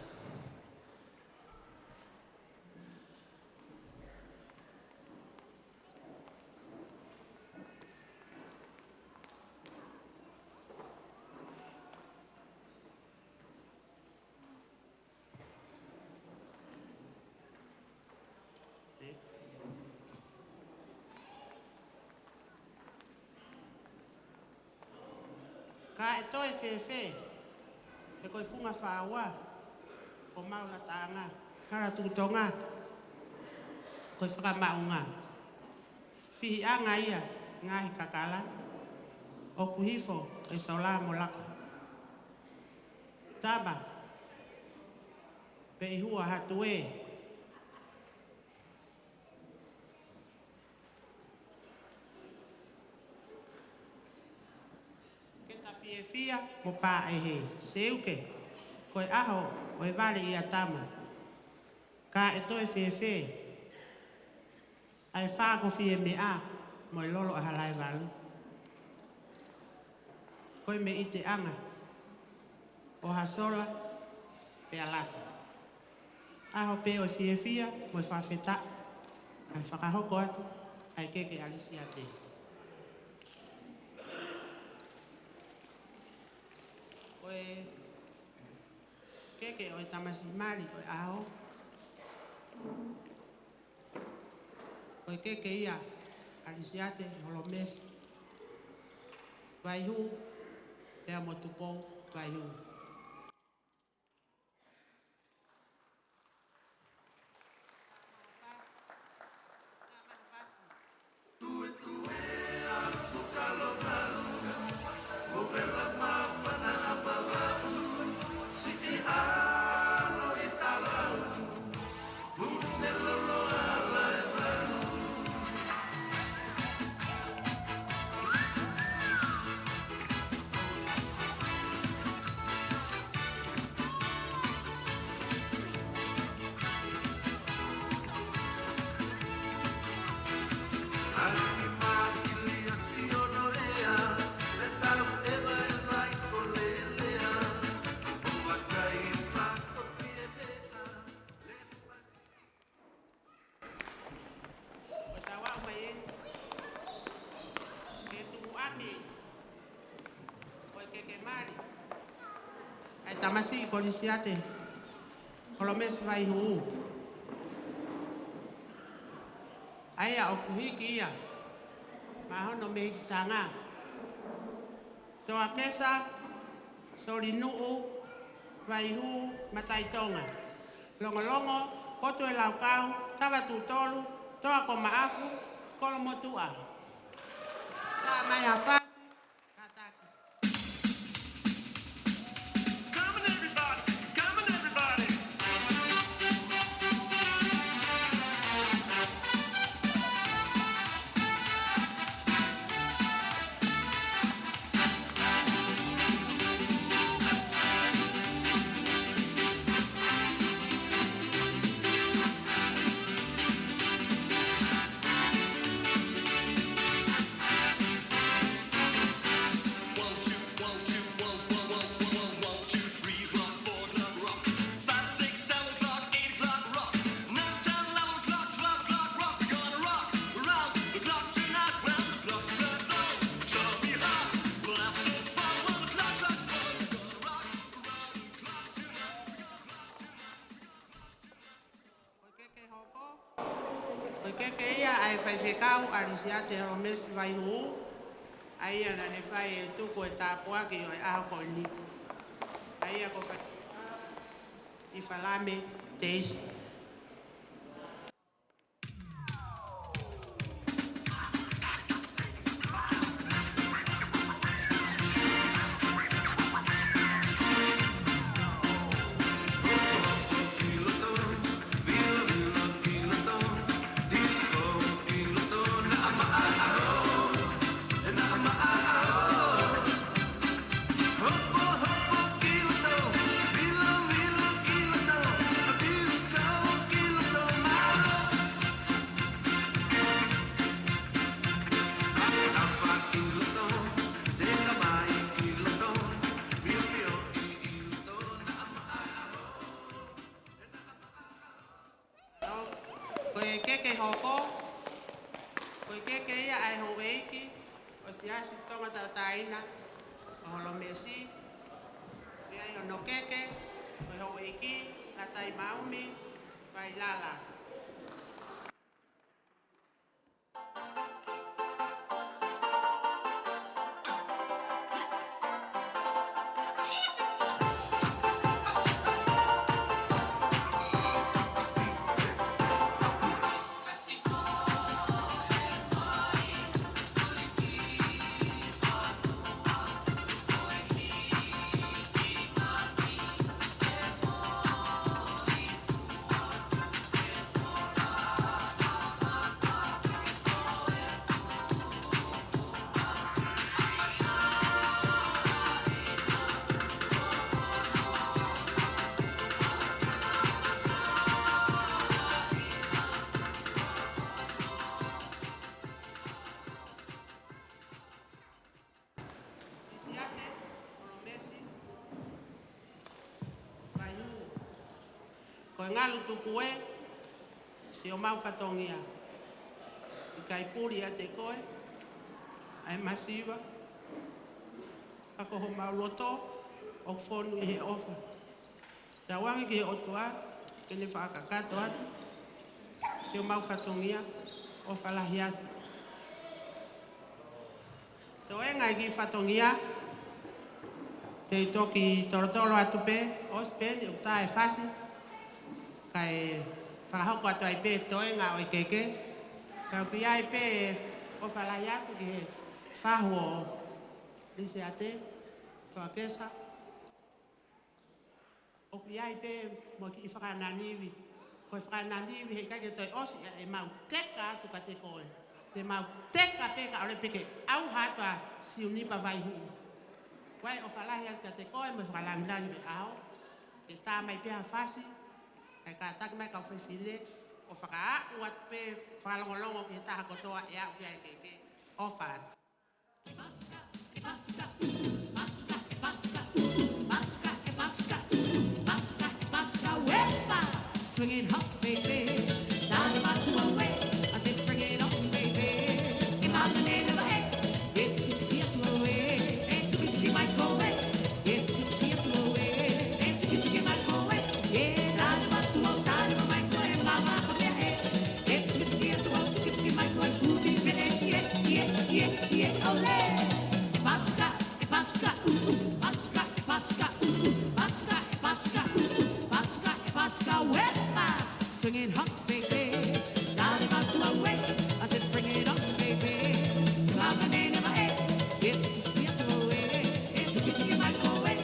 Ka ʻe toe fēfē, he ko e funga fāua, ko Maulataʻanga, Hala Tuʻi Tonga, ko e fakamaʻunga. Fihiʻanga ia, ngaahi kakala, ʻoku hifo, ʻe sola mo laka. Tama, pe ʻi hua hatu ē. Ke ta fiefia mo pāʻehe, seuke, ko e ʻaho ʻo e vale ia tama. Ka ʻe toe fēfē, ʻa e fā ko Fiemeʻa mo e lolo ʻa Halaevalu. Ko e meʻiteʻanga ʻo ha sola pea laka. ʻAho pē ʻo e fiefia mo e fakafetaʻi, kae fakahoko atu ʻa e keke ʻa Lisiate. Ko e keke ʻo e tamasiʻi mali ʻo e ʻaho, Ko e keke ia ʻa Lisiate Holomesi Vaihū, pea mo Tupou Vaihū. Ko e tau aʻu mai eni ki he tuʻuaki ʻo e keke mali ʻa e tamasiʻi ko Lisiate Holomesi Vaihū. ʻA ia ʻoku hiki ia maʻa hono mehikitanga, Toakesa Solinuʻu Vaihū Mataitonga, Longolongo, Potu ʻo e Laukau, Tavatuʻutolu, Toakomaʻafu, Kolomotuʻa. Taʻa mai ha fasi, kātaki. Come on, everybody. Come on, everybody. Ko e keke hoko, ko e keke ia ʻa e faifekau ʻa Lisiate Holomesi Vaihū, ʻa ia naʻa ne fai e tuku e tāpuaki ʻo e ʻaho ko eni. ʻA ia ko Faifekau Ifalame Teisi. Ko e keke hoko, ko e keke ia ʻa e houʻeiki ʻo e Siasi Tonga Tauʻatāina ʻo Holomesi, pea ʻi hono keke ko e houʻeiki Latai Maumi Vailala. Lisiate Holomesi Vaihū, ko e ngalu tuku ē, siʻomau fatongia. ʻIkai puli ʻiate koe ʻa e masiva, ka ko homau loto ʻoku fonu ʻi he ʻofa. Tauange ki he ʻOtua ke ne fakakakato atu ʻi homau fatongia, ʻofa lahi atu. Toenga e kiʻi fatongia, te u toki tolotolo atu pē, ʻosi pē, te u tā e fasi, kae fakahoko atu ai pē toenga ʻo e keke. Ka ʻoku ʻi ai pē ʻofa lahi atu ki he fahu ʻo Lisiate Toakesa. ʻOku ʻi ai pē mo e kiʻi fakananivi. Ko e fakananivi heʻikai ke toe ʻosi ia ʻemau teka atu kiate koe. Te mau teka pē kae ʻoua pē ke ʻauha atu ʻa Siunipa Vaihuʻu. Ko e ʻofa lahi atu kiate koe mo e fakalāngilangi ʻo e ʻaho. Ke tā mai pē ha fasi, kae kātaki mai kau fefine, ʻo fakaaʻu atu pē, fakalongolongo ki he taha kotoa ʻe aʻu ki ai e keke. ʻOfa atu. Swinging hot, baby. Dale más suave. I said, bring it on, baby. Yes, it's here to away. Hey, chuki, chuki, my boy. Yes, it's here to away. Hey, chuki, chuki, my boy. Yeah, dale más suave, dale más, my boy. Mama, come here, hey. Yes, it's here to away. Chuki, chuki, my boy. Booty, baby. Yeah, yeah, yeah, yeah, ole. Paska, e paska, uh, uh, paska, e paska, uh, uh, paska, e paska, uh, uh, paska, e paska, uepa. Swinging hot, baby. Dale más suave. I said, bring it on, baby. Mama, nene, ma, eh. Yes, it's here to away. Yes, it's here, my boy.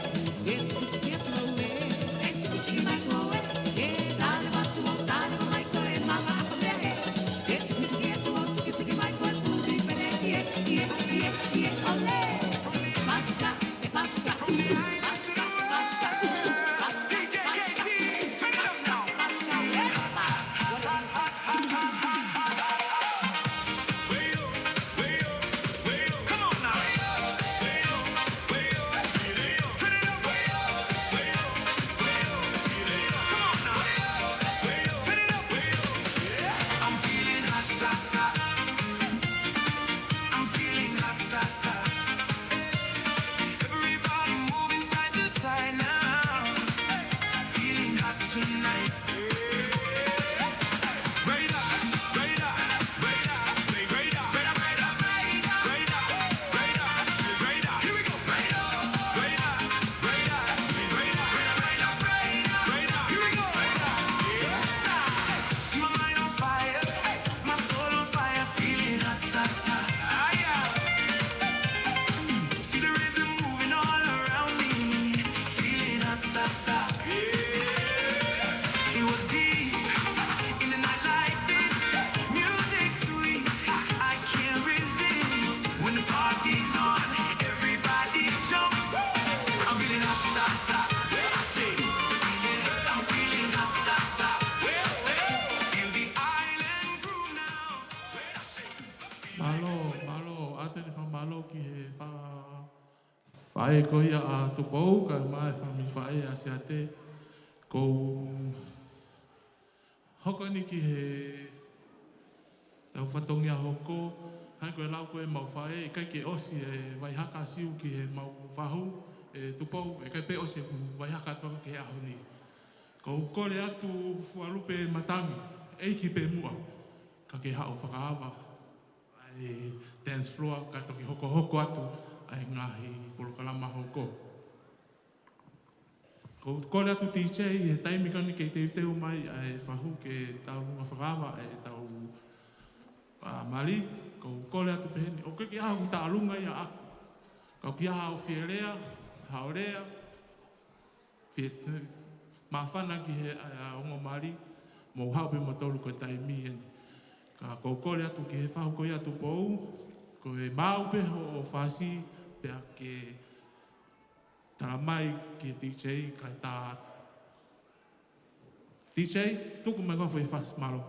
Yes, it's here to away. Yes, it's here, my boy. Yeah, dale más suave, dale más, my boy. Mama, come here, eh. I'm feeling hot, sa, sa. I'm feeling hot, sa, sa. Everybody moving side to side now. Feeling hot tonight. Here we go. Here we go. Yes, I. See my mind on fire. My soul on fire. Feeling hot, sa, sa. Ah, yeah. See the rhythm moving all around me. Feeling hot, sa, sa. Yeah. It was deep in the night like this. Music sweet, I can't resist. When the party's on, everybody jump. I'm feeling hot, sa, sa. I say, I'm feeling hot, sa, sa. Feel the island groove now. Mālō, mālō, ʻoatu eni e fakamālō ki he fa-, faʻē ko ia ʻa Tupou, kae ʻumaʻā e fāmili faʻē ʻa Siate, ko e hoko eni ki heʻetau fatongia hoko, hangē ko e lau ko ē ʻemau faʻē, ʻikai ke ʻosi e vaihaka siu ki heʻemau fahu, ʻe Tupou, ʻikai pē ʻosi e vaihaka atu ki he ʻaho ni. Ko u kole atu Fualupe Matangi, ʻeiki pē muʻa, ka ke haʻu ʻo fakaava ʻa e dance floor, ka toki hokohoko atu ʻa e ngaahi polokalama hoko. Ko u kole atu D J, ʻi he taimi ko eni kei teuteu mai ʻa e fahu ke tau lunga fakaava ʻetau, ʻa, mali, ko u kole atu pehē ni, ʻoku ʻikai ke ʻi ai haʻaku taʻalunga ia ʻaʻaku. Ka ʻoku ʻi ai haʻo fie lea, haʻo lea, fie, māfana ki he, ʻa, ʻa, ongo mali, mou haʻu pē moutolu ko e taimi eni. Ka ko u kole atu ki he fahu ko ia Tupou, ko e maau pē hoʻo fasi, pea ke tala mai ki he D J kae tā. D J, tuku mai ko e foʻi fasi, mālō.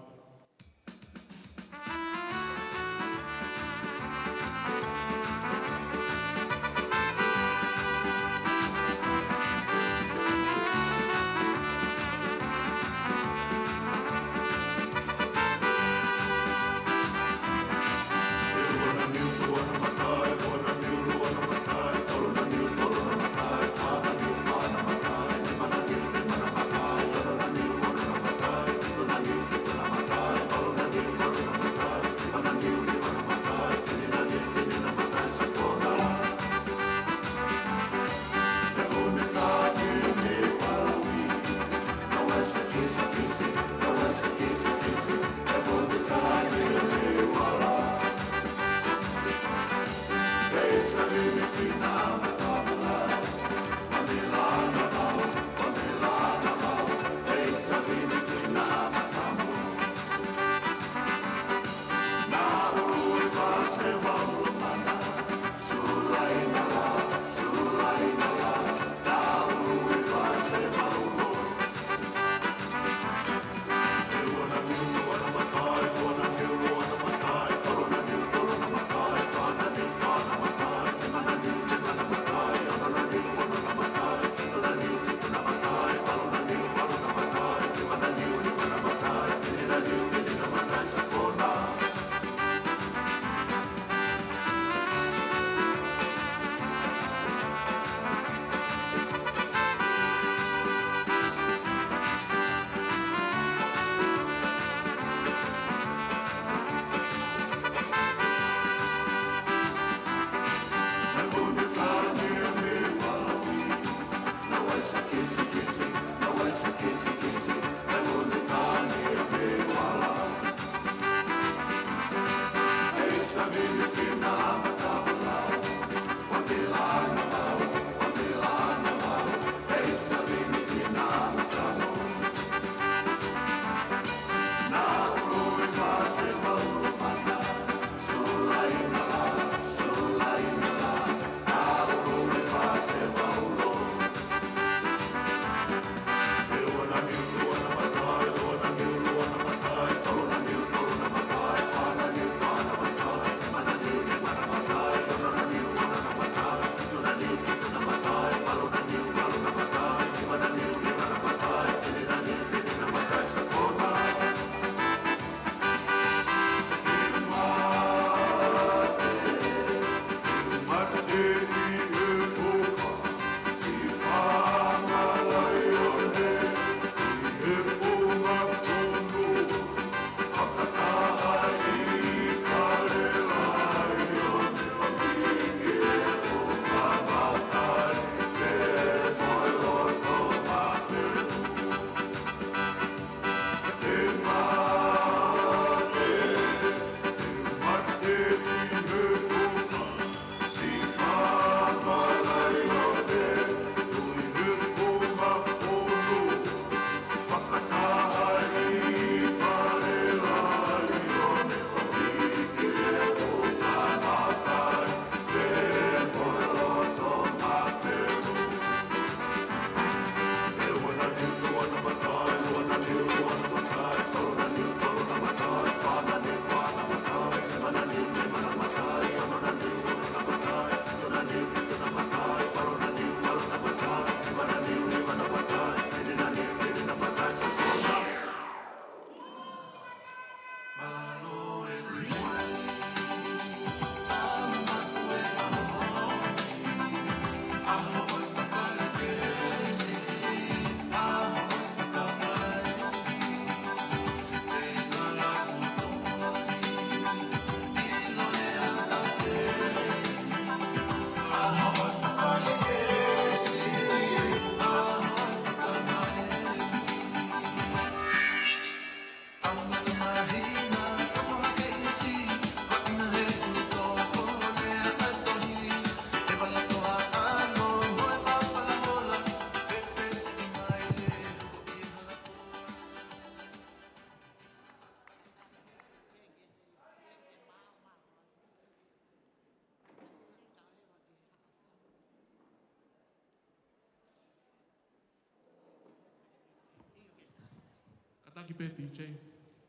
Kātaki pē D J,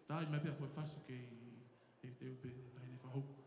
tā mai pē foʻi faso ke teuteu pē taʻahine fakahoko.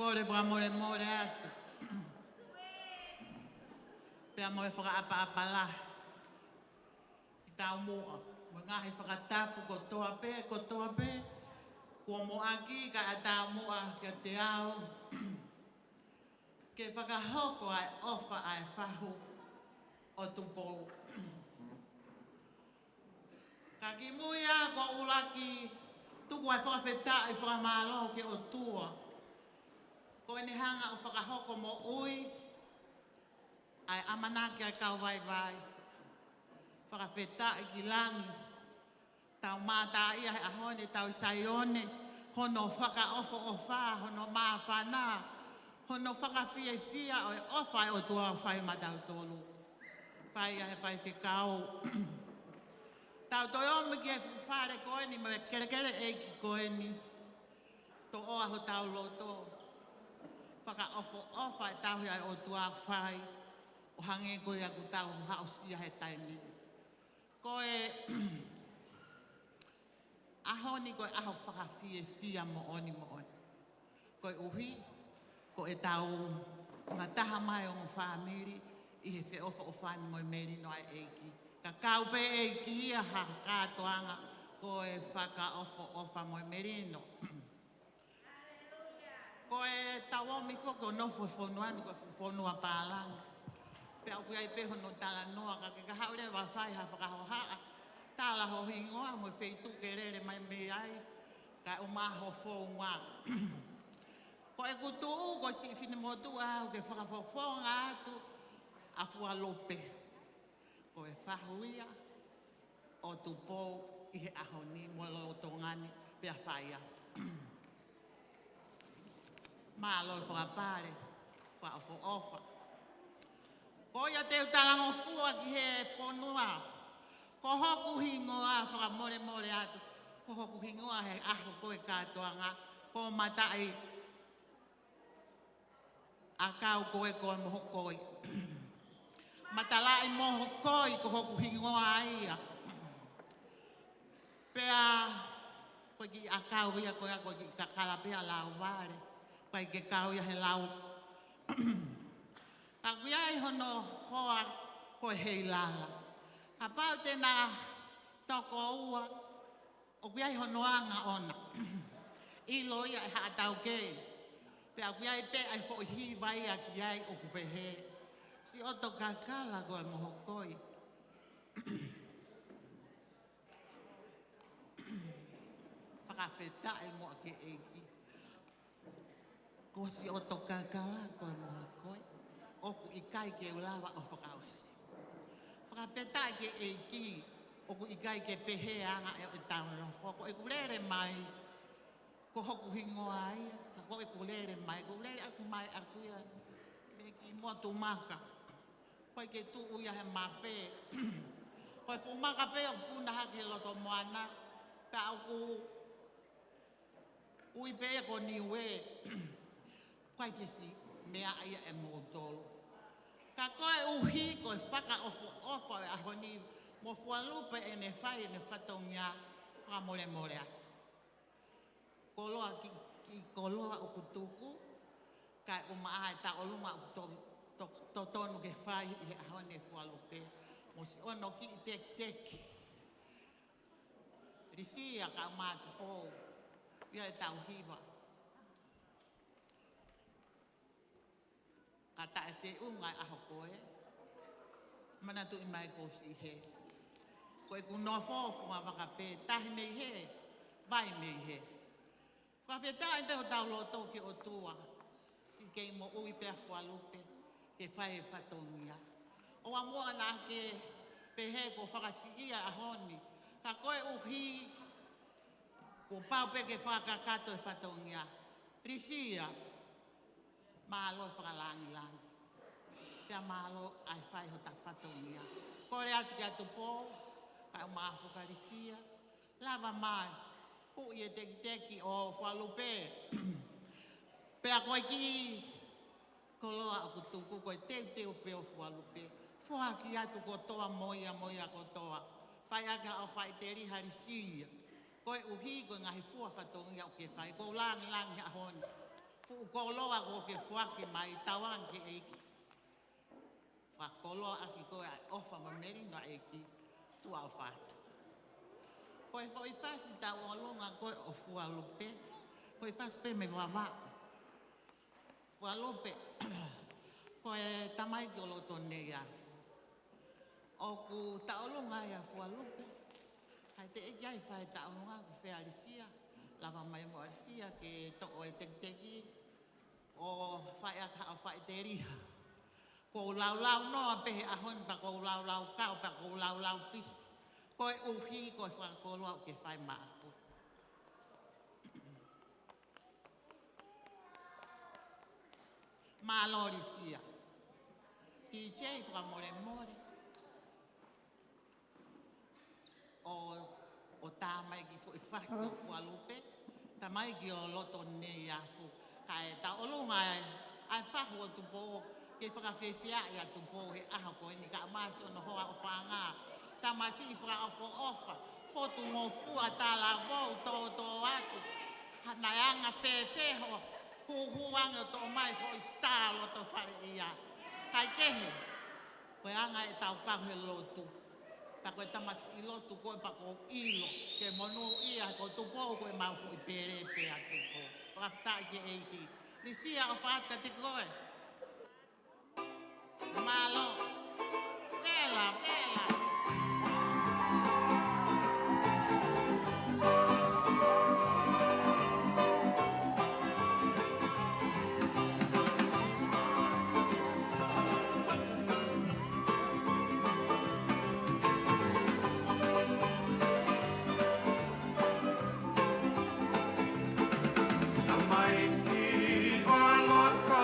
Kole fakamolemole atu. Pea mo e fakaʻapaʻapa lahi ki taumuʻa, mo e ngaahi fakatapu kotoa pē, kotoa pē, kuo moʻaki kae ʻatā muʻa kiate au ke fakahoko ʻa e ʻofa ʻa e fahu ʻo Tupou. Ka kimuʻa ʻoku ou ʻuluaki tuku ʻa e fakafetaʻi fakamālō ki he ʻOtua. Ko ʻene hanga ʻo fakahoko moʻui ʻa e ʻamanaki ʻa e kau vaivai. Fakafetaʻi ki langi. Tau mātā ia he ʻaho ni ʻe tau Saione, hono fakaʻofoʻofa, hono māfana, hono fakafiefia ʻo e ʻofa ʻa e ʻOtua ʻoku fai maʻatautolu. Fai ʻa e faifekau. Tau toe ō mai ki he fuʻu fale ko eni mo e kelekele ʻeiki ko eni. Toʻoa hotau loto. Fakaʻofoʻofa e tauhi ʻa e ʻOtua ʻoku fai. ʻO hangē ko ia ʻoku tau haʻusia he taimi ni. Ko e ʻaho ni ko e ʻaho fakafiefia moʻoni moʻoni. Koeʻuhi, ko ʻetau fakataha mai ongo fāmili ʻi he feʻofoʻofani mo e melino ʻa e ʻEiki. Ka kau pē ʻEiki ia ha kātoanga ko e fakaʻofoʻofa mo e melino. Ko ʻetau ō mai foki ʻo nofo he fonua ni ko e fonua pālangi. Pea ʻoku ʻi ai pē hono talanoa ka ke ka haʻu leva ʻo fai ha fakahohaʻa. Tala ho hingoa mo e feituʻu ke lele mai mei ai. Kae ʻumaʻā ho founga. Ko ʻeku tuʻu ko e siʻi finemotuʻa au ke fakafofonga atu ʻa Fualupe. Ko e fahu ia ʻo Tupou ʻi he ʻaho ni mo e lolotonga ni pea fai atu. Mālō e fakapale, fakaʻofoʻofa. Ko ia te u talangofua ki he fonua. Ko hoku hingoa fakamolemole atu. Ko hoku hingoa he ʻaho ko e kātoanga. Ko Mataʻi ʻAkau ko e ko e Mohokoi. Matalaʻi Mohokoi ko hoku hingoa ia. Pea ko e kiʻi ʻakau ia ko e ko e kiʻi kakala pea lau vale. Ko e ke kau ia he lau. Ka ʻoku ʻi ai hono hoa ko e Heilala. Kapau te na toko ua. ʻOku ʻi ai hono anga ʻona. ʻIlo ia ʻe haʻa taukei. Pea ʻoku ʻi ai pē ʻa e foʻi hiva ia ki ai ʻoku pehē. Siʻoto kakala ko e Mohokoi. Fakafetaʻi muʻa ki he ʻEiki. Ko siʻoto kakala ko e Mohokoi, ʻoku ʻikai ke u lava ʻo fakaʻosi. Fakafetaʻi ki he ʻEiki, ʻoku ʻikai ke pehē anga ʻe ʻetau nofo. Ko ʻeku lele mai, ko hoku hingoa ia, ka ko ʻeku lele mai, ko e lele ʻaku mai ʻaku ia, mei he kiʻi motu maka. Ko e ke tuʻu ia he mape. Ko e fuʻu maka pē ʻoku puna hake he loto moana, pea ʻoku ui pē ia ko Niue, ʻikai ke siʻi meaʻi ia ʻe moutolu. Ka koeʻuhi ko e fakaʻofoʻofa ʻo e ʻaho ni mo Fualupe ʻene fai ʻene fatongia, fakamolemole atu. Koloa ki, ki koloa ʻoku tuku, kae ʻumaʻā e tauʻolunga ʻoku to, to, totonu ke fai ʻi he ʻaho ni ʻe Fualupe, mo siʻono kiʻi tekiteki. Lisia kae ʻumaʻā Tupou, ia ʻetau hiva. Ka taʻe feʻunga e ʻaho ko ē, manatuʻi mai ʻoku ou siʻi hē. Ko ʻeku nofo funga vaka pē, tahi mei hē, vai mei hē. Fakafetaʻi pē hotau loto ki he ʻOtua, siʻi kei moʻui pē ʻa Fualupe, ke fai e fatongia. ʻOua muʻa naʻa ke pehē kuo fakasiʻia e ʻaho ni, ka koeʻuhi kuo pau pē ke fakakakato e fatongia. Lisia, mālō e fakalāngilangi. Pea mālō ʻa e fai hota fatongia. Kole atu kia Tupou, kae ʻumaʻā foki ʻa Lisia. Lava mai, huʻi e tekiteki ʻo Fualupe. Pea ko e kiʻi koloa ʻoku tuku ko e teuteu pē ʻo Fualupe. Foaki atu kotoa mo ia mo ia kotoa. Fai ake haʻo faʻiteliha Lisia. Koeʻuhi ko e ngaahi fua fatongia ʻoku ke fai. ʻOku ou lāngilangi he ʻaho ni. Fuʻu koloa kuo ke foaki mai, tauange ki he ʻEiki. Fakakoloaʻaki koe ʻa e ʻofa mo e melino ʻa e ʻEiki, tuʻa ʻofa atu. Ko e foʻi fasi tauʻolunga ko ē ʻo Fualupe, foʻi fasi pē mei Vavaʻu. Fualupe, ko e tamaiki ʻo Lotoneiafu. ʻOku tauʻolunga ia ʻa Fualupe. Kae teʻeki ai fai tauʻolunga kuo fai ʻa Lisia. Lava mai mo Lisia ke toʻo e tekiteki ʻo fai ʻaki haʻo faʻiteliha. Kuo u laulau noa pē he ʻaho ni pea kuo u laulau kau pea kuo u laulau pisi. Koeʻuhi ko e fakakoloa ʻoku ke fai maʻaku. Mālō Lisia. T J fakamolemole. ʻO, ʻo tā mai ki he foʻi fasi ʻo Fualupe, tamaiki ʻo Lotoneiafu. Kae tauʻolunga ʻa e, ʻa e fahu ʻo Tupou, ke fakafiefiaʻi ʻa Tupou he ʻaho ko eni kae ʻumaʻā siʻono hoa ʻofaʻanga. Tamasiʻi fakaʻofoʻofa, potungofua talavou tōtōatu. Hā naʻe anga fēfē hoʻo hūhū ange ʻo toʻo mai foʻi star loto fale ia. Kae kehe, ko e anga ʻetau kau he lotu. Pea ko e tamasiʻi lotu ko ē pea ʻoku ou ʻilo ke monūʻia, ko Tupou ko ʻemau foʻi pele pē ʻa Tupou. Fakafetaʻi ki he ʻEiki. Lisia, ʻofa atu kiate koe. Mālō. Vela, vela. Tamaiki ʻo Loto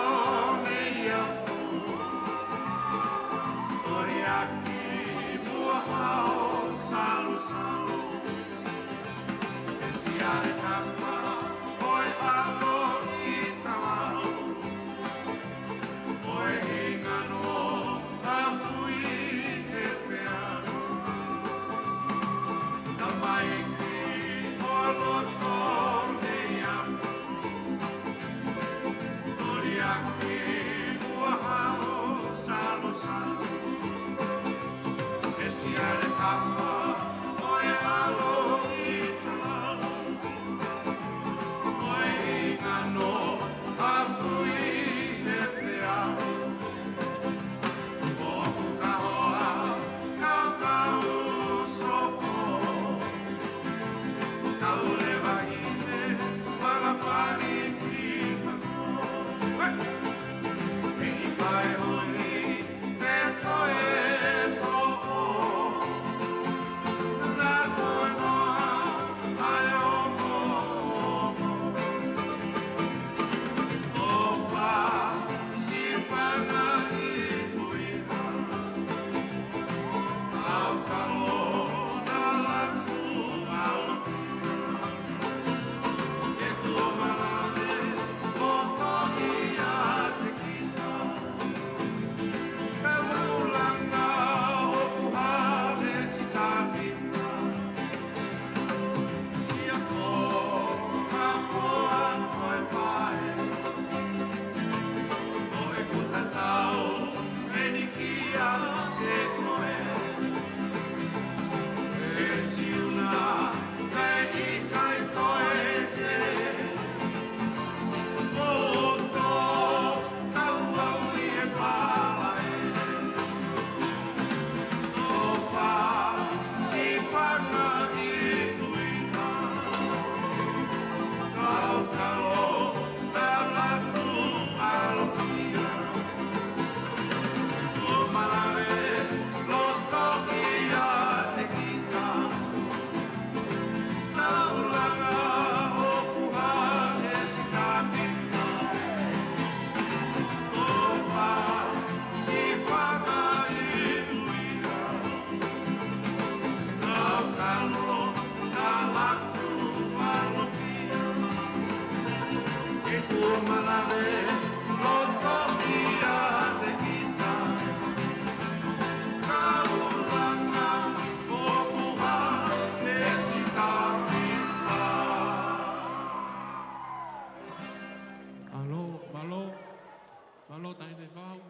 Au.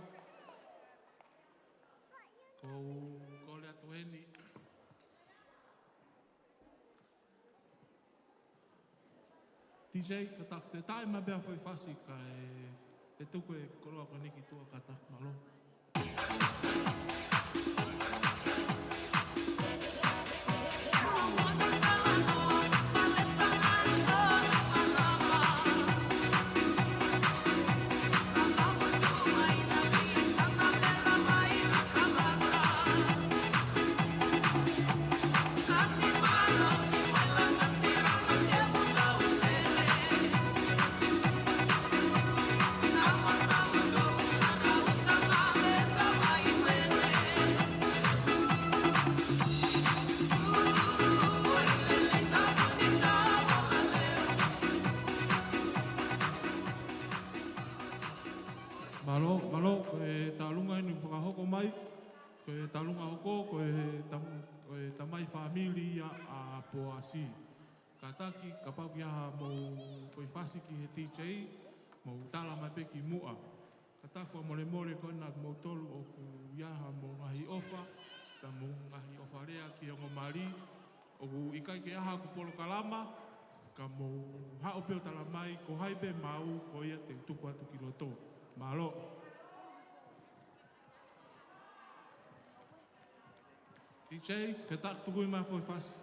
Ko, ko le atu heni. D J, ka taku te tae mai pea foʻi fasi kae, ʻe tuku e koloa ko eni ki tuʻa ka taku mālō. Mālō, mālō, ko e tālunga eni fakahoko mai, ko e tālunga hoko, ko e tam-, ko e tamai fāmili ia ʻa Poasi. Kātaki, kapau ʻoku ʻi ai haʻamou foʻi fasi ki he D J, mou tala mai pē ki muʻa. Kātaki fakamolemole ko ena kimoutolu ʻoku ʻi ai haʻamou ngaahi ʻofa, pea mo e ngaahi ʻofa lea ki he ongo mali, ʻoku ʻikai ke ʻi ai haʻaku polokalama, ka mou haʻu pē ʻo tala mai, ko hai pē maau, ko ia te u tuku atu ki loto. Mālō. D J, kātaki tuku mai foʻi fasi.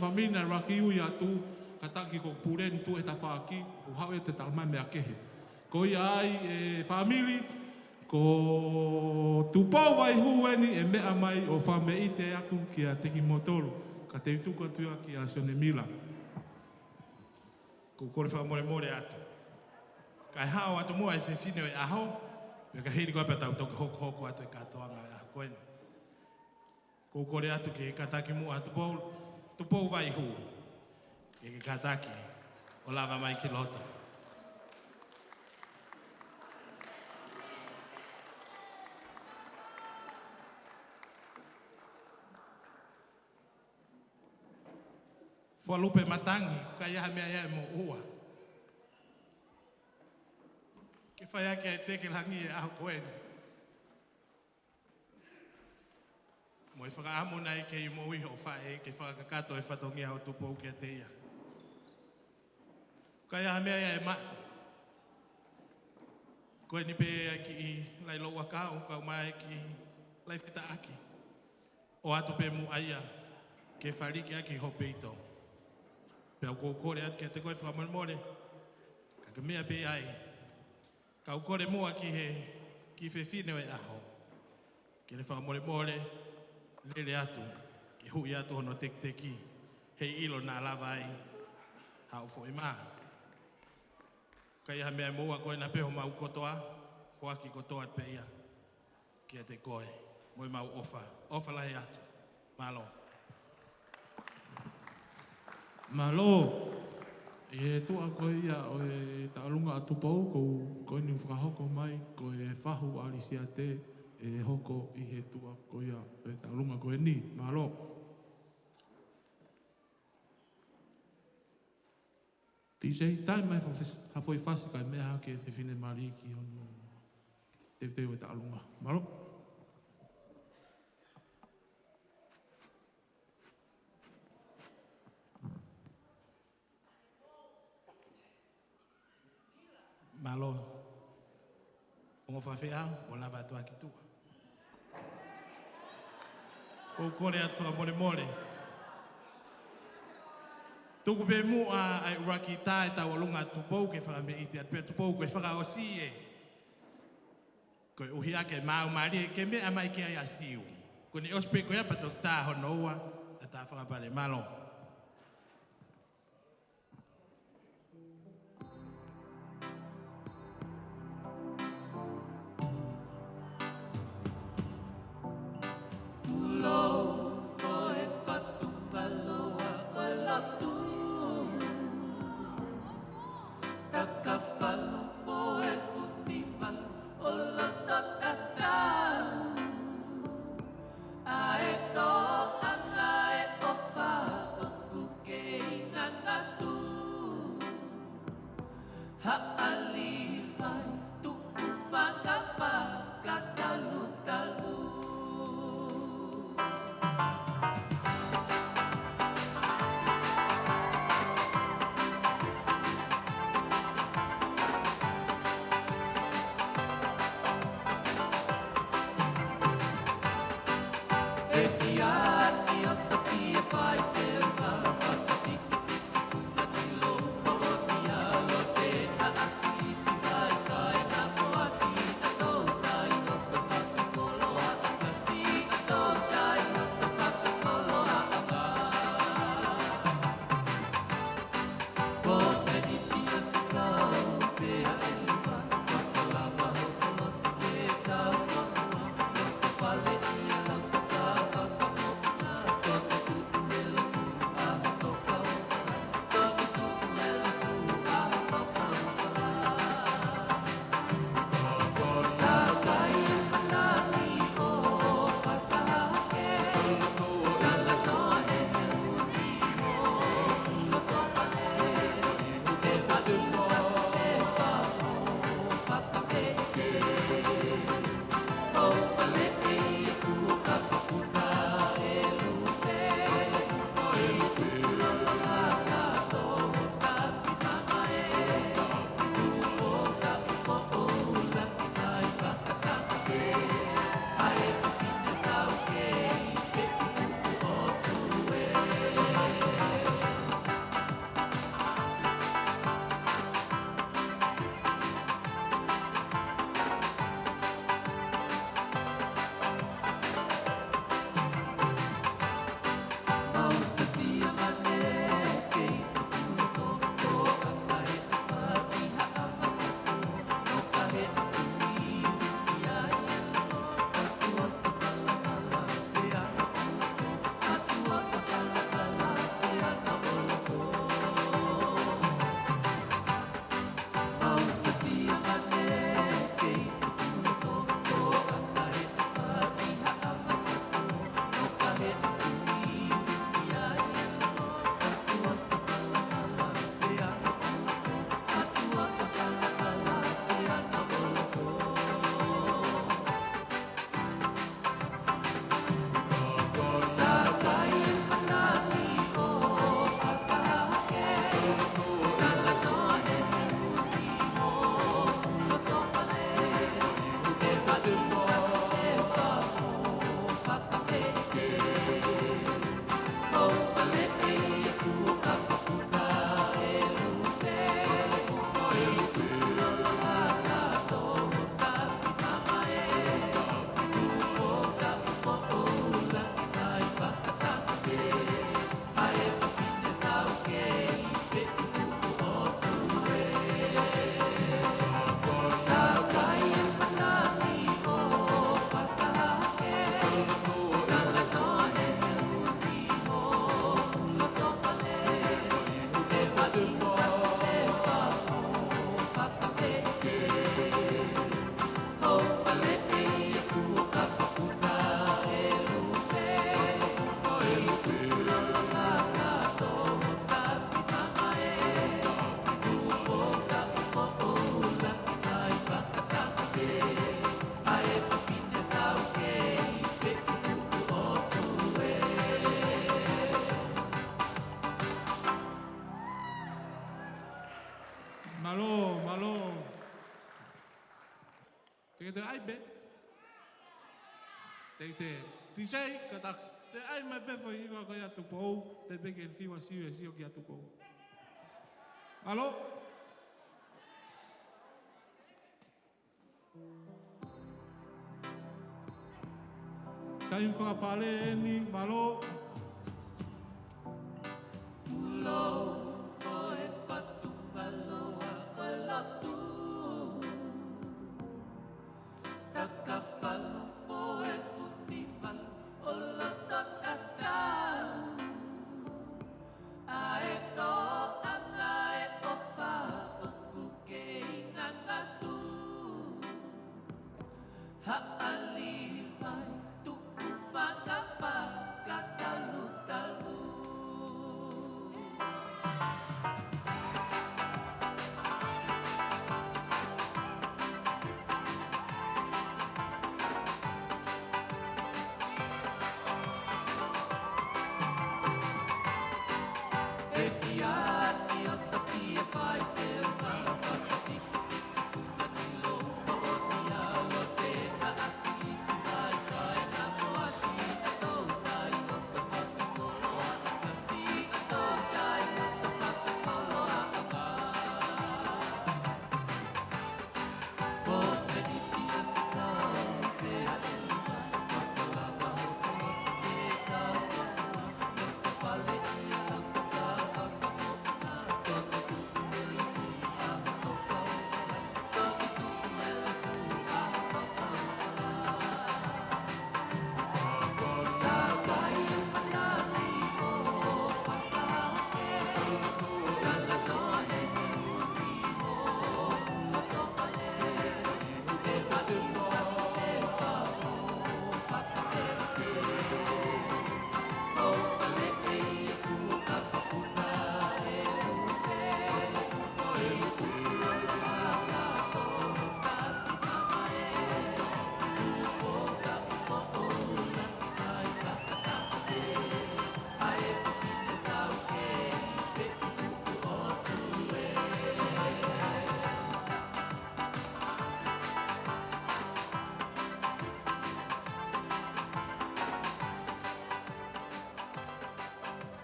fāmili naʻe ʻuluaki ui atu, kātaki ko Puleni Tuʻu he tafaʻaki, ʻo haʻu ʻo te talamai meʻa kehe. Ko ia ai e fāmili, ko Tupou Vaihū eni ʻe meʻa mai ʻo fakameʻite atu kiate kimoutolu, ka te u tuku atu ia kia Sione Mila. Ko u kole fakamolemole atu. Kae haʻu atu muʻa e fefine ʻo e ʻaho, pea ka hili ko ia pea tau toki hokohoko atu e kātoanga ʻo e ʻaho ko eni. Ko u kole atu ke kātaki muʻa Tupou, Tupou Vaihū. Ke ke kātaki ʻo lava mai ki loto. Fua lupe matangi, ʻikai ha meʻa ia ʻe moʻua. Ke fai ʻaki e teke langi e ʻaho ko eni. Mo e fakaʻamu naʻe kei moʻui hoʻo faʻē ke fakakakato e fatongia ʻo Tupou kiate ia. ʻIkai ha meʻa ia ʻe maʻu. Ko eni pē ʻa e kiʻi lai louʻakau, kau mai e kiʻi lai fetaʻaki. ʻOatu pē muʻa ia ke faliki ʻaki ho peito. Pea ʻoku ou kole atu kiate koe fakamolemole. Ka ko e meʻa pē ia ai. Ka u kole muʻa ki he kiʻi fefine ʻo e ʻaho. Ke ne fakamolemole, lele atu, ke huʻi atu hono tekiteki, heiʻilo naʻa lava ai haʻo foʻi mā. ʻIkai ha meʻa ʻe moʻua, ko ena pē homau kotoa, foaki kotoa pē ia kiate koe, mo ʻemau ʻofa, ʻofa lahi atu. Mālō. Mālō. ʻI he tuʻa ko ia ʻo e tauʻolunga ʻa Tupou, ko, ko eni ʻoku fakahoko mai, ko e fahu ʻa Lisiate ʻe hoko ʻi he tuʻa ko ia ʻo e tauʻolunga ko eni. Mālō. Tisei, tae mai ha fes-, ha foʻi fasi kae meʻa hake e fefine mali ki hono teuteu e tauʻolunga. Mālō. Mālō. Ongo fakafeʻao, mo lava atu ʻaki tuʻa. Ko u kole atu fakamolemole. Tuku pē muʻa ʻa e ʻuluaki tā e tauʻolunga ʻa Tupou ke fakameʻite atu pē Tupou ko e fakaʻosi ē. Koeʻuhi ʻa ke maau mālie ke meʻa mai ki ai ʻa Siu. Ko eni ʻosi pē ko ia pea toki tā hono ua, ʻa e tā fakapale. Mālō. Tulou mo e fatu paloa ʻo e lotu. Takafalu mo e funivalu ʻo loto tatau. ʻA e toʻanga e ʻofa Ke te ʻai pē. Te te. Te sei, kātaki. Te ʻai mai pē foʻi hiva ko ia Tupou, te pē ke fiu ʻa Siu ʻe sio kia Tupou. Mālō. Taimi fakapale eni, mālō. Pulou ʻo e fatu paloa ʻo lotu. Takafalu ʻo e futivalu ʻo loto tatau. ʻA e toʻanga e ʻofa ʻoku kei ngangatu. Haʻalivai tuʻu fakafakatalutalu.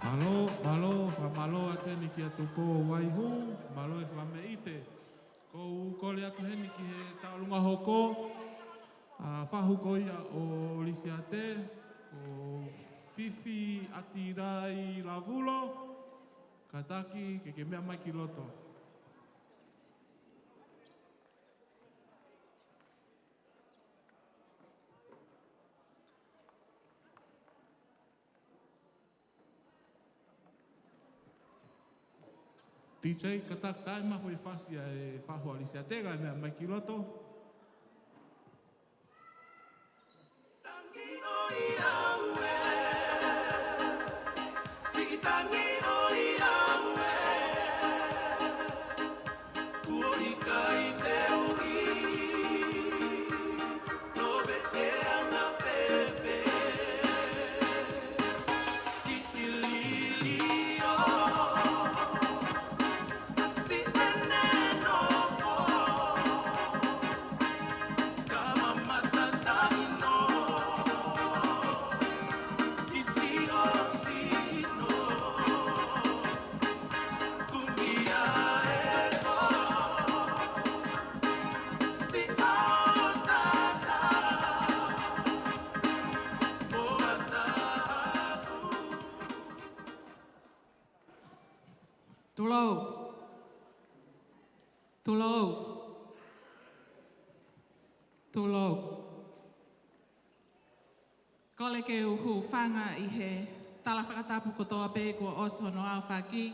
Mālō, mālō, fakamālō atu eni kia Tupou Vaihū, mālō e fakameʻite. Ko u kole atu heni ki he tauʻolunga hoko, ʻa e fahu ko ia ʻo Lisiate, ko Fifi ʻAtilai Lavulo, kātaki ke ke meʻa mai ki loto. T J, kātaki, taimi ʻe fai fasi ʻa e fahu ʻa Lisiate kae meʻa mai ki loto. Tulou. Tulou. Tulou. Kole ke u hūfanga ʻi he tala fakatapu kotoa pē kuo ʻosi hono aofaki.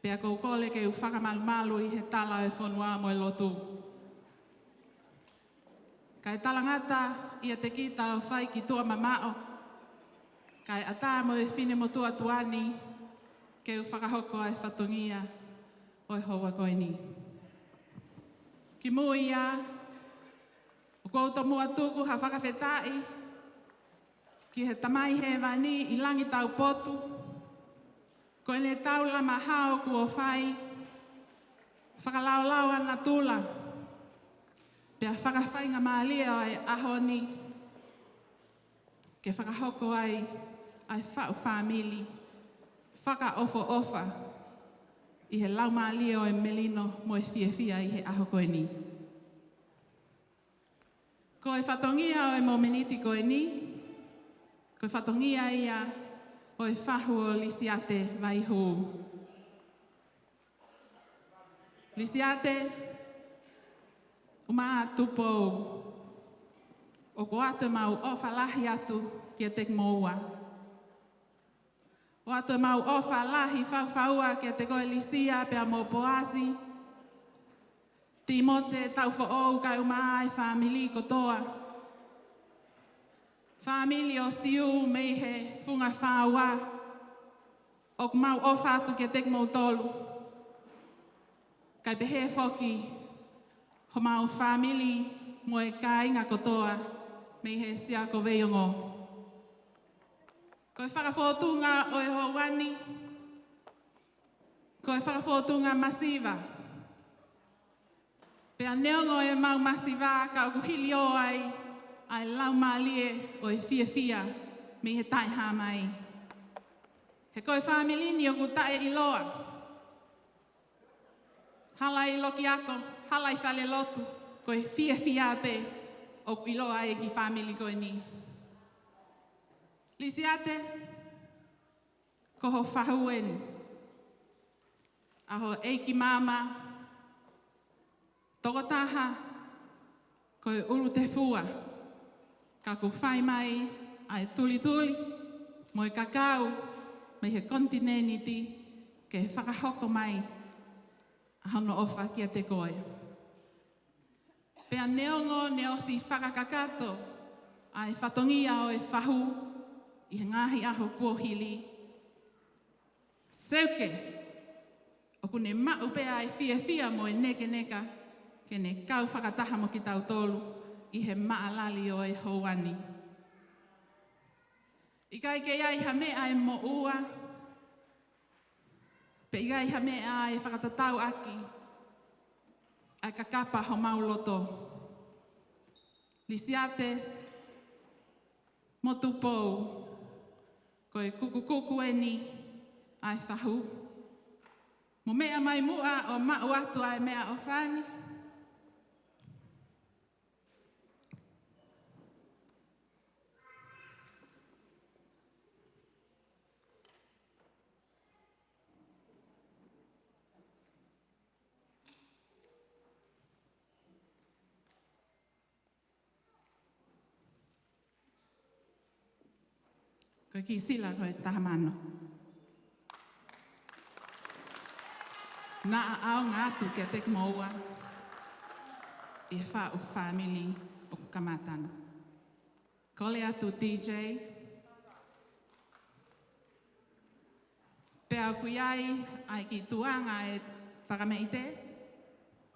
Pea ʻoku ou kole ke u fakamalumalu ʻi he tala ʻo e fonua mo e lotu. Kae talangata ʻiate kita ʻo fai ki tuʻa mamaʻo, kae ʻatā mo e finemotuʻa tuʻa ni ke u fakahoko ʻa e fatongia ʻo e houa ko eni. Kimui ia, ʻoku ou tomuʻa tuku ha fakafetaʻi ki he Tamai Hēvani ʻi langi taupotu, ko ʻene taulama hao kuo fai, fakalaolao ʻa natula, Pea fakafaingamālie ʻo e ʻaho ni ke fakahoko ai ʻa e faʻu fāmili fakaʻofoʻofa ʻi he laumālie ʻo e melino mo e fiefia ʻi he ʻaho ko eni. Ko e fatongia ʻo e mōmeniti ko eni, ko e fatongia ia ʻo e fahu ʻo Lisiate Vaihū. Lisiate Umātupou, ʻoku ʻoatu ʻemau ʻofa lahi atu kiate kimoua. ʻOatu ʻemau ʻofa lahi faufaua kiate koe Lisia pea mo Poasi, Timote Taufoʻou kae ʻumaʻā e fāmili kotoa. Fāmili ʻo Siu mei he Funga Fāua, ʻoku mau ʻofa atu kiate kimoutolu. Kae pehē foki homau fāmili mo e kāinga kotoa mei he Sia ko Veiongo. Ko e fakafōtunga ʻo e houa ni, ko e fakafōtunga masiva. Pea neongo ʻemau masiva ka ʻoku hiliō ai ʻa e laumālie ʻo e fiefia mei he taʻehāmai. He ko e fāmili ni ʻoku taʻeʻiloa. Hala ʻi loki ako, hala ʻi fale lotu, ko e fiefia pē ʻoku ʻiloa ai e kiʻi fāmili ko eni. Lisiate, ko ho fahu eni. ʻA ho ʻeiki maama, tokotaha, ko e ʻulu tefua, ka kuo fai mai ʻa e tulituli mo e kakau mei he konitinēniti ke fakahoko mai ʻa hono ʻofa kiate koe. Pea neongo ne ʻosi fakakakato ʻa e fatongia ʻo e fahu ʻi he ngaahi ʻaho kuo hili, seuke, ʻoku ne maʻu pē ʻa e fiefia mo e nekeneka ke ne kau fakataha mo kitautolu ʻi he maʻalali ʻo e houa ni. ʻIkai ke ʻi ai ha meʻa ʻe moʻua, pe ʻikai ha meʻa ʻe fakatatau ʻaki ʻa e kakapa homau loto. Lisiate Motupou, ko e kukukuku eni ʻa e fahu. Mo meʻa mai muʻa ʻo maʻu atu ʻa e meʻaʻofa ni. Ko e kiʻi sila ko e taha mano. Naʻa ʻaonga atu kiate kimoua ʻi he faʻu fāmili ʻoku kamata ni. Kole atu D J. Pea ʻoku ʻi ai ʻa e kiʻi tuʻunga ʻe fakameʻite,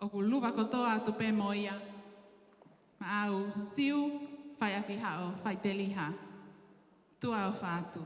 ʻoku luva kotoa atu pē mo ia. Maʻau Siu, fai ʻaki haʻo faiteliha. Tuʻa ʻofa atu.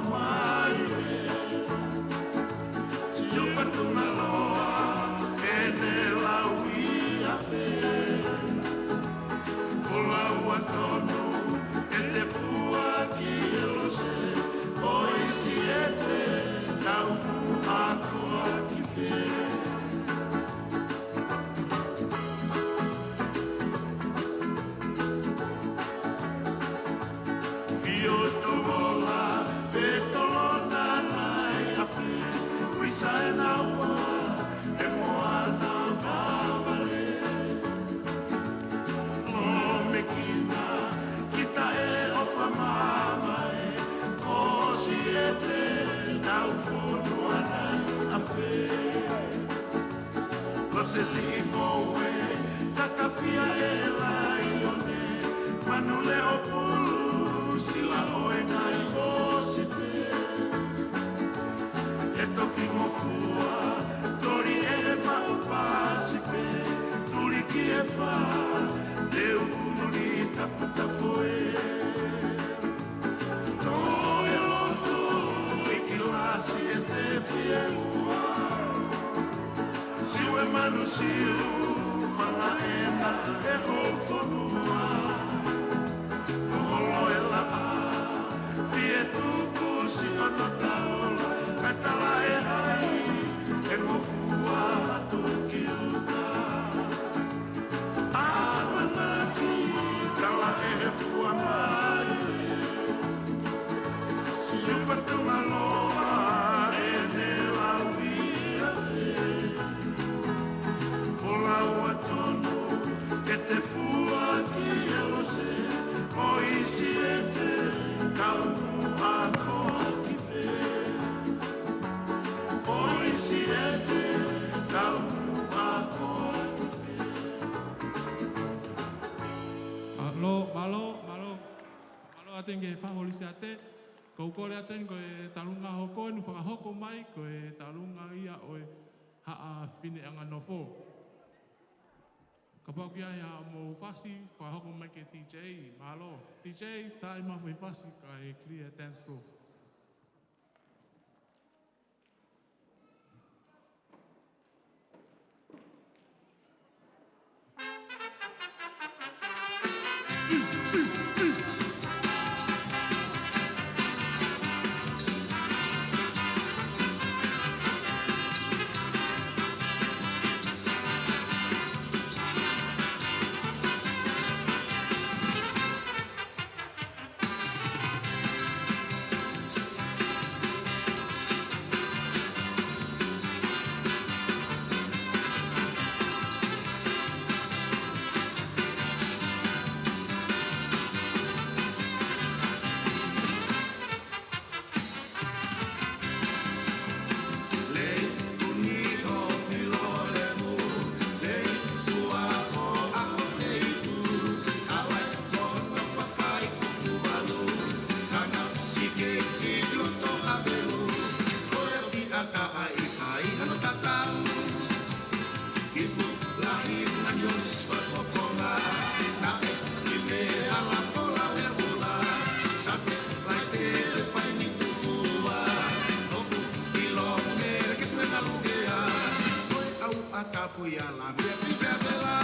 Mai, sio fatunga loa, ʻene lau ia fē. Folau ʻa tonu, ʻete fua ki ʻElose, ʻo ʻi Siete, tau muʻa koa ki fē. Fio tovola, pe tolona nai ʻa fē, ui sa e naua, ʻe moana vavale. Lōmekina, kita ʻe ʻofa mamae, ko Siete, tau fonua nai ʻa fē. Lose siʻi moʻui, takafia ʻe laione, manu leʻo pulu, sila ʻo e ngai ʻo Siete. ʻE toki ngofua, toli ʻe he maʻu pasi pē, tuli ki he fā, te u ʻulu ni tapu tafoe. Toe loto ʻi Kilasi ʻete fielua. Siu e manu siu, fanga ena e hou fonua. Holo e laʻā, fie tuku si ono taula, kae tala e hai, ʻe ngofua atu ki ʻuta. ʻAmanaki, tala ʻe he fua mai. Sio fatunga loa, ʻene lau ia fē. Folau ʻa tonu, ʻete fua ki ʻElose, ʻo ʻi Siete, tau muʻa koa ki fē. ʻO ʻi Siete, tau muʻa koa ki fē. Mālō, mālō, mālō. Mālō ʻaupito ki he fanga Kolisi ʻa Siete. Ko e kole atu eni ko e talunga hoko eni, fakahoko mai, ko e talunga ia ʻo e Haʻa Fineʻanganofo. Kapau ʻoku ʻi ai haʻamou fasi, fakahoko mai ki he D J, mālō. D J, tā mai e foʻi fasi, kae clear dance floor.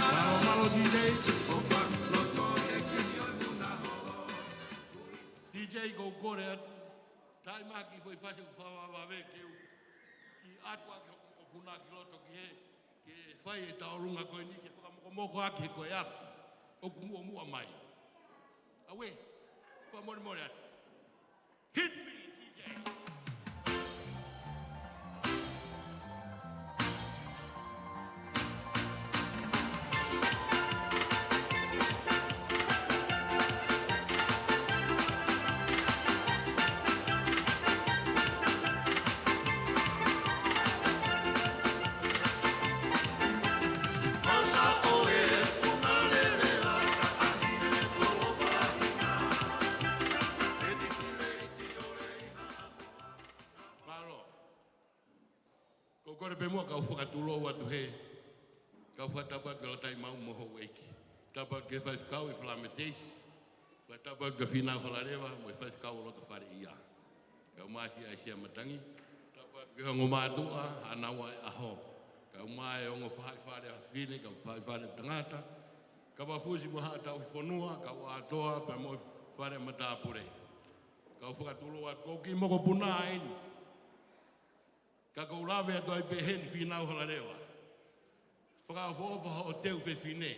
Mālō, mālō, D J. D J, ko e kole atu. Taimi ki he foʻi fasi ʻoku fakavavevave ke u kiʻi ʻatu ʻaki hoku mokopuna ki loto ki he, ke fai e tauʻolunga ko eni, ke fakamokomoko ʻaki he ko e afi ʻoku muʻomuʻa mai. Auē, fakamolemole atu. Hit me, D J. Mālō. Ko e kole pē muʻa kau fakatulou atu he, kau fakatapu atu ki he Latai Mau mo houʻeiki. Tapu atu ki he faifekau ʻi Falameteisi. Fakatapu atu ki he Fīnau Falaleva mo e faifekau ʻo Lotofale ia. Kae ʻumaʻā Siaʻisia Matangi, tapu atu ki he ongo mātuʻa, ʻa naua e ʻaho. Kae ʻumaʻā e ongo faʻahi fale ʻa fefine, kae ʻumaʻā faʻahi fale ʻa tangata, kau fusi mo haʻa tauhi fonua, kau ʻātoa, pea mo e fale ʻa matāpule. Kau fakatulou atu, ko e kiʻi mokopuna eni. Ka ʻoku ou lave atu ai pē heni Fīnau Halalewa. Fakaʻofoʻofa hoʻo teu fefine.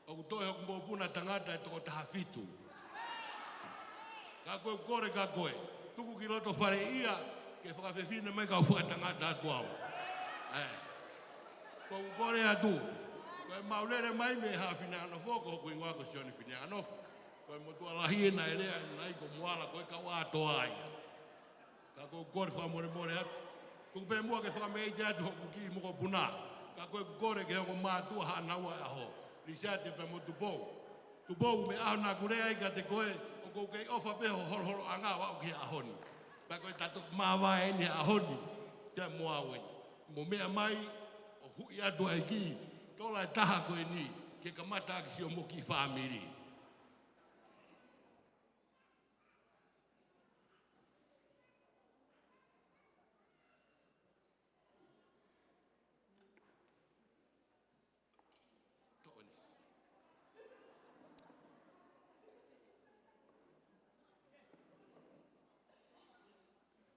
ʻOku toe hoku mokopuna tangata ʻe toko taha fitu. Ka ko e kole ka ko e, tuku ki loto fale ia, ke fakafefine mai kau fakatangata atu au. ʻE. ʻOku ou kole atu. Ko e mau lele mai mei Haʻa Fineʻanofo, ko hoku hingoa ko Sione Fineʻanofo. Ko e motuʻa lahi ena ʻe lea ʻi Muala, ko e kau ʻātoa ia. Ka ʻoku ou kole fakamolemole atu. Tuku pē muʻa ke fakameʻite atu hoku kiʻi mokopuna. Ka ʻoku ou kole ki he ongo mātuʻa, ʻa naua e ʻaho. Lisiate pea mo Tupou. Tupou, meʻa ʻaho naʻa ku lea ai kiate koe, ʻoku ou kei ʻofa pē ho holoholoʻanga ʻo aʻu ki he ʻaho ni. Pea ko e tato māvae eni he ʻaho ni, pea mo au eni. Mo meʻa mai, ʻo huʻi atu ai ki, tola ʻe taha ko eni, ke kamata ʻaki siʻomo kiʻi fāmili.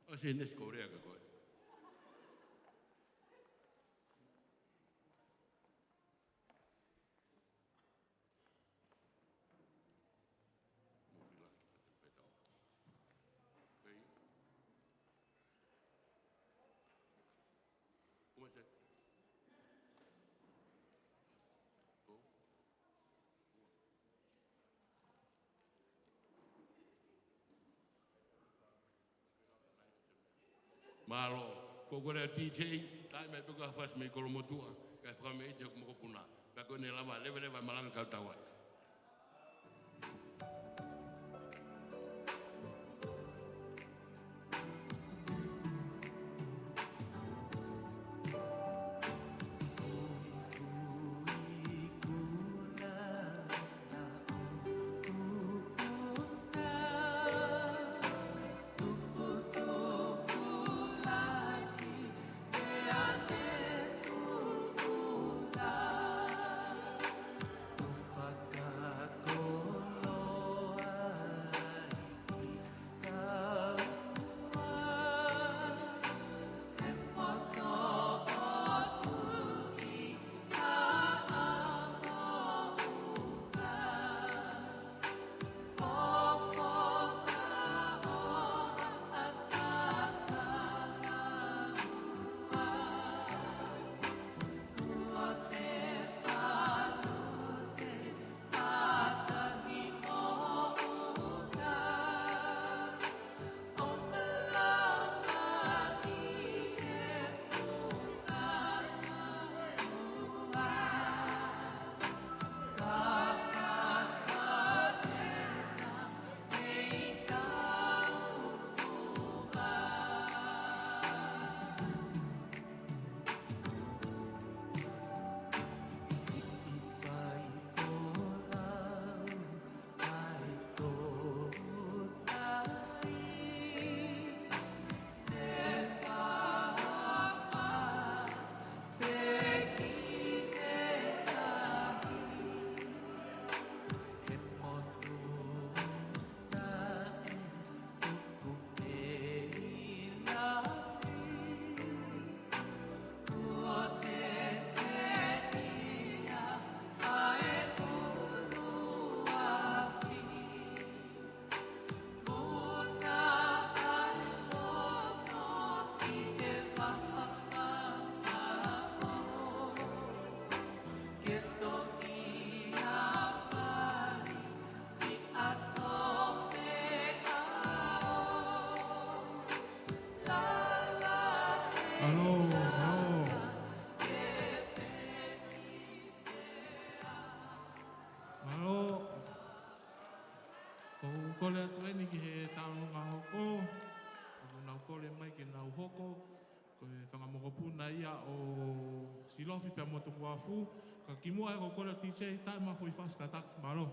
ʻOsi Nesi, ko e lea ka ko e. Mālō, ko e kole ʻa e D J, taaʻi mai pē ko ha fasi mei Kolomotuʻa, kae fakameʻite hoku mokopuna, pea ko ʻene lava, leveleva e malanga kau tau atu. Mālō, mālō. Mālō. ʻOku ou kole atu eni ki he taʻu ʻe hongofulu, ʻoku nau kole mai ke nau hoko, ko e fanga mokopuna ia ʻo Silofi pea mo Tukuafu, ka kimuʻa ʻoku ou kole atu D J, taaʻi mai ha foʻi fasi kātaki, mālō.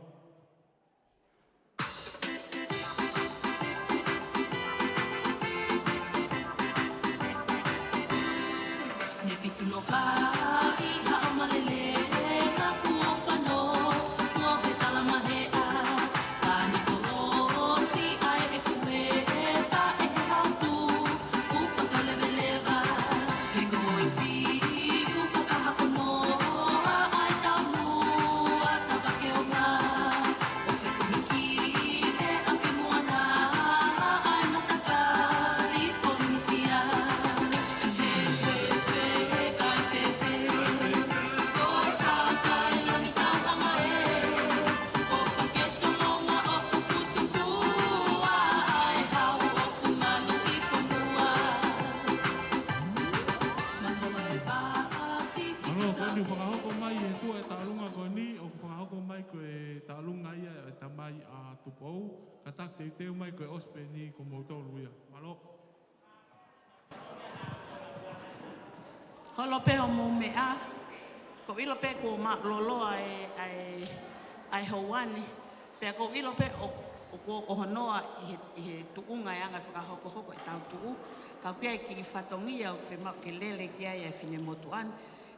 Taki teuteu mai ko e ʻosi pē eni ko moutolu ia. Mālō. Holo pē hoʻomou meʻa, ʻoku ou ʻilo pē kuo māʻuloloa e, ʻa e, ʻa e houa ni. Pea ʻoku ou ʻilo pē ʻo, ʻoku ou ʻohonoa ʻi he, ʻi he tuʻunga e anga fakahokohoko ʻetau tuʻu. Ka ʻoku ʻi ai e kiʻi fatongia ʻoku fiemaʻu ke lele ki ai e finemotuʻa ni.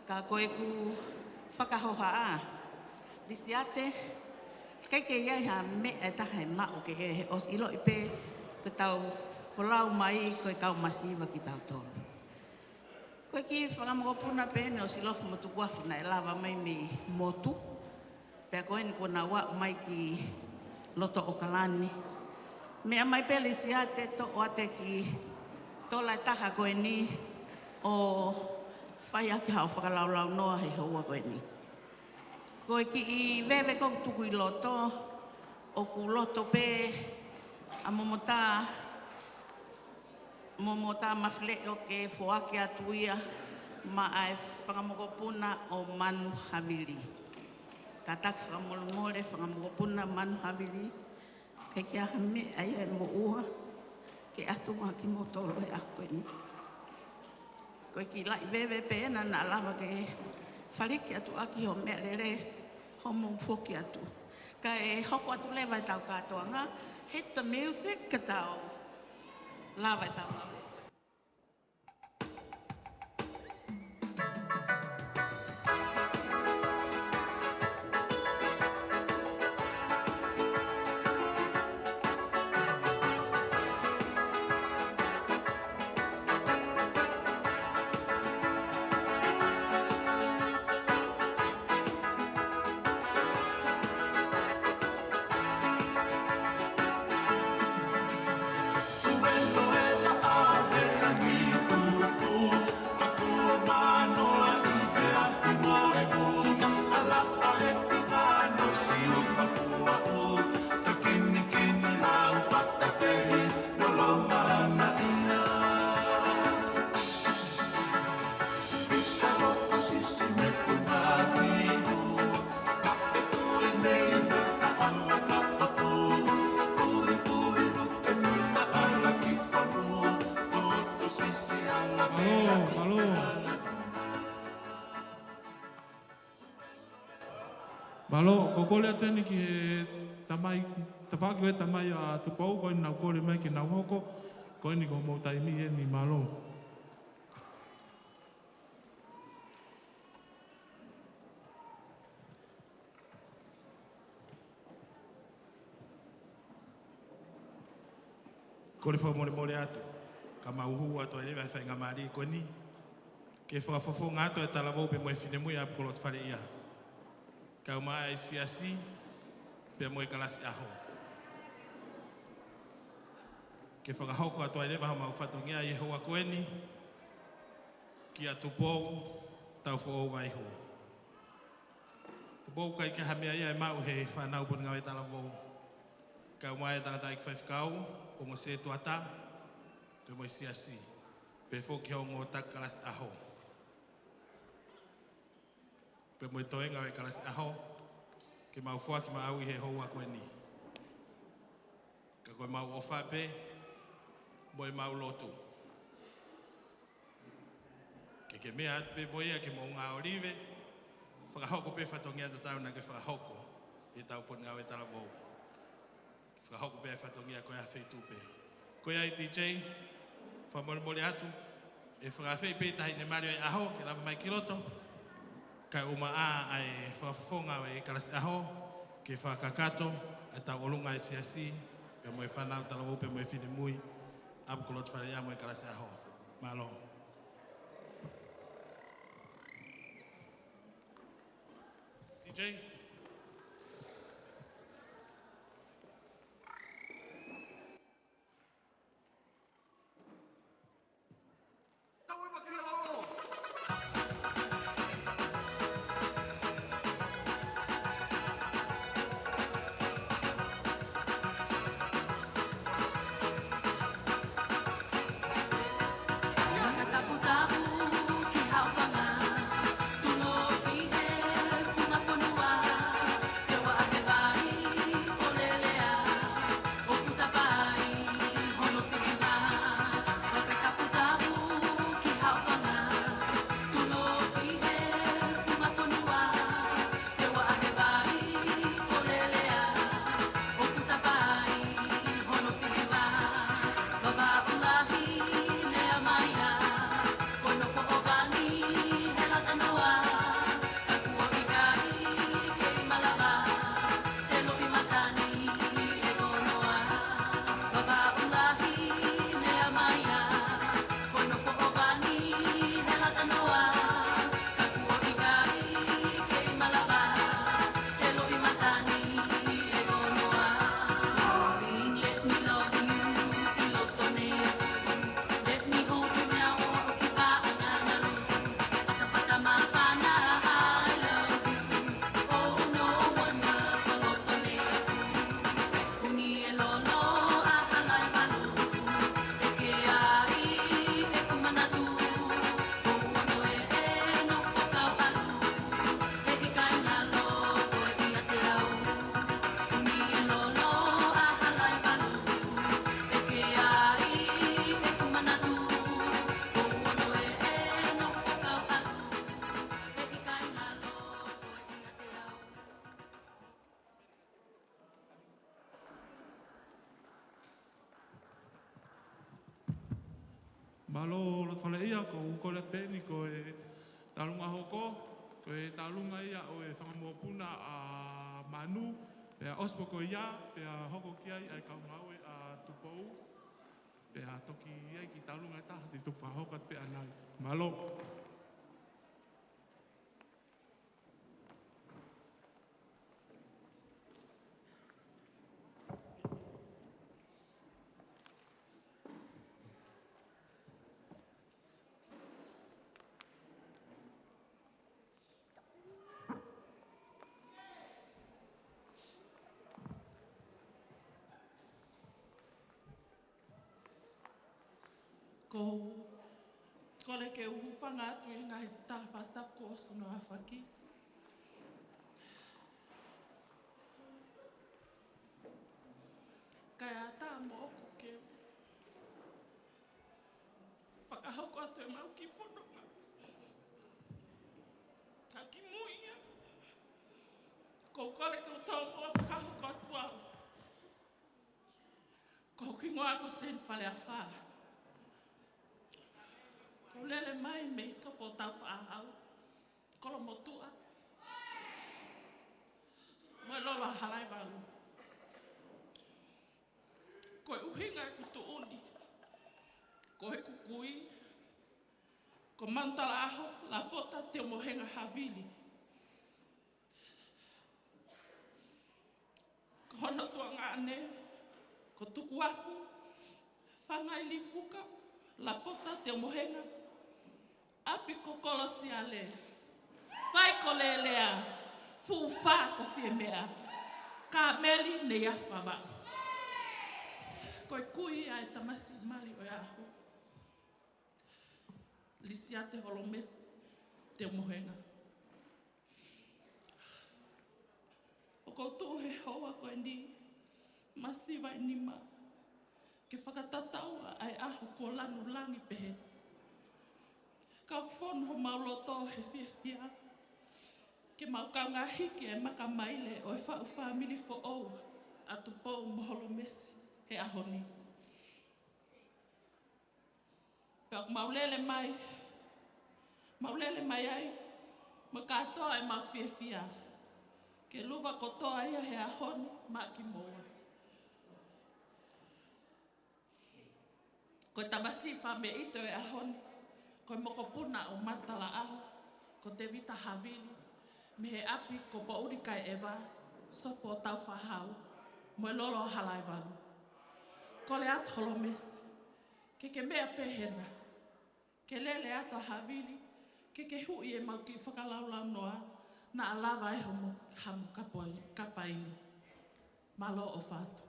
Ka ko ʻeku fakahohaʻa, Lisiate, ʻikai ke ʻi ai ha meʻa ʻe taha ʻe maʻu ke ʻe he ʻosi, ʻiloʻi pē ko ʻetau folau mai ko e kau masiva kitautolu. Ko e kiʻi fakamokopuna pē eni ʻo Silofu mo Tukuafu naʻe lava mai mei motu. Pea ko eni kuo nau aʻu mai ki loto ʻOkalani. Meʻa mai pē Lisiate, toʻo atu e kiʻi tola ʻe taha ko eni ʻo fai ʻaki haʻo fakalaulaunoa he houa ko eni. Ko e kiʻi veve ʻoku ou tuku ʻi loto, ʻoku loto pē ʻa Momota, Momota Mafileʻo ke foaki atu ia maʻa e fakamokopuna ʻo Manu Havili. Kātaki fakamolemole fakamokopuna Manu Havili, ʻikai ke ʻi ai ha meʻa ia ʻe moʻua ke ʻatu maʻa kimoutolu he ʻaho ko eni. Ko e kiʻi laʻi veve pē ena naʻa lava ke faliki atu ʻaki hoʻo meʻalele, hoʻomou foki atu. Kae hoko atu leva ʻetau kātoanga, hit the music, ka tau lava ʻetau ngāue. Mālō, mālō. Mālō, ʻoku ou kole atu eni ki he tamai, tafaʻaki ko e tamai ʻa Tupou, ko eni nau kole mai ke nau hoko, ko eni ko hoʻomou taimi eni, mālō. Kole fakamolemole atu, ka mau hū atu ai leva he faingamālie ko eni, ke fakafofonga atu e talavou pea mo e finemui ʻa ʻApikoloto Faleʻia. Kau mai e siasi, pea mo e kalasi ʻaho. Ke fakahoko atu ai leva haʻamau fatongia ʻi he houa ko eni, kia Tupou Taufoʻou Vaihū. Tupou, ʻikai ke ʻi ai ha meʻa ia ʻe maʻu he fānau Potungāue Talavou. Kau mai e tangataʻeiki faifekau, ongo sētuata, pea mo e siasi, pea foki ongo taki kalasi ʻaho. Pea mo e toenga ʻo e kalasi ʻaho, ke mau foaki maʻau ʻi he houa ko eni. Ka ko ʻemau ʻofa pē, mo ʻemau lotu. Ke ke meʻa atu pē mo ia ke mou ngāue ʻo live, fakahoko pē fatongia tatau naʻa ke fakahoko ʻi heʻetau Potungāue Talavou. Fakahoko pē e fatongia ko ia ha feituʻu pē. Ko ia ai D J, fakamolemole atu, ʻe fakaafeʻi pē e taʻahine mali ʻo e ʻaho, ke lava mai ki loto, kae ʻumaʻā ʻa e fakafofonga ʻo e kalasi ʻaho, ke fakakakato ʻa e tauʻolunga ʻa e siasi, pea mo e fānau talavou pea mo e finemui, ʻApikoloto Faleʻia mo e kalasi ʻaho. Mālō. D J. Mālō, loto fale ia, ko u kole pē eni ko e taulunga hoko, ko e taulunga ia ʻo e fanga mokopuna ʻa Manu, pea ʻosi pē ko ia, pea hoko ki ai ʻa e kau ngāue ʻa Tupou, pea toki ʻai ki he taulunga ʻe taha te u toki fakahoko atu pē ʻanai. Mālō. Ko u kole ke u hūfanga atu ʻi he ngaahi tala fakatapu kuo ʻosi hono aofaki. Kae ʻatā moʻoku ke fakahoko atu ʻemau kiʻi fononga. Ka kimuʻa ia, ko u kole ke u tomuʻa fakahoko atu au. Ko hoku hingoa ko Seni Faleafa. Ko u lele mai mei Sopo Taufaʻahau, Kolomotuʻa, mo e lolo ʻa Halaivalu. Ko e ʻuhinga ʻeku tuʻu ni, ko ʻeku kui ko Manutalaʻaho Lapota Teumohenga Havili. Ko hono tuongaʻane ko Tukuafu Fangailifuka Lapota Teumohenga, ʻapi ko Kolosiale, fai ko Lelea, fuʻu fā ko Fiemea, Kameli Neiafavaʻu. Ko e kui ʻa e tamasiʻi mali ʻo e ʻaho, Lisiate Holomesi Teumohenga. ʻOku ou tuʻu he houa ko eni masiva ʻi nima ke fakatatau ʻa e ʻaho kuo lanu langi pehē. Ka ʻoku fonu homau loto he fiefia ke mau kaungā hiki e maka maile ʻo e faʻu fāmili foʻou ʻa Tupou mo Holomesi he ʻaho ni. Pea ʻoku mau lele mai, mau lele mai ai, mo kātoa ʻemau fiefia ke luva kotoa ia he ʻaho ni maʻa kimoua. Ko e tamasiʻi fāmili ʻo e ʻaho ni, ko e mokopuna ʻo Manutalaʻaho, ko Tevita Havili, mei he ʻapi ko Poʻuli Kaeʻeva, Sopo Taufaʻahau, mo e lolo ʻa Halaivalu. Kole atu Holomesi, ke ke meʻa pē hena, ke lele atu ʻa Havili, ke ke huʻi ʻemau kiʻi fakalaulaunoa, naʻa lava ai homo, hamo kapai, kapaini. Mālō ʻofa atu.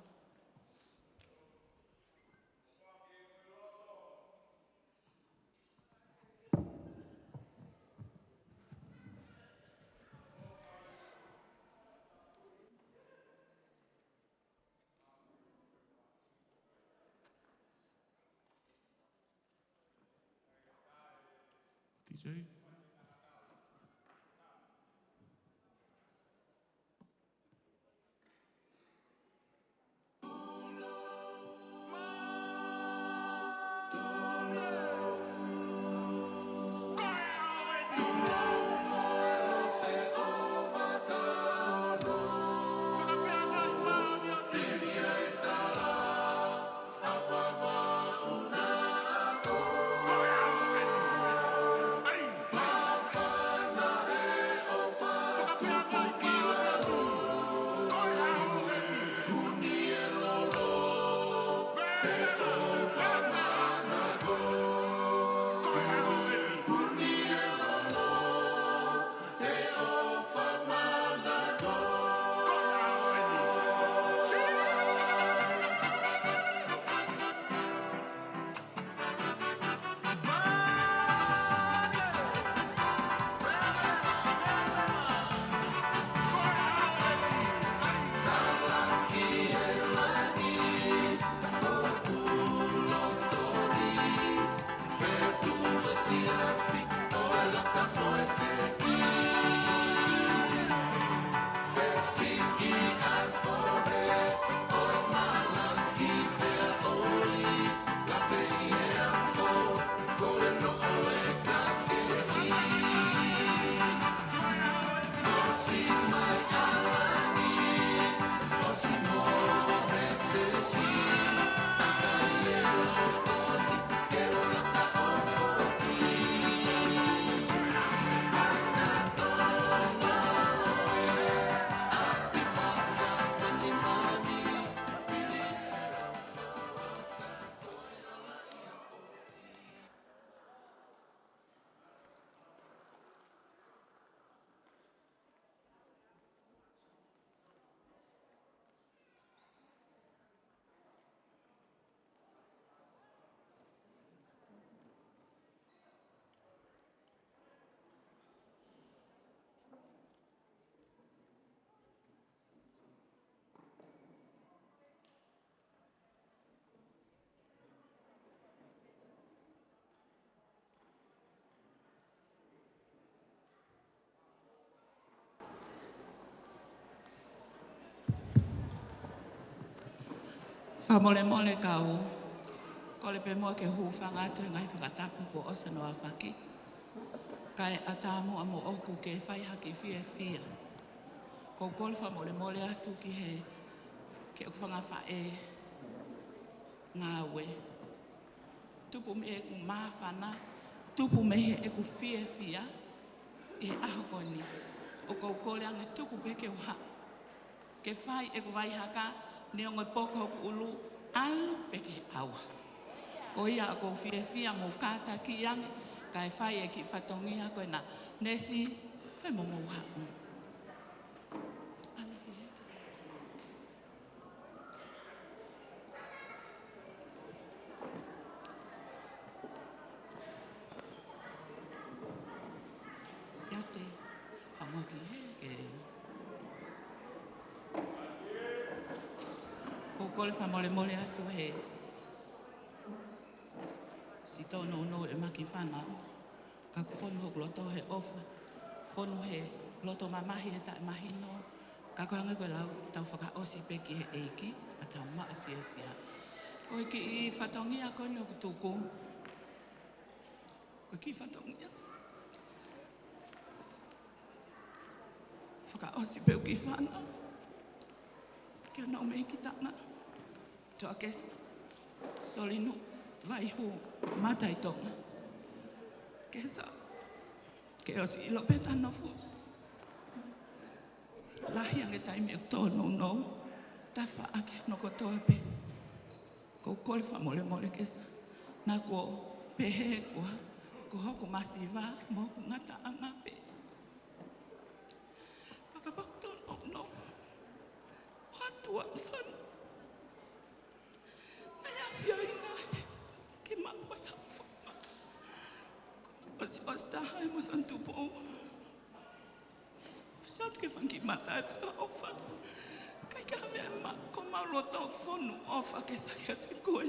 D J. Fakamolemole kau kole pē muʻa ke u hūfanga atu he ngaahi fakatapu kuo ʻosi hono aofaki. Kae ʻatā muʻa moʻoku ke fai ha kiʻi fiefia. ʻOku ou kole fakamolemole atu ki he, ki heʻeku fanga faʻē ngāue. Tupu mei heʻeku māfana, tupu mei heʻeku fiefia ʻi he ʻaho ko eni. ʻOku ou kole ange tuku pē ke u haʻu ke fai ʻeku vai haka, neongo e poko hoku ʻulu, ʻalu pē ki he ʻauha. Ko ia ʻoku ou fiefia mo kātaki ange, kae fai e kiʻi fatongia ko ena. Nesi, fai mo mou haʻu. Siate, haʻu muʻa ki he, ke. ʻOku ou kole fakamolemole atu he siʻi tōnounou ʻemau kiʻi fānau. Ka kuo fonu hoku loto he ʻofa. Fonu he loto mamahi he taʻemahino. Ka ko e hangē ko e lau, tau fakaʻosi pē ki he ʻEiki, ka tau maʻu fiefia. Ko e kiʻi fatongia ko eni ʻoku tuku. Ko e kiʻi fatongia. Fakaʻosi pē ʻeku kiʻi fānau. Ke nau mei ki tana. Toa Kesa, Solinu, Vaihū, Mātaitonga. Kesa, ke ʻosi ʻilo pē tana fo. Lahi ange taimi ʻeku tōnounou, tafaʻaki hono kotoa pē. ʻOku ou kole fakamolemole Kesa. Naʻa kuo pehē kuo, ko hoku masiva, mo hoku ngataʻanga pē. Pakapaku tōnounou. Hatua fana. Naʻe ʻasi ai nai ke maʻu ai haʻu fanga. Ko ʻosi ʻosi taha e mo Santupo. Satu ke fanga kiʻi mata e fakaʻofa. Kae kehe meʻa ma ko mau loto fonu ʻofa Kesa kiate koe.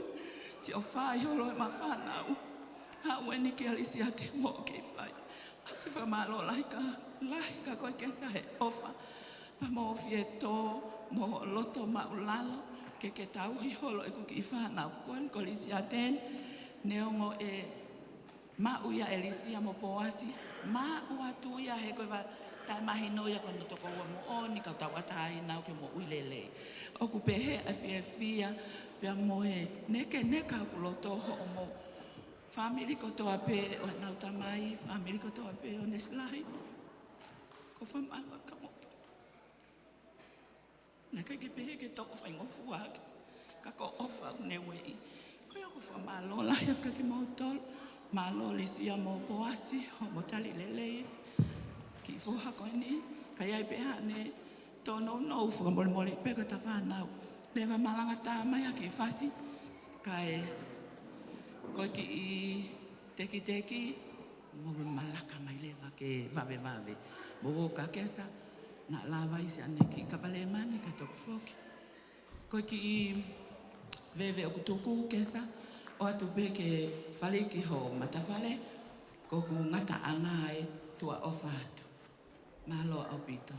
Siʻo fai holo ʻemau fānau. Haʻu eni kia Lisiate mo ke fai. ʻOatu e fakamālō lahi ka, lahi ka ko e Kesa he ʻofa. Pea mo e fietō, mo e loto maʻulalo, ke ke tauhi holo ʻeku kiʻi fānau ko eni ko Lisiate, neongo e maʻu ia ʻe Lisia mo Poasi, maʻu atu ia he ko e va taʻemahino ia ko hono tokoua moʻoni, ka tauʻatāina ʻoku moʻui lelei. ʻOku pehē ʻa e fiefia, pea mo e nekeneka hoku loto hoʻomou fāmili kotoa pē ʻo ʻenau tamai, fāmili kotoa pē ʻo Nesilahi. ʻOku ou fakamālō ka mo. Naʻe ʻikai ke pehē ke toʻo faingofua ake. Ka ko e ʻofa ʻoku ne ueʻi. Ko ia ʻoku ou fakamālō lahi atu kia kimoutolu. Mālō Lisia mo Poasi, hoʻomou tali lelei. Kiʻi foha ko eni, ka ʻi ai pē haʻane tōnounou fakamolemole pē ko e ta fānau. Leva malanga tā mai ha kiʻi fasi, kae ko e kiʻi tekiteki, mou malaka mai leva ke vavevave. Mou ō kia Kesa, naʻa lava ʻi siʻane kiʻi kapa lēmani ka toki foki. Ko e kiʻi veve ʻoku tuku Kesa, ʻoatu pē ke fali ki ho matafale, ko hoku ngataʻanga ē, tuʻa ʻofa atu. Mālō ʻaupito.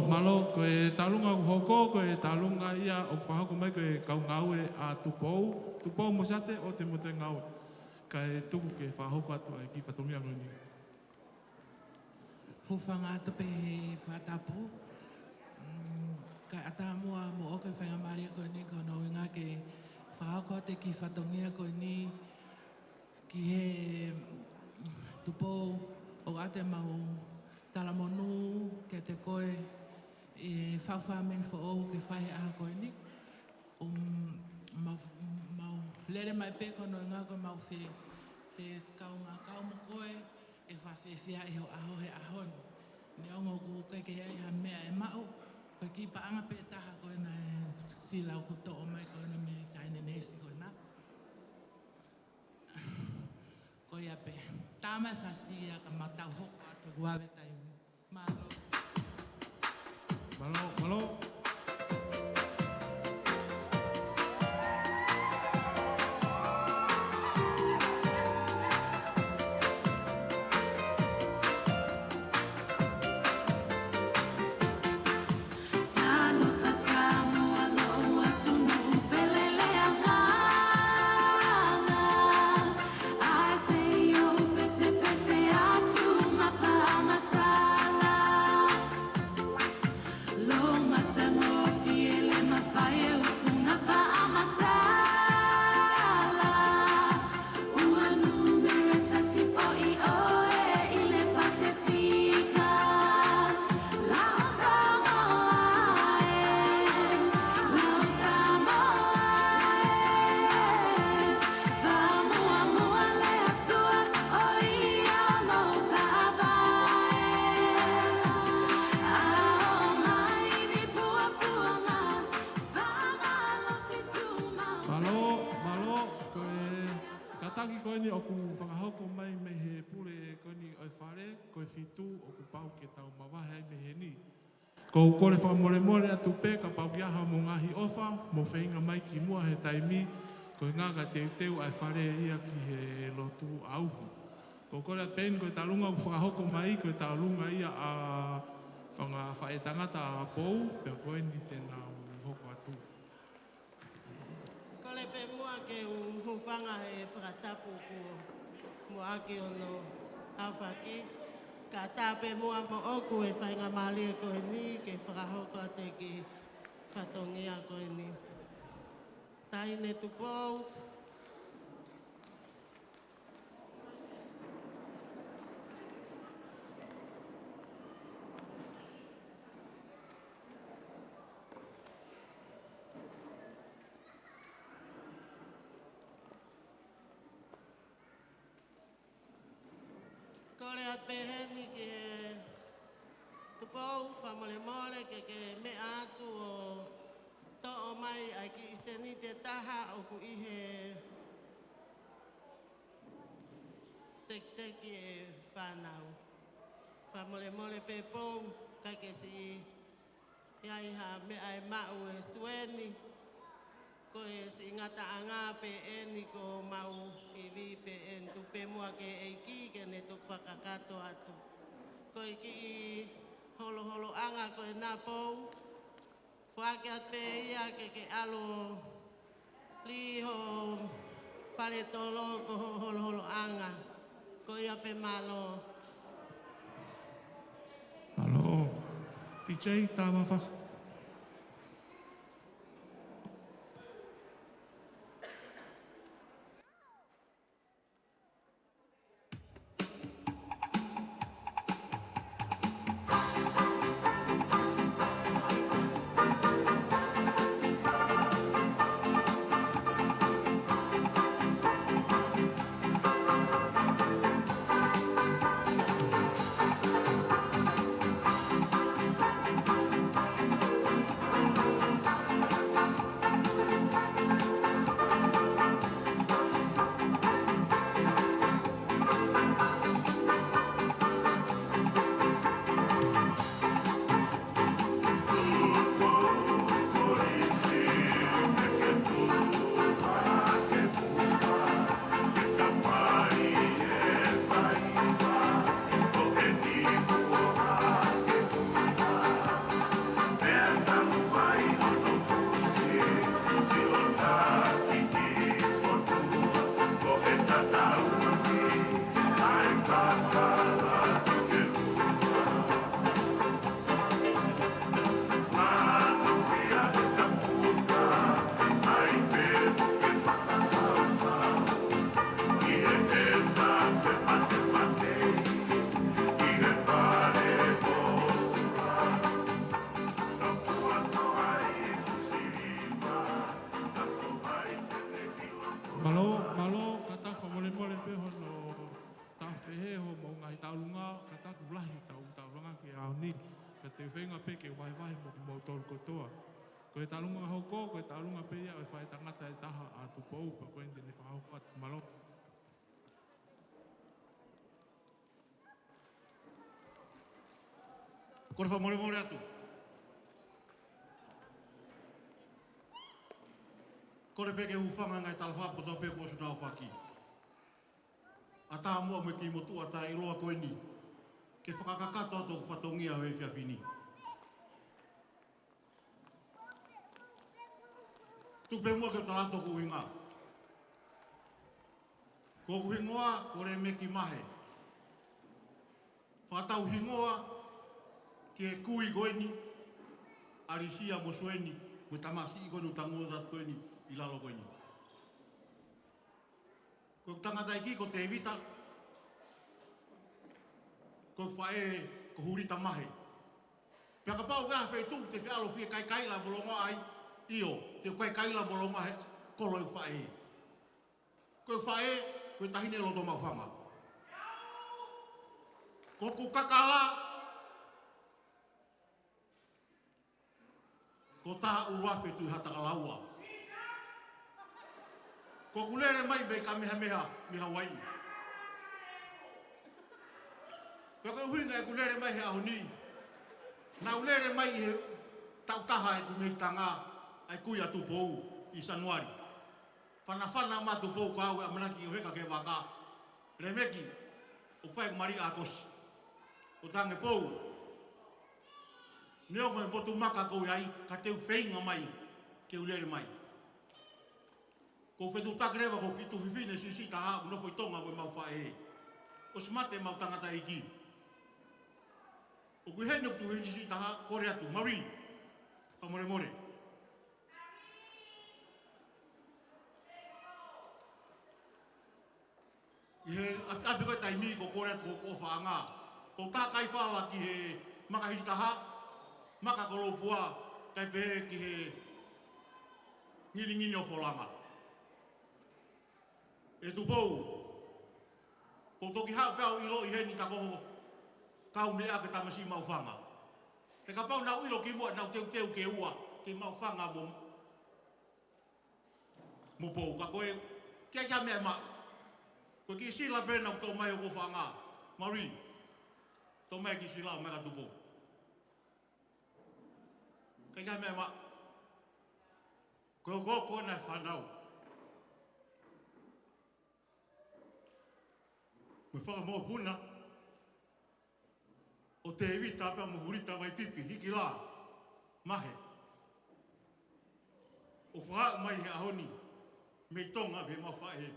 Mālō, ko e tālunga ʻoku hoko, ko e tālunga ia ʻoku fakahoko mai ko e kau ngāue ʻa Tupou. Tupou Mosiate ʻo te motu e ngāue. Kae tuku ke fakahoko atu ʻa e kiʻi fatongia ko eni. Hūfanga atu pē he fakatapu. Mm, kae ʻatā muʻa moʻoku e faingamālie ko eni ko hono ʻuhinga ke fakahoko atu e kiʻi fatongia ko eni ki he Tupou ʻoku ʻoatu ʻemau talamonū kiate koe ʻi he faʻu fāmili foʻou ke fai he ʻaho ko eni. Um, mau, mau lele mai pē ko hono ʻuhinga ko ʻemau fe, fekaungākau mo koe ʻe fakafiefia ʻi ho ʻaho he ʻaho ni. Neongo ʻoku ʻikai ke ʻi ai ha meʻa ʻe maʻu, ko e kiʻi paʻanga pē taha ko ena ʻe sila ʻoku toʻo mai ko ena mei he taʻahine neesi ko ena. Ko ia pē. Tā mai fasi ia ka mau tau hoko atu ʻoku vave taimi. Mālō. Mālō, mālō. Mālō, mālō, ko e kātaki ko eni ʻoku fakahoko mai mei he pule ko eni ʻo e fale, ko e fitu ʻoku pau ke tau mavahe ai mei heni. ʻOku ou kole fakamolemole atu pē kapau ʻoku ʻi ai haʻamou ngaahi ʻofa, mou feinga mai ki muʻa he taimi, ko e ʻuhinga ka teuteu ʻa e fale ia ki he lotu ʻauhu. ʻOku ou kole atu pē eni ko e tālunga ʻoku fakahoko mai, ko e tālunga ia ʻa e fanga faʻētangata ʻa Pou, pea ko eni te nau hoko atu. Kole pē muʻa ke u hūfanga he fakatapu kuo muʻaki hono aofaki. Kae ʻatā pē muʻa moʻoku e faingamālie ko eni ke fakahoko atu e kiʻi fatongia ko eni. Taʻahine Tupou. Kole atu pē heni ki he Tupou, fakamolemole ke ke meʻa atu ʻo toʻo mai ʻa e kiʻi seniti ʻe taha ʻoku ʻi he tekiteki e fānau. Fakamolemole pē Pou, ʻikai ke siʻi ʻi ai ha meʻa ʻe maʻu ʻe Sueni, ko e siʻi ngataʻanga pē eni ko homau ivi pē eni, tuku pē muʻa ki he ʻEiki ke ne toki fakakakato atu. Ko e kiʻi holoholoʻanga ko ena Pou, foaki atu pē ia ke ke ʻalu li ho fale tolo ko ho holoholoʻanga. Ko ia pē, mālō. Mālō. P J, tā mai fasi. He hoʻomou ngaahi taulunga, ka taku lahi ʻetau taulanga ki he ʻaho ni, ka te u feinga pē ke vahevahe mo kimoutolu kotoa. Ko e taulunga ka hoko, ko e taulunga pē ia ʻo e faʻētangata ʻe taha ʻa Tupou, pea ko eni te ne fakahoko atu. Mālō. Kole fakamolemole atu. Kole pē ke u hūfanga he ngaahi talafaʻahi kotoa pē kuo ʻosi nau faki. ʻAtā muʻa mo e kiʻi motuʻa taʻeʻiloa ko eni, ke fakakakato atu hoku fatongia he efiafi ni. Tuku pē muʻa ke u tala atu hoku ʻuhinga. Ko hoku hingoa ko Lēmeki Mahe. Fakatau hingoa ki he kui ko eni, ʻAlisia mo Sueni, mo e tamasiʻi ko eni ʻoku tangutu atu ko eni ʻi lalo ko eni. Ko hoku tangataʻeiki ko Tēvita, ko hoku faʻē ko Hulita Mahe. Pea kapau ʻoku ʻi ai ha feituʻu te u fie ʻalu ʻo fie kaikaila mo longoaʻa ai, ʻio, te u kaikaila mo longoaʻa he kolo ʻeku faʻē. Ko e faʻē, ko e taʻahine loto maʻufanga. Ko hoku kakala, ko Taʻuluafe Tuʻihatakalaua. Ko ʻeku lele mai mei Kamehameha, mei Hauaiʻi. Pea ko e ʻuhinga ʻeku lele mai he ʻaho ni, naʻá ku lele mai ʻi he taʻu taha ʻeku mei tanga ai, kui ʻa Tupou ʻi Sānuali. Fanafana mai Tupou ka u ʻamanaki ʻo heka ki he vaka. Lēmeki, ʻoku fai ʻeku mali ʻa kosi. ʻO tangi Pou. Neongo e motu maka ʻoku ou ʻi ai, ka te u feinga mai ke u lele mai. Ko e fetuʻutaki leva ko e kiʻi tuofefine siʻisiʻi taha ʻoku nofo ʻi Tonga mo ʻemau faʻē. ʻOsi mate ʻemau tangataʻeiki. ʻOku ʻi heni ʻoku tuofefine siʻisiʻi taha, kole atu, Marie. Fakamolemole. ʻI he ʻapi, ʻapi ko e taimi ko e kole atu ko e ʻofaʻanga. Ko e takai fala ki he maka hili taha, maka ko Lopua, kae pehē ki he nginingini ʻo Folanga. ʻE Tupou, ko e toki haʻu pē au ʻilo ʻi heni ta ko e kau meʻa ke tamasiʻi maʻufanga. He kapau naʻá ku ʻilo kimuʻa naʻá ku teuteu ke ua, ke maʻufanga mo mo Pou, ka ko e, ke ʻai ha meʻa ʻe maʻu. Ko e kiʻi sila pē naʻá ku toʻo mai ʻo ko e ʻofaʻanga. Marie, toʻo mai kiʻi sila ʻo mai kia Tupou. Ke ʻai ha meʻa ʻe maʻu. Ko e hoko ko ena e fānau. Mo e fakamokopuna ʻo Tēvita pea mo Hulita Vaipipi, Hikila Mahe. ʻO fakahā mai he ʻaho ni, mei Tonga, mei heʻemau faʻē.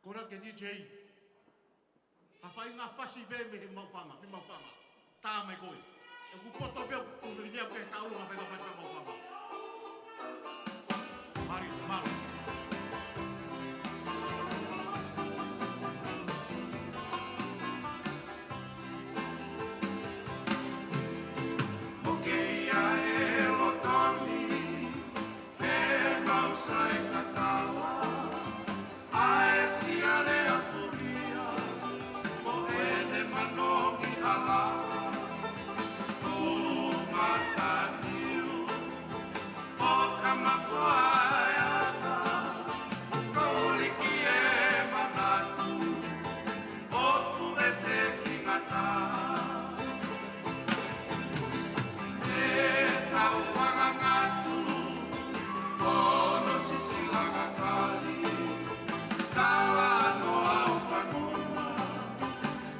Kole atu ke D J. Ha faʻahinga fasi pē mei he maʻufanga, mei maʻufanga. Tā mai koe. ʻOku poto pē ʻoku tuʻu mei nia pē taulunga pē ka fasi maʻufanga. Mālō, mālō. Mukeia e loto ni, pea mau sai kakala. ʻA e siale a furia, mo ʻene manongi hala, ʻo mataniu, ʻo ka mafuaʻata, ko uliki e manatu, ʻo tuʻete ki ngata. E tau fangangatu, ʻo no sisi langa kali, tala no au fanua,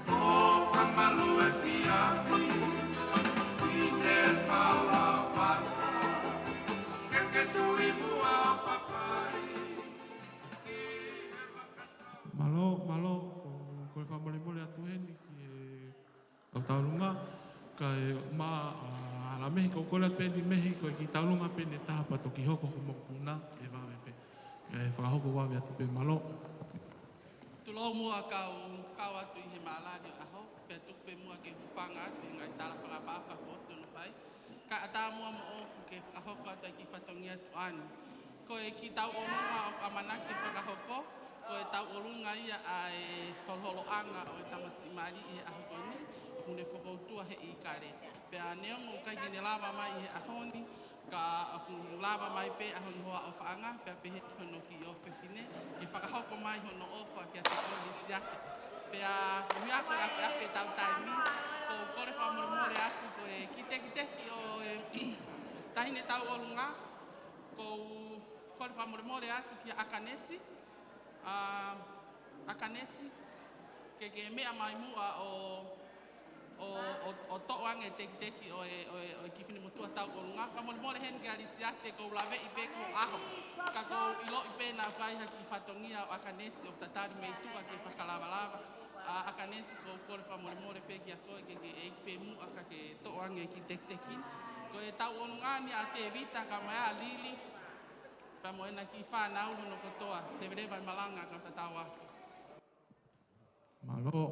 ʻo ka malu e fiafi, ki ne pala pata, ke ke tui mua ʻo papai, ki he vakata. Mālō, mālō, ʻoku ou fakamolemole atu heni ki he ʻoku taulunga, kae ʻumaʻā ʻa Lamehi, ko e kole pē ni Mehi, ko e kiʻi taulunga pē ʻe taha pea toki hoko hoʻo mokopuna, ʻe vave pē. ʻE fakahoko vave atu pē, mālō. Tulou muʻa kau, kau atu ʻi he mālali ʻaho, pea tuku pē muʻa ke u hūfanga atu ʻi he ngaahi tala fakaʻapaʻapa kuo ʻosi hono fai. Kae ʻatā muʻa moʻoku ke fakahoko atu ʻa e kiʻi fatongia tuʻa ni. Ko e kiʻi tauʻolunga ʻoku ʻamanaki ke fakahoko, ko e tauʻolunga ia ʻa e holoholoʻanga ʻo e tamasiʻi mali ʻi he ʻaho ko eni, ʻoku ne fokoutua he ʻīkale. Pea neongo ʻoku ʻikai ke ne lava mai ʻi he ʻaho ni, ka ʻoku lava mai pē ʻa hono hoa ʻofaʻanga, pea pehē ki hono kiʻi ʻofefine, ke fakahoko mai hono ʻofa kiate koe Lisiate. Pea ʻi he ako ʻapiʻapi ʻetau taimi, ʻoku ou kole fakamolemole atu ko e kiʻi tekiteki ʻo e taʻahine tauʻolunga, ʻoku ou kole fakamolemole atu kia ʻAkanesi, ʻa, ʻAkanesi, ke ke meʻa mai muʻa ʻo, ʻo, ʻo, ʻo toʻo ange e tekiteki ʻo e, ʻo e, ʻo e kiʻi finemotuʻa tauʻolunga. Fakamolemole heni kia Lisiate, ʻoku ou laveʻi pē ki hoʻo ʻaho. Ka ʻoku ou ʻiloʻi pē naʻa ʻoku ʻi ai ha kiʻi fatongia ʻo ʻAkanesi ʻoku tatali mei tuʻa ke fakalavalava. ʻA, ʻAkanesi, ʻoku ou kole fakamolemole pē kia koe ke ke ʻeiki pē muʻa ka ke toʻo ange e kiʻi tekiteki. Ko e tauʻolunga ni ʻa Tēvita kae ʻumaʻā Lili, pea mo ʻena kiʻi fānau hono kotoa, leveleva e malanga ka tatau atu. Mālō.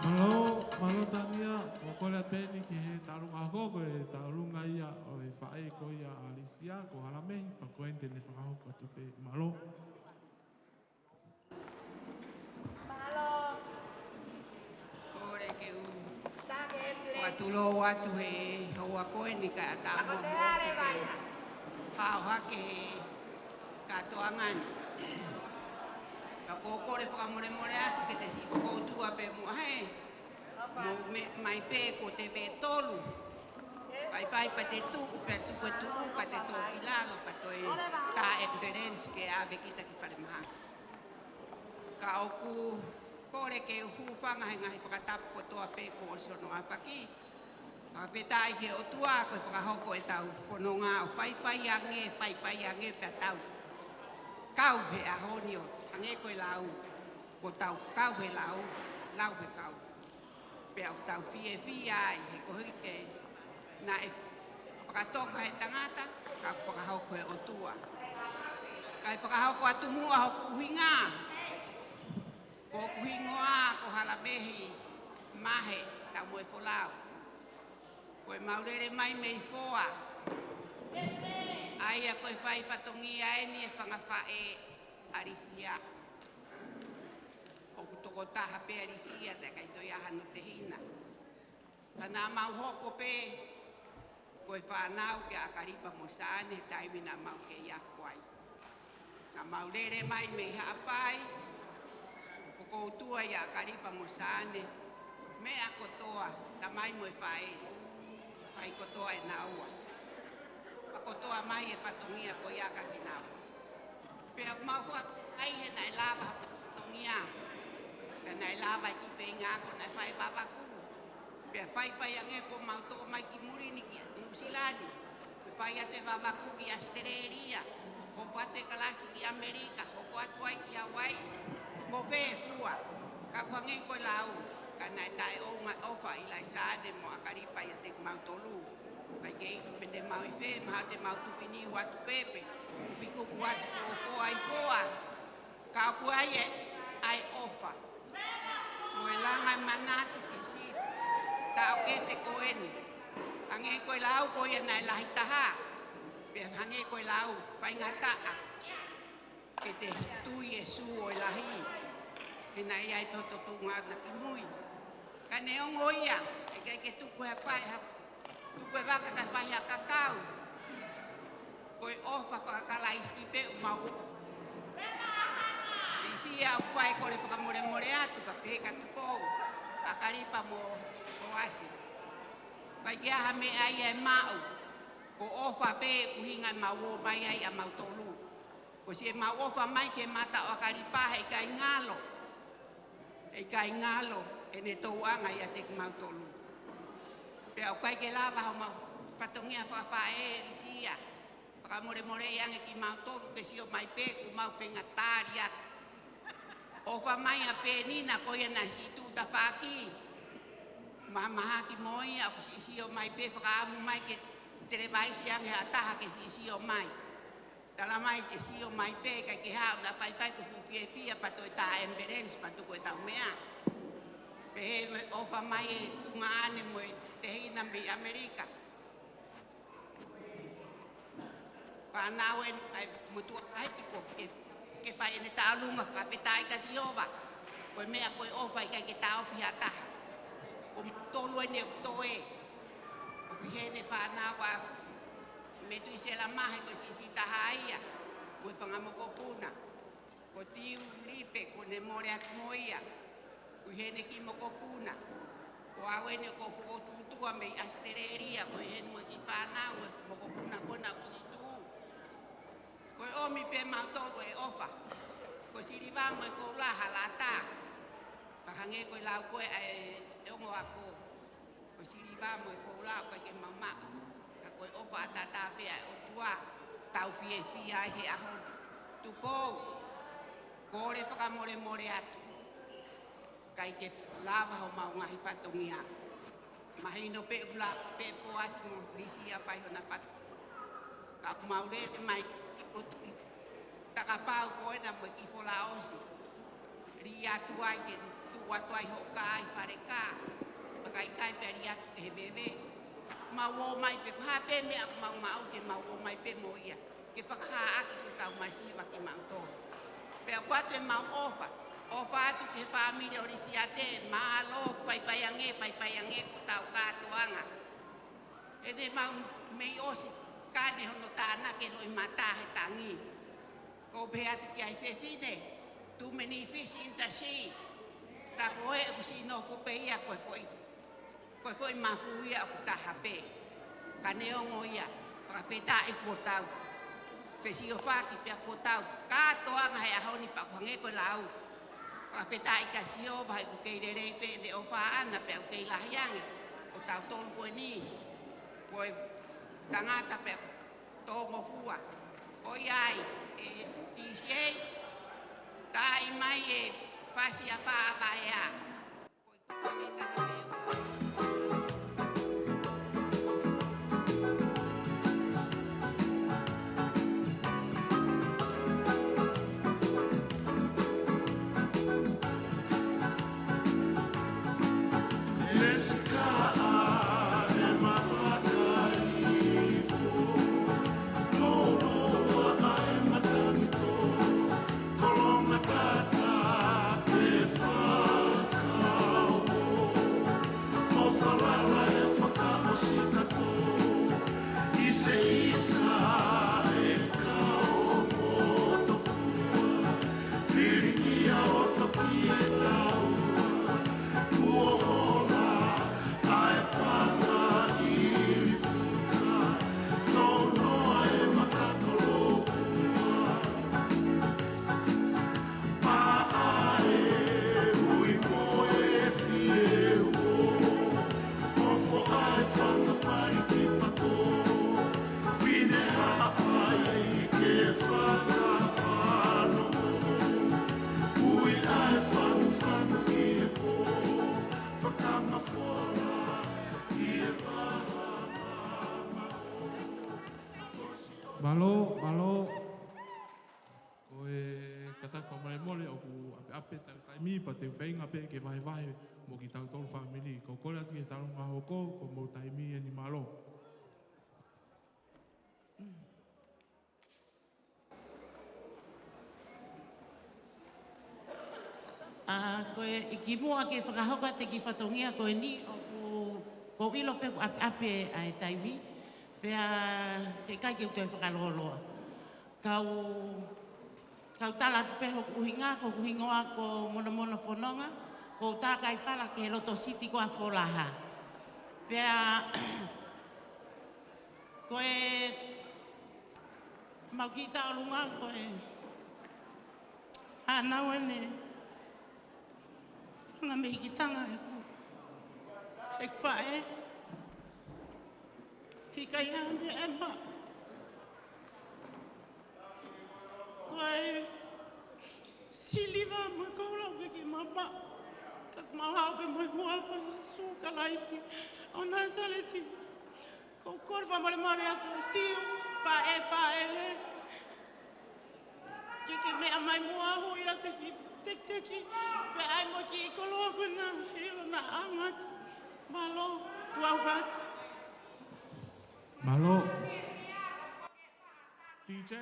Mālō, mālō Tania, ʻoku ou kole atu eni ki he tauʻolunga ako, ko e tauʻolunga ia ʻo e faʻē ko ia ʻa Lisia, ko Halamehi, pea ko eni te ne fakahoko atu pē. Mālō. Mālō. Kole ke u. Take e pule. Ua tulou atu he houa ko eni kae ʻatā mo ke u hao hake he kātoanga ni. Ka ʻoku ou kole fakamolemole atu ke te siʻi fokoutua pē muʻa he mo meʻa mai pē ko te pē tolu. Faifai pea te tuʻu, pea tuku e tuʻu, ka te tō ki lalo, pea toe tā e ambulance ke ʻave kita ki falemahaki. Ka ʻoku kole ke u hūfanga he ngaahi fakatapu kotoa pē kuo ʻosi hono ʻaofaki. Fakafetaʻi ki he ʻOtua ko e fakahoko ʻetau fononga ʻo faifai ange, faifai ange pea tau kau he ʻaho ni ʻo hangē ko e lau, kuo tau kau he lau, lau he kau. Pea ʻoku tau fiefia ai he koeʻuhi ke naʻe fakatoka he tangata, ka fakahoko he ʻOtua. Kae fakahoko atu muʻa hoku ʻuhinga. Ko hoku hingoa ko Halamehi Mahe Taumoefolau. Ko ʻemau lele mai mei Foa. ʻA ia ko e fai fatongia eni e fanga faʻē ʻa Lisia. ʻOku tokotaha pē ʻa Lisia, taʻe ʻikai toe ʻi ai hano tehina. Ka naʻa mau hoko pē ko e fānau kia ʻAkalipa mo Saane he taimi naʻa mau kei ako ai. Naʻa mau lele mai mei Haʻapai, fokoutua ʻia ʻAkalipa mo Saane, meʻa kotoa, tamai mo e faʻē, fai kotoa ʻe naua. Fakakotoa mai e fatongia ko ia kia kinaua. Pea mau fakaʻai he naʻe lava ha fatongia. Pea naʻe lava e kiʻi feinga ako naʻe fai ʻe Vavaku. Pea faifai ange kuo mau toʻo mai ki muli ni ki Nuʻusila ni. Pea fai atu ʻe Vavaku ki ʻAositelēlia. Hoko atu e kalasi ki ʻAmelika. Hoko atu ai ki Hauaiʻi. Mo fē fua. Ka ʻoku hangē ko e lau. Ka naʻe taʻeʻounga ʻofa ʻa Saane mo ʻAkalipa ʻiate kimautolu. ʻIkai ke iku pe te mau ʻi fē, mahalo te mau tufi niu atu pē pe tufi kuku atu ko Foa ʻi Foa. Ka ʻoku ʻi ai e ʻofa. Mo e langa e manatu ki he sipi taʻokete ko eni. Hangē ko e lau ko ia naʻe lahi taha. Pea hangē ko e lau faingataʻa. Ke te tui e sū ʻo e lahi. He naʻe ʻi ai e totongi ʻana ki mui. Ka neongo ia, ʻe ʻikai ke tuku ha fai ha, tuku e vaka kae fai ha kakau. ʻE kole fakamolemole atu ka pehē ka Tupou, ʻa Kalipa mo Poasi. ʻIkai ke ʻi ai ha meʻa ia ʻe maʻu, ko e ʻofa pē ʻoku ʻuhinga ʻemau ō mai ai ʻamautolu. Ko siʻemau ʻofa mai ki he mata ʻo ʻAkalipa heʻikai ngalo. Heʻikai ngalo ʻene tōʻonga ʻiate kimautolu. Pea ʻoku ʻikai ke lava homau fatongia fakafaʻē lisia. Fakamolemoleʻi ange kimautolu ke sio mai pē kuo mau feinga tali atu. ʻOfa mai ʻa Penina ko ia naʻe siʻi tuʻu tafaʻaki. Mahamahaki mo ia ʻoku siʻi sio mai pē fakaʻamu mai ke televaisi ange ha taha ke siʻi sio mai. Tala mai ke sio mai pē, ʻikai ke haʻu naʻa paipai kuo fuʻu fiefia pea toe tā ambulance pea tuku ʻetau meʻa. Pehē ʻofa mai e tuongaʻane mo e tehina mei ʻAmelika. Fānau eni ʻa e motuʻa ʻaho ko ē ke, ke fai ʻene tālunga fakafetaʻi kia Sihova. Ko e meʻa ko e ʻofa ʻikai ke taʻofi ha taha. Ko mautolu eni ʻoku toe. ʻOku ʻi heni fānau ʻa Metuisela Mahe ko e siʻisiʻi taha ia. Mo e fanga mokopuna. Ko Tiu Lipe, kuo ne mole atu mo ia. ʻOku ʻi heni e kiʻi mokopuna. Ko au eni ʻoku ou fokotuʻutuʻu mei ʻAositelēlia, ʻoku ʻi heni mo e kiʻi fānau, mo e mokopuna ko ena ʻoku siʻi tuʻu. Ko e ʻomi pē mautolu e ʻofa. Ko Siliva mo e Koula ha lata. Pea hangē ko e lau ko ē ʻa e ongo ako. Ko Siliva mo e Koula ʻoku ʻikai ke mau maʻu. Ka ko e ʻofa ʻataʻatā pē ʻa e ʻOtua, tau fiefia ai he ʻaho ni. Tupou, kole fakamolemole atu. ʻIkai ke lava homau ngaahi fatongia. Mahino pē ʻoku lava pē Poasi mo Lisia fai hona fatongia. Ka ʻoku mau lele mai ki Takapau ko ena mo e kiʻi folaosi. Lī atu ai ke tuʻu atu ai hoʻo kā ʻi fale kā. Pea ʻikai pē lī atu ki he veve. Mau ō mai pē ko e hā pē meʻa ʻoku mau maʻu ke mau ō mai pē mo ia. Ke fakahā ʻaki ko e kau masiva kimautolu. Pea ʻoku ʻoatu ʻemau ʻofa. ʻOfa atu ki he fāmili ʻo Lisiate, mālō, faipai ange, faipai ange ko hotau kātoanga. ʻEne mau mei ʻosi, ka ne hono tānaki e loʻimata he tangi. ʻOku ou pehē atu ki ai fefine, too many fish in the sea. Tā ko ē ʻoku siʻi nofo pē ia ko e foʻi, ko e foʻi mafu ia ʻoku taha pē. Ka neongo ia, fakafetaʻi kuo tau fesiofaki pea kuo tau kātoanga he ʻaho ni pea ʻoku hangē ko e lau. Fakafetaʻi kia Sihova he ʻoku kei lelei pē ʻene ʻofa ʻana pea ʻoku kei lahi ange ʻo tautolu ko eni. Ko e tangata pea tōngofua. ʻOiauē, ʻe D J, taaʻi mai e fasi ʻa Faʻa Vaea. Mālō, mālō. Ko e kātaki fakamolemole ʻoku ʻapeʻape taimi pea te u feinga pē ke vahevahe mo kitautolu fāmili. Ko e kole atu ki he talanoa hoko, ko hoʻomou taimi eni, mālō. ʻA, ko e, ʻi kimuʻa ke fakahoko atu e kiʻi fatongia ko eni ʻoku, ʻoku ou ʻilo pē ʻoku ʻapeʻape ʻa e taimi, pea heʻikai ke u toe fakalōloa. Kau Kau tala atu pē hoku ʻuhinga, ko hoku hingoa ko Monomono Fononga, ko u tā kaifala ki he loto siti ko ʻAfolaha. Pea ko e mau kiʻi tauʻolunga ko e fānau ʻeni, fanga mei ki tanga ʻeku, ʻeku faʻē. Ki kai ame e ma. Ko e siliva mo e koula ʻoku ʻikai ke ma maʻu. Ka ʻoku mau haʻu pē mo e huafa ʻo Sīsū Kalaisi ʻo Nāsaleti. Ko u kole fakamolemole atu ʻa Siu, faʻē, faʻē lelei. Ke ke meʻa mai muʻa ʻo ʻai ʻa e kiʻi tekiteki, pea ʻai mo e kiʻi koloa ko ena, ʻilo naʻa ngata. Mālō, tuʻa ʻofa atu. Mālō. D J.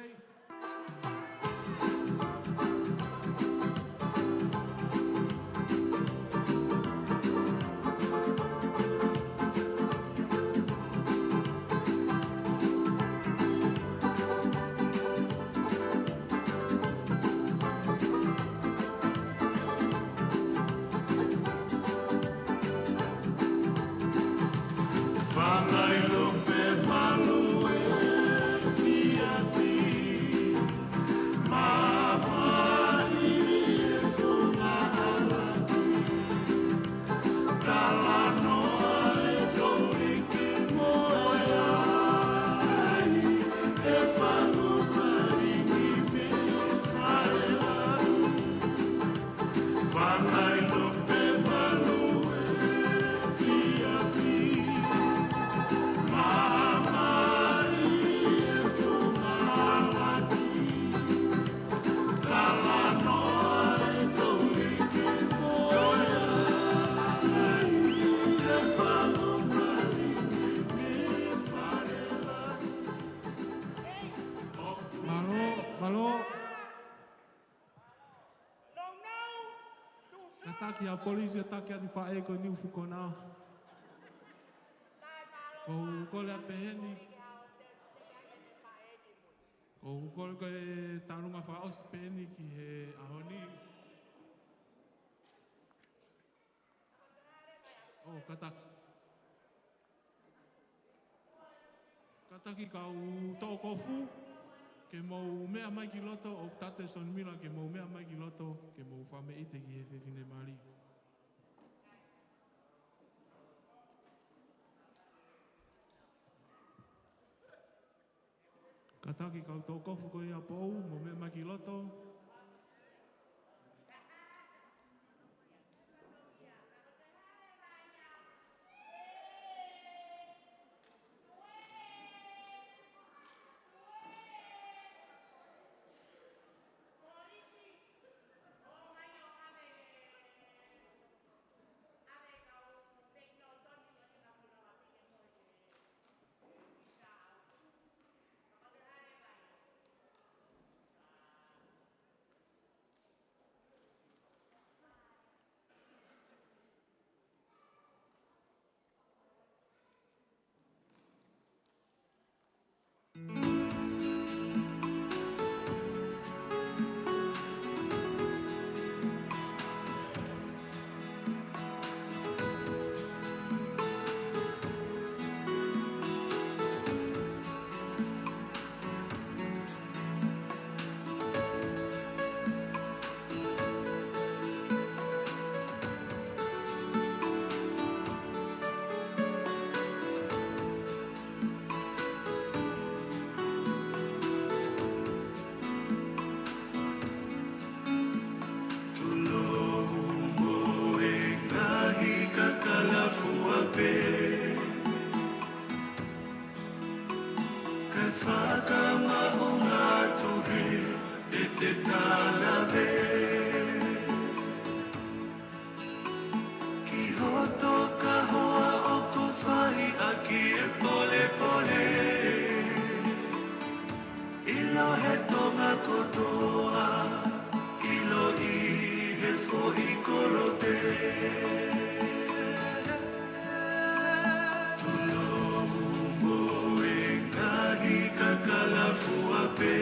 Fangailo pē malu e fiafi, mamaʻi e funga ʻalaki. Talanoa e toliki mo e ai, e fanu malingi mei Falelaʻi. Fangailo pē malu e fiafi, mamaʻi e funga ʻalaki. Talanoa e toliki mo e ai, e fanu malingi mei Falelaʻi. Mālō, mālō. Kātaki ʻa e polisi ʻo taki atu faʻē ko eni ʻoku fuʻu konā. Ko u kole atu pē heni. Ko u kole ko e tauʻolunga fakaʻosi pē eni ki he ʻaho ni. ʻO kātaki. Kātaki kau toʻokofu, ke mou meʻa mai ki loto, ʻo Tate Sonimila ke mou meʻa mai ki loto, ke mou fakameʻite ki he fefine mali. Kātaki kau toʻokofu ko ia ʻapō, mou meʻa mai ki loto. Tulou mo e ngaahi kakala fua pē, kae fakamaʻunga atu he ʻete talave. Ki hoto kahoa ʻoku fai ʻaki e polepole. ʻIlo he Tonga kotoa, ʻilo ʻi he foʻi kolope. Tulou mo e ngaahi kakala fua pē,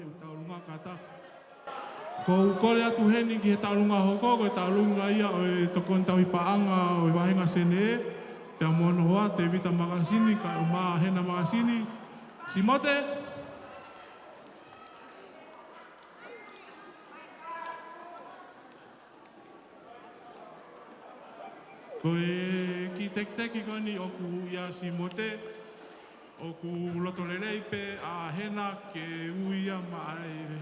ʻo tauʻolunga kātaki. ʻOku ou kole atu heni ki he tauʻolunga hoko, ko e tauʻolunga ia ʻo e tokoni tauhi paʻanga ʻo e vāhenga Senē, pea mo hono hoa, Tēvita Makasini, kae ʻumaʻā Hena Makasini. Simote. Ko e kiʻi tekiteki ko eni ʻoku ʻia Simote, ʻoku loto lelei pē ʻa Hena ke ui ia maʻa e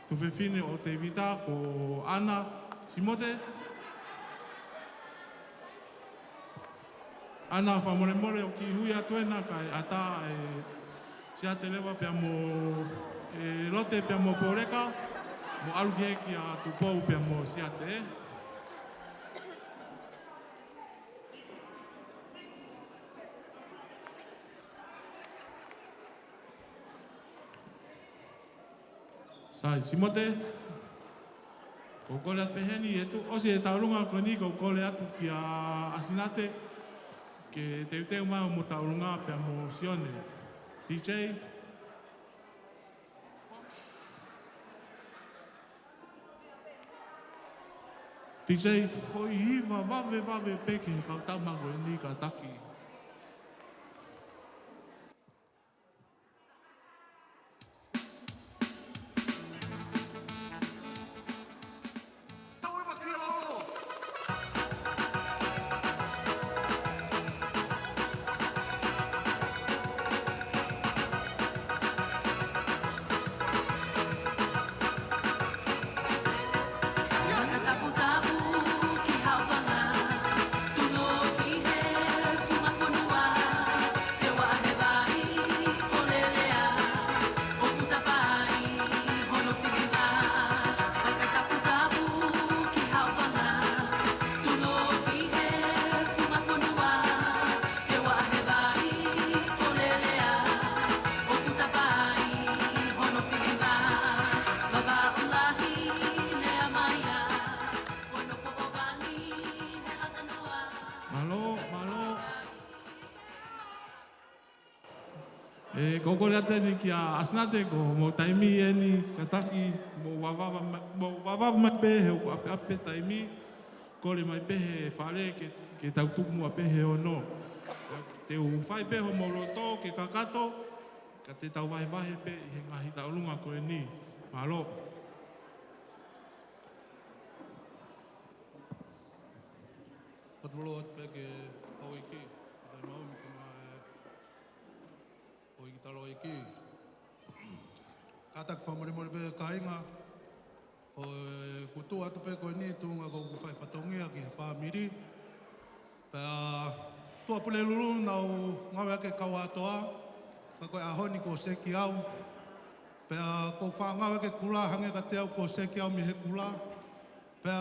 tuofefine ʻo Tēvita ko ʻAna. Simote. ʻAna, fakamolemole ʻoku kiʻi hui atu ena kae ʻatā e Siate leva pea mo, e, Lote pea mo Poleka, mo ʻalu ki he kia Tupou pea mo Siate. Sai, Simote. ʻOku ou kole atu pē heni, ʻi he tuʻu ʻosi e tauʻolunga ko eni, ʻoku ou kole atu kia ʻAsinate ke teuteu mai hoʻomo tauʻolunga pea mo Sione. T J. T J, foʻi hiva vave vave pē ki he kau tama ko eni kātaki. Mālō, mālō. ʻE, ʻoku ou kole atu eni kia ʻAsinate, ko hoʻomou taimi eni, kātaki, mou vavava mai, mou vavava mai pē he ʻoku ʻapiʻapi pē taimi, kole mai pē he fale ke, ke tau tuku muʻa pē he ono. Te u fai pē hoʻomou loto ke kakato, ka te tau vahevahe pē ʻi he ngaahi tauʻolunga ko eni. Mālō. Patupolo atu pē ki he houʻeiki, ʻa e maumi ki he ma, e, houʻeiki taloʻeiki. Kātaki fakamolemole pē kāinga, ʻoku ou tuʻu atu pē ko eni tuʻunga ʻoku ou fai fatongia ki he fāmili. Pea Tuʻapulelulu naʻa ku ngāueʻaki e kau ʻatoʻa, ka ko e ʻaho ni kuo seki au. Pea ʻoku ou faʻa ngāueʻaki e kula, hangē kiate au kuo seki au mei he kula. Pea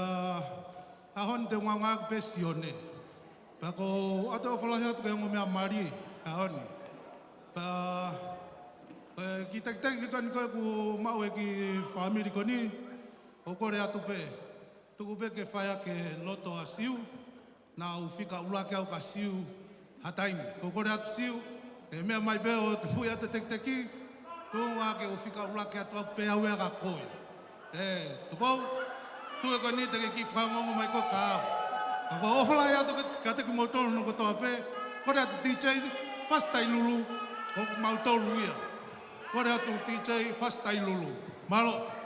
ʻaho ni te u ngāueʻaki pē Sione. Pea ʻoku ou ʻoatu e ʻofa lahi atu ki he ongo meʻa mali, ʻaho ni. Pea, pea kiʻi tekiteki ko eni ko ē ʻoku maʻu ʻe he kiʻi fāmili ko eni, ʻoku ou kole atu pē, tuku pē ke fai ʻaki e loto ʻa Siu, naʻa ku fika ʻuluaki au kia Siu ha taimi. ʻOku ou kole atu Siu, ʻe meʻa mai pē ʻo te hui atu e tekiteki, tuʻunga ke u fika ʻuluaki atu au pē au ia kia koe. ʻE, Tupou, tuʻu ē ko eni te ke kiʻi fakaongoongo mai koe kia au. Ka ʻoku ou ʻofa lahi atu ki, kiate kimoutolu hono kotoa pē, kole atu T J, Fasi Tailulu, ko kimautolu ia. Kole atu T J, Fasi Tailulu. Mālō.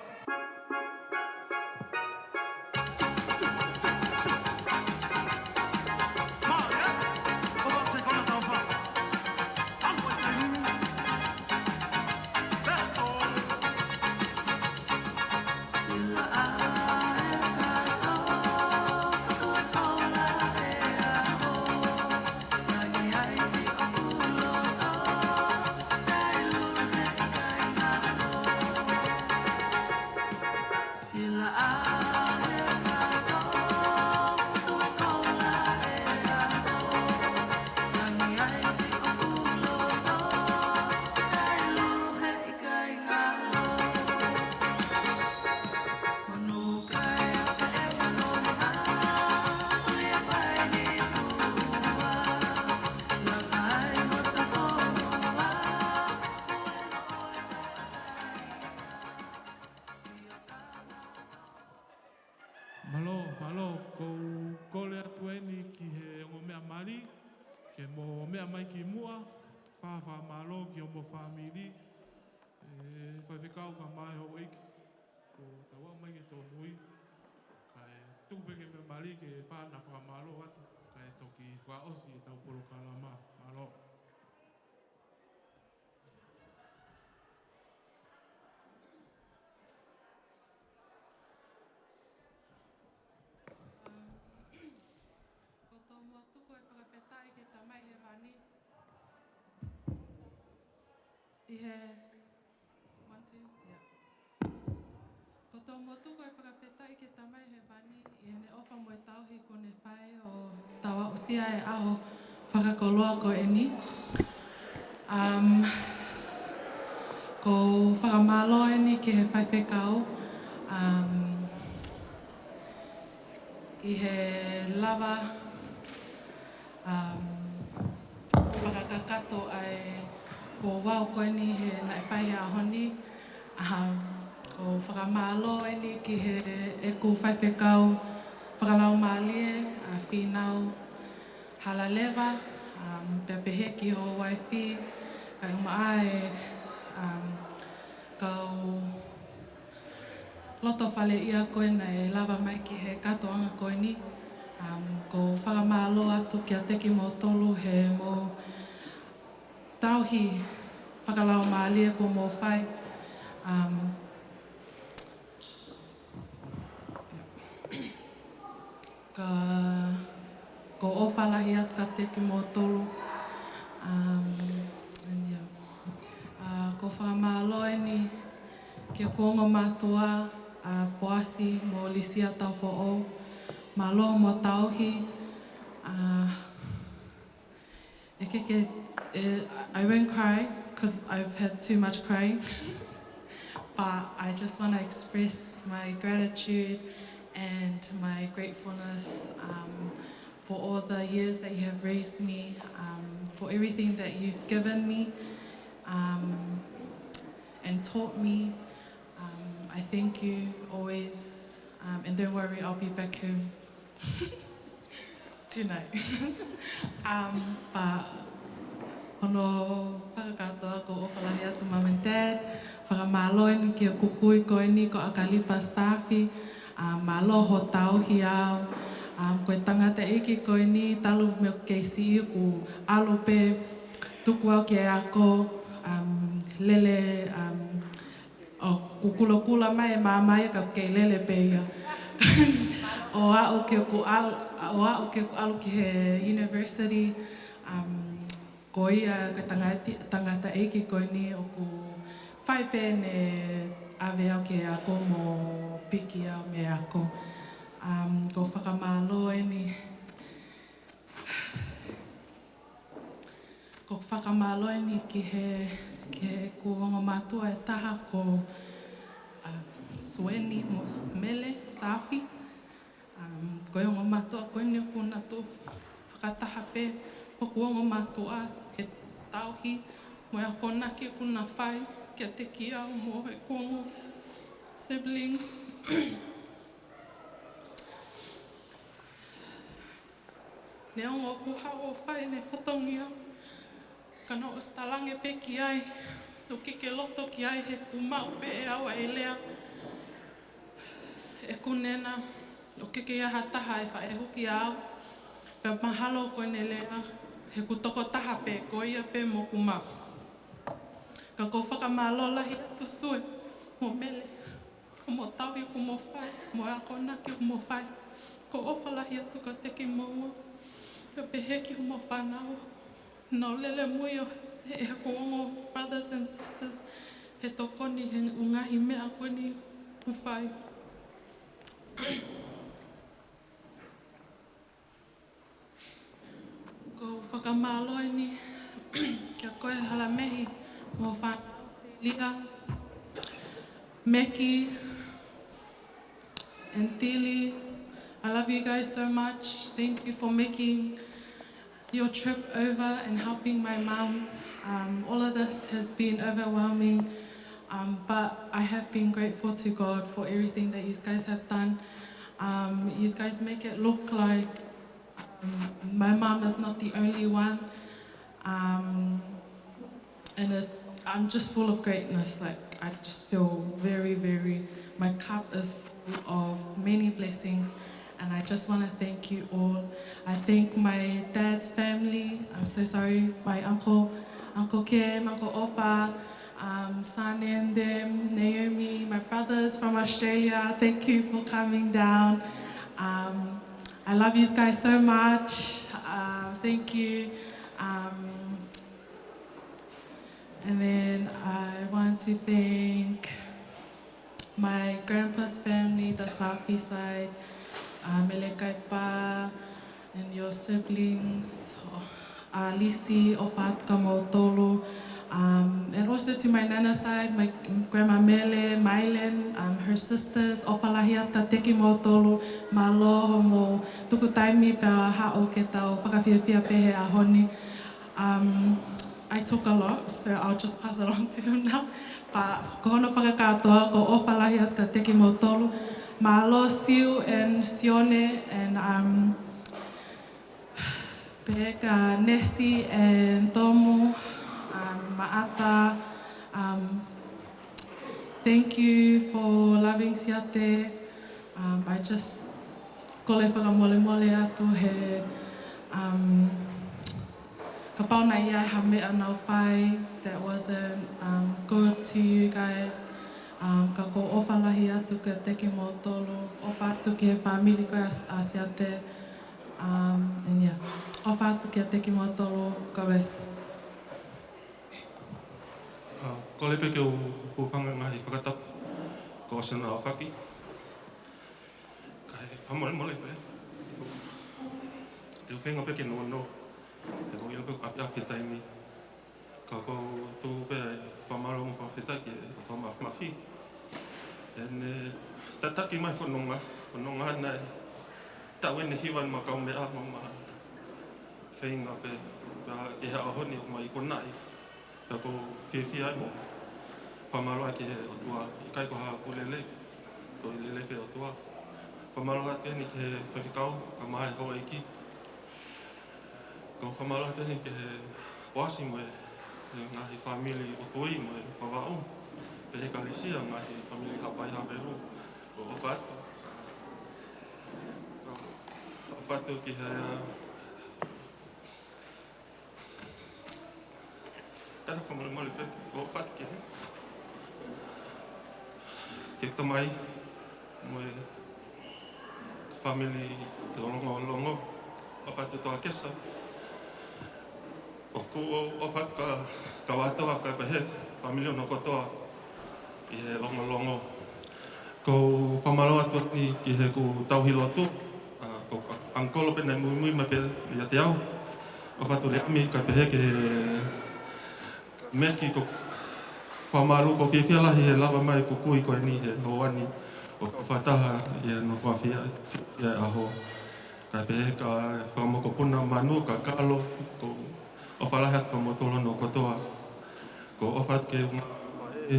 Mālō, ʻoku ou kole atu eni ki he ongo meʻa mali, ke mo meʻa mai ki muʻa, fakafakamālō ki hoʻomo fāmili, ʻe faifekau kae ʻumaʻā e houʻeiki, kuo tau aʻu mai ki he tōmui, kae tuku pē ke meʻa mali ke fai ʻa e fakamālō atu, kae toki fakaʻosi ʻetau polokalama. Mālō. Um, ʻoku ou tuku ʻa e fakafetaʻi ki he Tamai Hēvani. ʻI he, one, two, yeah. ʻOku ou tuku ʻa e fakafetaʻi ki he Tamai Hēvani, ʻi heʻene ʻofa mo e tauhi kuo ne fai ʻo tau aʻusia e ʻaho fakakoloa ko eni. Um, ʻoku ou fakamālō eni ki he faifekau, um, ʻi he lava, um, fakakakato ʻa e kuo vau ko eni he naʻe fai he ʻaho ni. Um, ʻoku ou fakamālō eni ki he ʻeku faifekau fakalaumālie, ʻa Fīnau Halaleva, um, pea pehē ki hoʻo uaifi, kae ʻumaʻā e, um, kau loto fale ia ko ē naʻe lava mai ki he kātoanga ko eni. Um, ʻoku ou fakamālō atu kiate kimoutolu he mo tauhi fakalaumālie kuo mo fai. Um, ka, ʻoku ou ʻofa lahi atu kiate kimoutolu. Um, and yeah. Uh, ʻoku ou fakamālō eni ki heʻeku ongo mātuʻa, ʻa Poasi mo Lisia Taufoʻou. Mālō mo tauhi. Uh, ʻe ke ke, eh, I won't cry 'cause I've had too much crying. But I just wanna express my gratitude and my gratefulness, um, for all the years that you have raised me, um, for everything that you've given me, um, and taught me. Um, I thank you always, um, and don't worry, I'll be back home tonight. Um, but hono fakakātoa ʻoku ou ʻofa lahi atu Mum and Dad, fakamālō eni ki hoku kui ko eni ko ʻAkalipa Saafi, um, mālō hoʻo tauhi au. Um, ko e tangataʻeiki ko eni talu mei ʻeku kei siʻi ʻoku ʻalu pē tuku au ki he ako, um, lele, um, ʻoku kulokula mai e maama ia ka ʻoku kei lele pē ia. ʻO aʻu ki heʻeku ʻalu, ʻo aʻu ki heʻeku ʻalu ki he university, um, ko ia ko e tangati-, tangataʻeiki ko eni ʻoku fai pē ʻene ʻave au ki he ako mo piki au mei he ako. Um, ʻoku ou fakamālō eni. ʻOku ou fakamālō eni ki he, ki heʻeku ongo mātuʻa ʻe taha ko, uh, Sueni mo Mele Saafi. Um, ko e ongo mātuʻa ko eni ʻoku na tuʻu fakataha pē mo hoku ongo mātuʻa he tauhi mo e akonaki ʻoku na fai kiate au mo ʻeku ongo siblings. Neongo ʻoku haʻu ʻo fai ʻene fatongia, ka naʻá ku ʻosi talaange pē ki ai, ʻoku ʻikai ke u loto ki ai he ʻoku maʻu pē ʻe au ʻa e lea ʻeku nena, ʻoku ʻikai ke ʻi ai ha taha ʻe faʻa ʻuhinga kiate au, pea mahalo ko ʻene lea, he ʻoku tokotaha pē ko ia pē mo ʻeku maʻu. Ka ʻoku ou fakamālō lahi atu Sue mo Mele, hoʻomo tauhi kuo mo fai, mo e akonaki kuo mo fai. ʻOku ou ʻofa lahi atu kiate kimoua, pea pehē ki hoʻomo fānau. Nau lele mui ʻo, he, he ʻeku ongo brothers and sisters, he tokoni he ngaahi meʻa ko eni ʻoku fai. ʻOku ou fakamālō eni kia koe Halamehi mo e fānau, Selia, Meki, and Tili. I love you guys so much. Thank you for making your trip over and helping my mum. Um, all of this has been overwhelming, um, but I have been grateful to God for everything that you guys have done. Um, you guys make it look like, um, my mom is not the only one. Um, and it, I'm just full of greatness. Like, I just feel very, very, my cup is full of many blessings. And I just want to thank you all. I thank my dad's family. I'm so sorry. My uncle, Uncle Kim, Uncle Ofa, um, Sane and them, Naomi, my brothers from Australia. Thank you for coming down. Um, I love you guys so much. Uh, thank you. Um, and then I want to thank my grandpa's family, the Safi side, uh, Melekaipa, and your siblings, uh, Lisi, ʻofa atu kia moutolu. Um, and also to my nana side, my grandma Mele, Mylan, um, her sisters, ʻofa lahi atu kiate kimoutolu, mālō hoʻomou tuku taimi pea haʻu ke tau fakafiefia pē he ʻaho ni. Um, I talk a lot, so I'll just pass it on to him now. But ko hono fakakātoa, ʻoku ou ʻofa lahi atu kiate kimoutolu. Mālō Siu and Sione and, um, pehē kia Nesi and Tomu, um, Maʻata, um, thank you for loving Siate. Um, I just kole fakamolemole atu he, um, kapau naʻe ʻi ai ha meʻa naʻá ku fai that wasn't, um, good to you guys. Um, ka ʻoku ou ʻofa lahi atu kiate kimoutolu, ʻofa atu ki he family ko ē ʻa, ʻa Siate. Um, and yeah, ʻofa atu kiate kimoutolu, God bless. Uh, kole pē ke u hūfanga he ngaahi fakatapu kuo ʻosi hono aofaki. Kae fakamolemole pē. Te u feinga pē ke nounou. He ʻoku ou ʻilo pē ʻoku ʻapiʻapi e taimi. Ka ʻoku ou tuku pē ʻa e fakamālō mo e fakafetaʻi ki he ʻOtua Māfimafi. ʻEne tataki mai e fononga, fononga naʻe taʻu ʻeni ʻe hiva ʻene maʻu kaumeʻa mo ma feinga pē, pea ʻi he ʻaho ni ʻoku ma ikunaʻi. Pea ʻoku ou fiefia ai mo fakamālō ai ki he ʻOtua, ʻikai ko haʻaku lelei, ko e lelei pē ʻa e ʻOtua. Fakamālō atu ʻeni ki he faifekau, kae ʻumaʻā e houʻeiki. ʻOku ou fakamālō atu ʻeni ki he ʻoasi mo e, e ngaahi fāmili ʻo Tui mo e Vavaʻu, pehē kia Lisia, ngaahi fāmili Haʻapai Haʻaperu, ʻoku ou ʻofa atu. ʻOku ou ʻofa atu ki he, kae fakamolemole pē, ʻoku ou ʻofa atu ki he, ki he tamai mo e fāmili Longolongo, ʻofa atu kia Kesa. ʻOku ou ʻofa atu kia, kia Vatoa, kae pehē fāmili hono kotoa ʻi he Longolongo. ʻOku ou fakamālō atu ʻeni ki heʻeku tauhi lotu, ʻa, ko ʻAngikolo pē naʻe muimui mai pē ʻiate au. ʻOfa atu Leami, kae pehē ki he Meki, ʻoku ou fakamālō, ʻoku ou fiefia lahi he lava mai ʻeku kui ko eni he houa ni ʻo fakataha ʻi hono fakafeʻiloaki ʻi he ʻaho. Kae pehē kia Fakamokopuna Manu, kia Kalo, ʻoku ou ʻofa lahi atu kia moutolu hono kotoa. ʻOku ou ʻofa atu ki he ʻū ngaahi faʻē,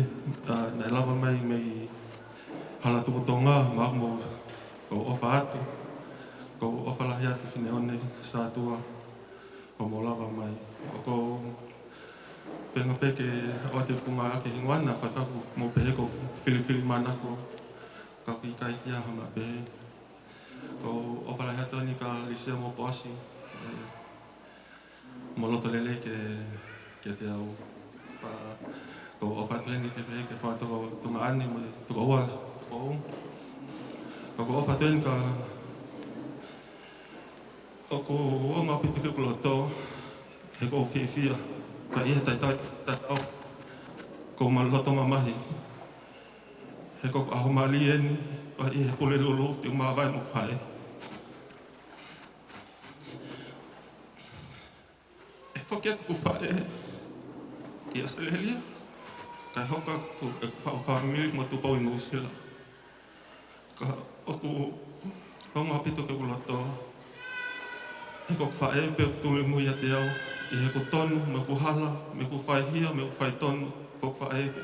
ʻa, naʻe lava mai mei Hala Tuku Tonga, maʻa mo, ʻoku ou ʻofa atu. ʻOku ou ʻofa lahi atu Fineone Sātua, ʻoku mou lava mai. ʻOku ou feinga pē ke ʻoatu e feʻunga ʻaki e hingoa na, kae fai ʻoku mou pehē ʻoku ou filifilimānako, ka ʻoku ʻikai ke ʻi ai ha meʻa pehē. ʻOku ou ʻofa lahi atu ʻeni kia Lisia mo Poasi, ē, mo loto lelei ke, kiate au. Pea ʻoku ou ʻofa atu ʻeni ke pehē ki he fanga tokoua tuongaʻane mo e tokoua, tokoua. ʻOku ou ʻofa atu ʻeni kia, ʻoku ongo ʻaupito ki heʻeku loto, he ʻoku ou fiefia, ka ʻi he taimi tatau, ʻoku ou ma loto mamahi. He ko e ʻaho mālie ʻeni, ʻa ia he Pulelulu, te u māvae mo e faʻē. ʻE foki atu ʻeku faʻē ki ʻAositelēlia, kae hoko atu ʻeku faʻu fāmili mo Tupou ʻi Nuʻusila. Ka ʻoku ongo ʻaupito ki heʻeku loto, he ko e faʻē pē ʻoku tuli mui ʻiate au, ʻi heʻeku tonu, mo ʻeku hala, mo ʻeku faihia, mo ʻeku faitonu, ko e faʻē pē.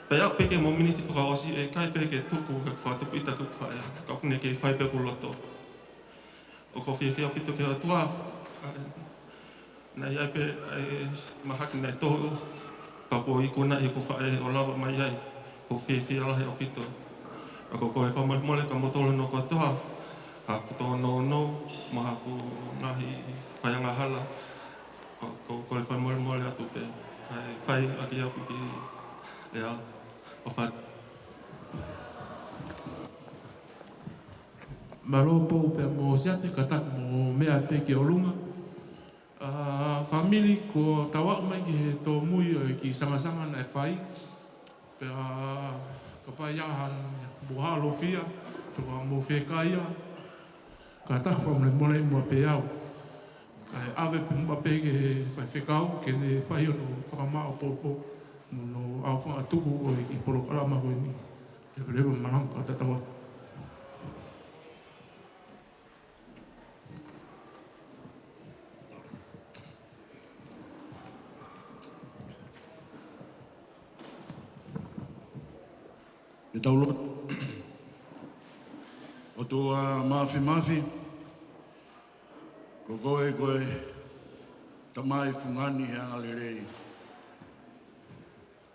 Pea pē ke mo miniti fakaʻosi ʻe ʻikai pē ke tuku ke fakatupu ʻita ke faʻē. Ka ʻoku ne kei fai pē ʻeku loto. ʻOku ou fiefia ʻaupito ki he ʻOtua. Naʻe ʻi ai pē ʻa e mahaki naʻe tō, pea kuo ikuna ʻeku faʻē ʻo lava mai ai. ʻOku ou fiefia lahi ʻaupito. ʻOku ou kole fakamolemole kia moutolu hono kotoa. Haʻaku tōnounou, mo haʻaku ngaahi faiangahala. ʻOku ou kole fakamolemole atu pē. Kae fai ʻaki au pē ki lea ʻo fatu. Mālō Pou pea mo Siate, kātaki mo meʻa pē ki ʻolunga. ʻA, fāmili, kuo tau aʻu mai ki he tōmui ʻo e kiʻi sangasanga naʻe fai. Pea kapau ʻe ʻi ai ha mou haʻalofia, pea mo fekaia, kātaki fakamolemole muʻa pē au. Kae ʻave pē muʻa pē ki he faifekau, ke ne fai hono fakamaʻopoʻopo, mo hono ʻalu fakatuku ʻo e kiʻi polokalama ko eni. Leveleva malanga ka tatau atu. Ke tau lotu. ʻOtua Māfimafi, ko koe ko e Tamai fungani he angalelei.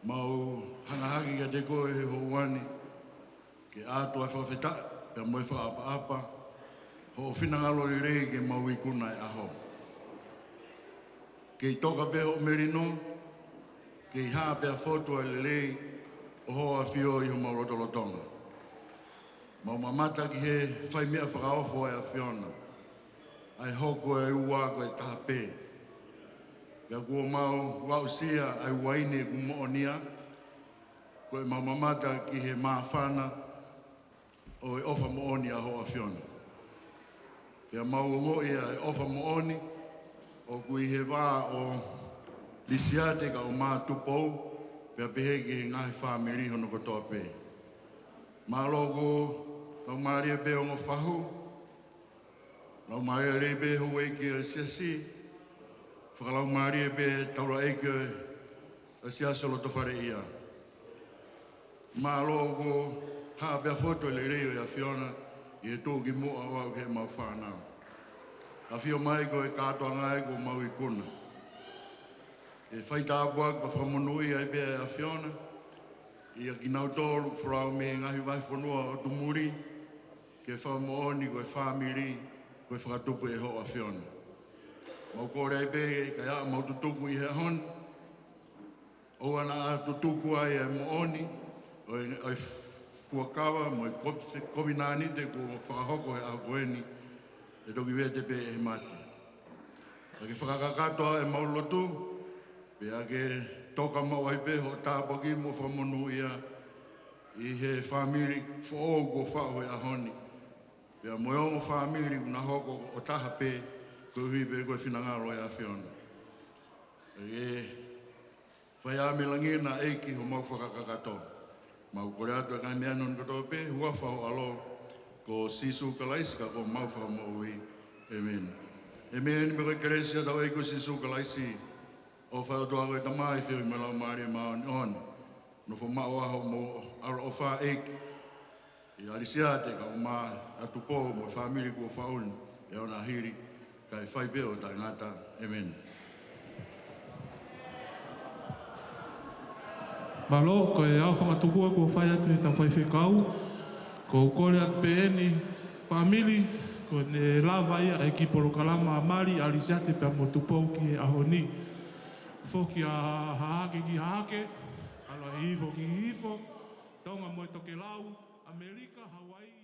Mau hanga hake kiate koe he houa ni, ke ʻatu ʻa e fakafetaʻi, pea mo e fakaʻapaʻapa, hoʻo finangalo lelei ke mau ikuna e ʻaho. Kei toka pē hoʻo melino, kei hā pē ʻa e fotu ʻa e lelei ʻo hoʻo ʻAfio ʻi homau lotolotonga. Mau mamata ki he fai meʻa fakaofo ʻa e ʻAfiona, ʻa e hoko e ua ko e taha pē. Pea kuo mau aʻusia ʻa e uaine kuo moʻonia, ko e mau mamata ki he māfana ʻo e ʻofa moʻoni ʻa hoʻo ʻAfiona. Pea mau ongoʻi ʻa e ʻofa moʻoni ʻoku ʻi he vā ʻo Lisiate kae ʻumaʻā Tupou, pea pehē ki he ngaahi fāmili hono kotoa pē. Mālō ko e laumālie pē ongo fahu, laumālie lelei pē houʻeiki ʻo e siasi, fakalaumālie pē taulaʻeiki ʻo e siasi ʻo Lotofaleʻia. Mālō kuo hā pē ʻa e fotu ʻa e lelei ʻo e ʻAfiona ʻi he tuʻukimuʻa ʻo aʻu ki heʻemau fānau. ʻAfio mai ko e kātoanga ē kuo mau ikuna. ʻE fai tāpuaki pea fakamonūʻia ai pē ʻa e ʻAfiona ʻia kinautolu folau mei he ngaahi vahefonua ʻo ʻotu muli, ke fakamoʻoni ko e fāmili ko e fakatupu ʻe hoʻo ʻAfiona. Mau kole ai pē kae ʻaʻau mau tutuku ʻi he ʻaho ni, ʻoua naʻa tutuku ai ʻa e moʻoni ʻo e, ʻo e fuakava mo e ko-, kovinānite kuo fakahoko he ʻaho ko eni, ʻe toki vete pē ʻe he mate. Ka ke fakakakato ʻa ʻemau lotu, pea ke toka maʻu ai pē hoʻo tāpuaki mo e fakamonūʻia ʻi he fāmili foʻou kuo faʻu he ʻaho ni, pea mo e ongo fāmili kuo na hoko ʻo taha pē, koeʻuhi pē ko e finangalo ʻo e ʻAfiona. Ke fai ʻa e meʻa langi na ʻEiki homau fakakakato. Mau kole atu ʻa e ngaahi meʻa ni kotoa pē, huafa ho ʻAlo ko Sīsū Kalaisi ka ko homau Fakamoʻui. ʻĒmeni. ʻĒmeni. Pea ko e kelesi ʻa hotau ʻEiki ko Sīsū Kalaisi, ʻofa ʻa e ʻOtua ko e Tamai, feohi mo e Laumālie Māʻoniʻoni, nofo maʻu ʻa hoʻomou ʻaloʻofa ʻEiki, ʻia Lisiate kae ʻumaʻā ʻa Tupou mo e fāmili kuo faʻu ni, ʻi he ʻaho ni ʻo hili, kae fai pē ʻo taʻengata. ʻĒmeni. Mālō, ko e ʻaofangatuku kuo fai atu ʻe heʻetau faifekau, ʻoku ou kole atu pē eni, fāmili, ko ʻene lava ia ʻa e kiʻi polokalama mali ʻa Lisiate pea mo Tupou ki he ʻaho ni. Foki ʻa Hahake ki Hahake, ʻAloʻi Hihifo ki Hihifo, Tonga mo e Tokelau, ʻAmelika, Hauaiʻi,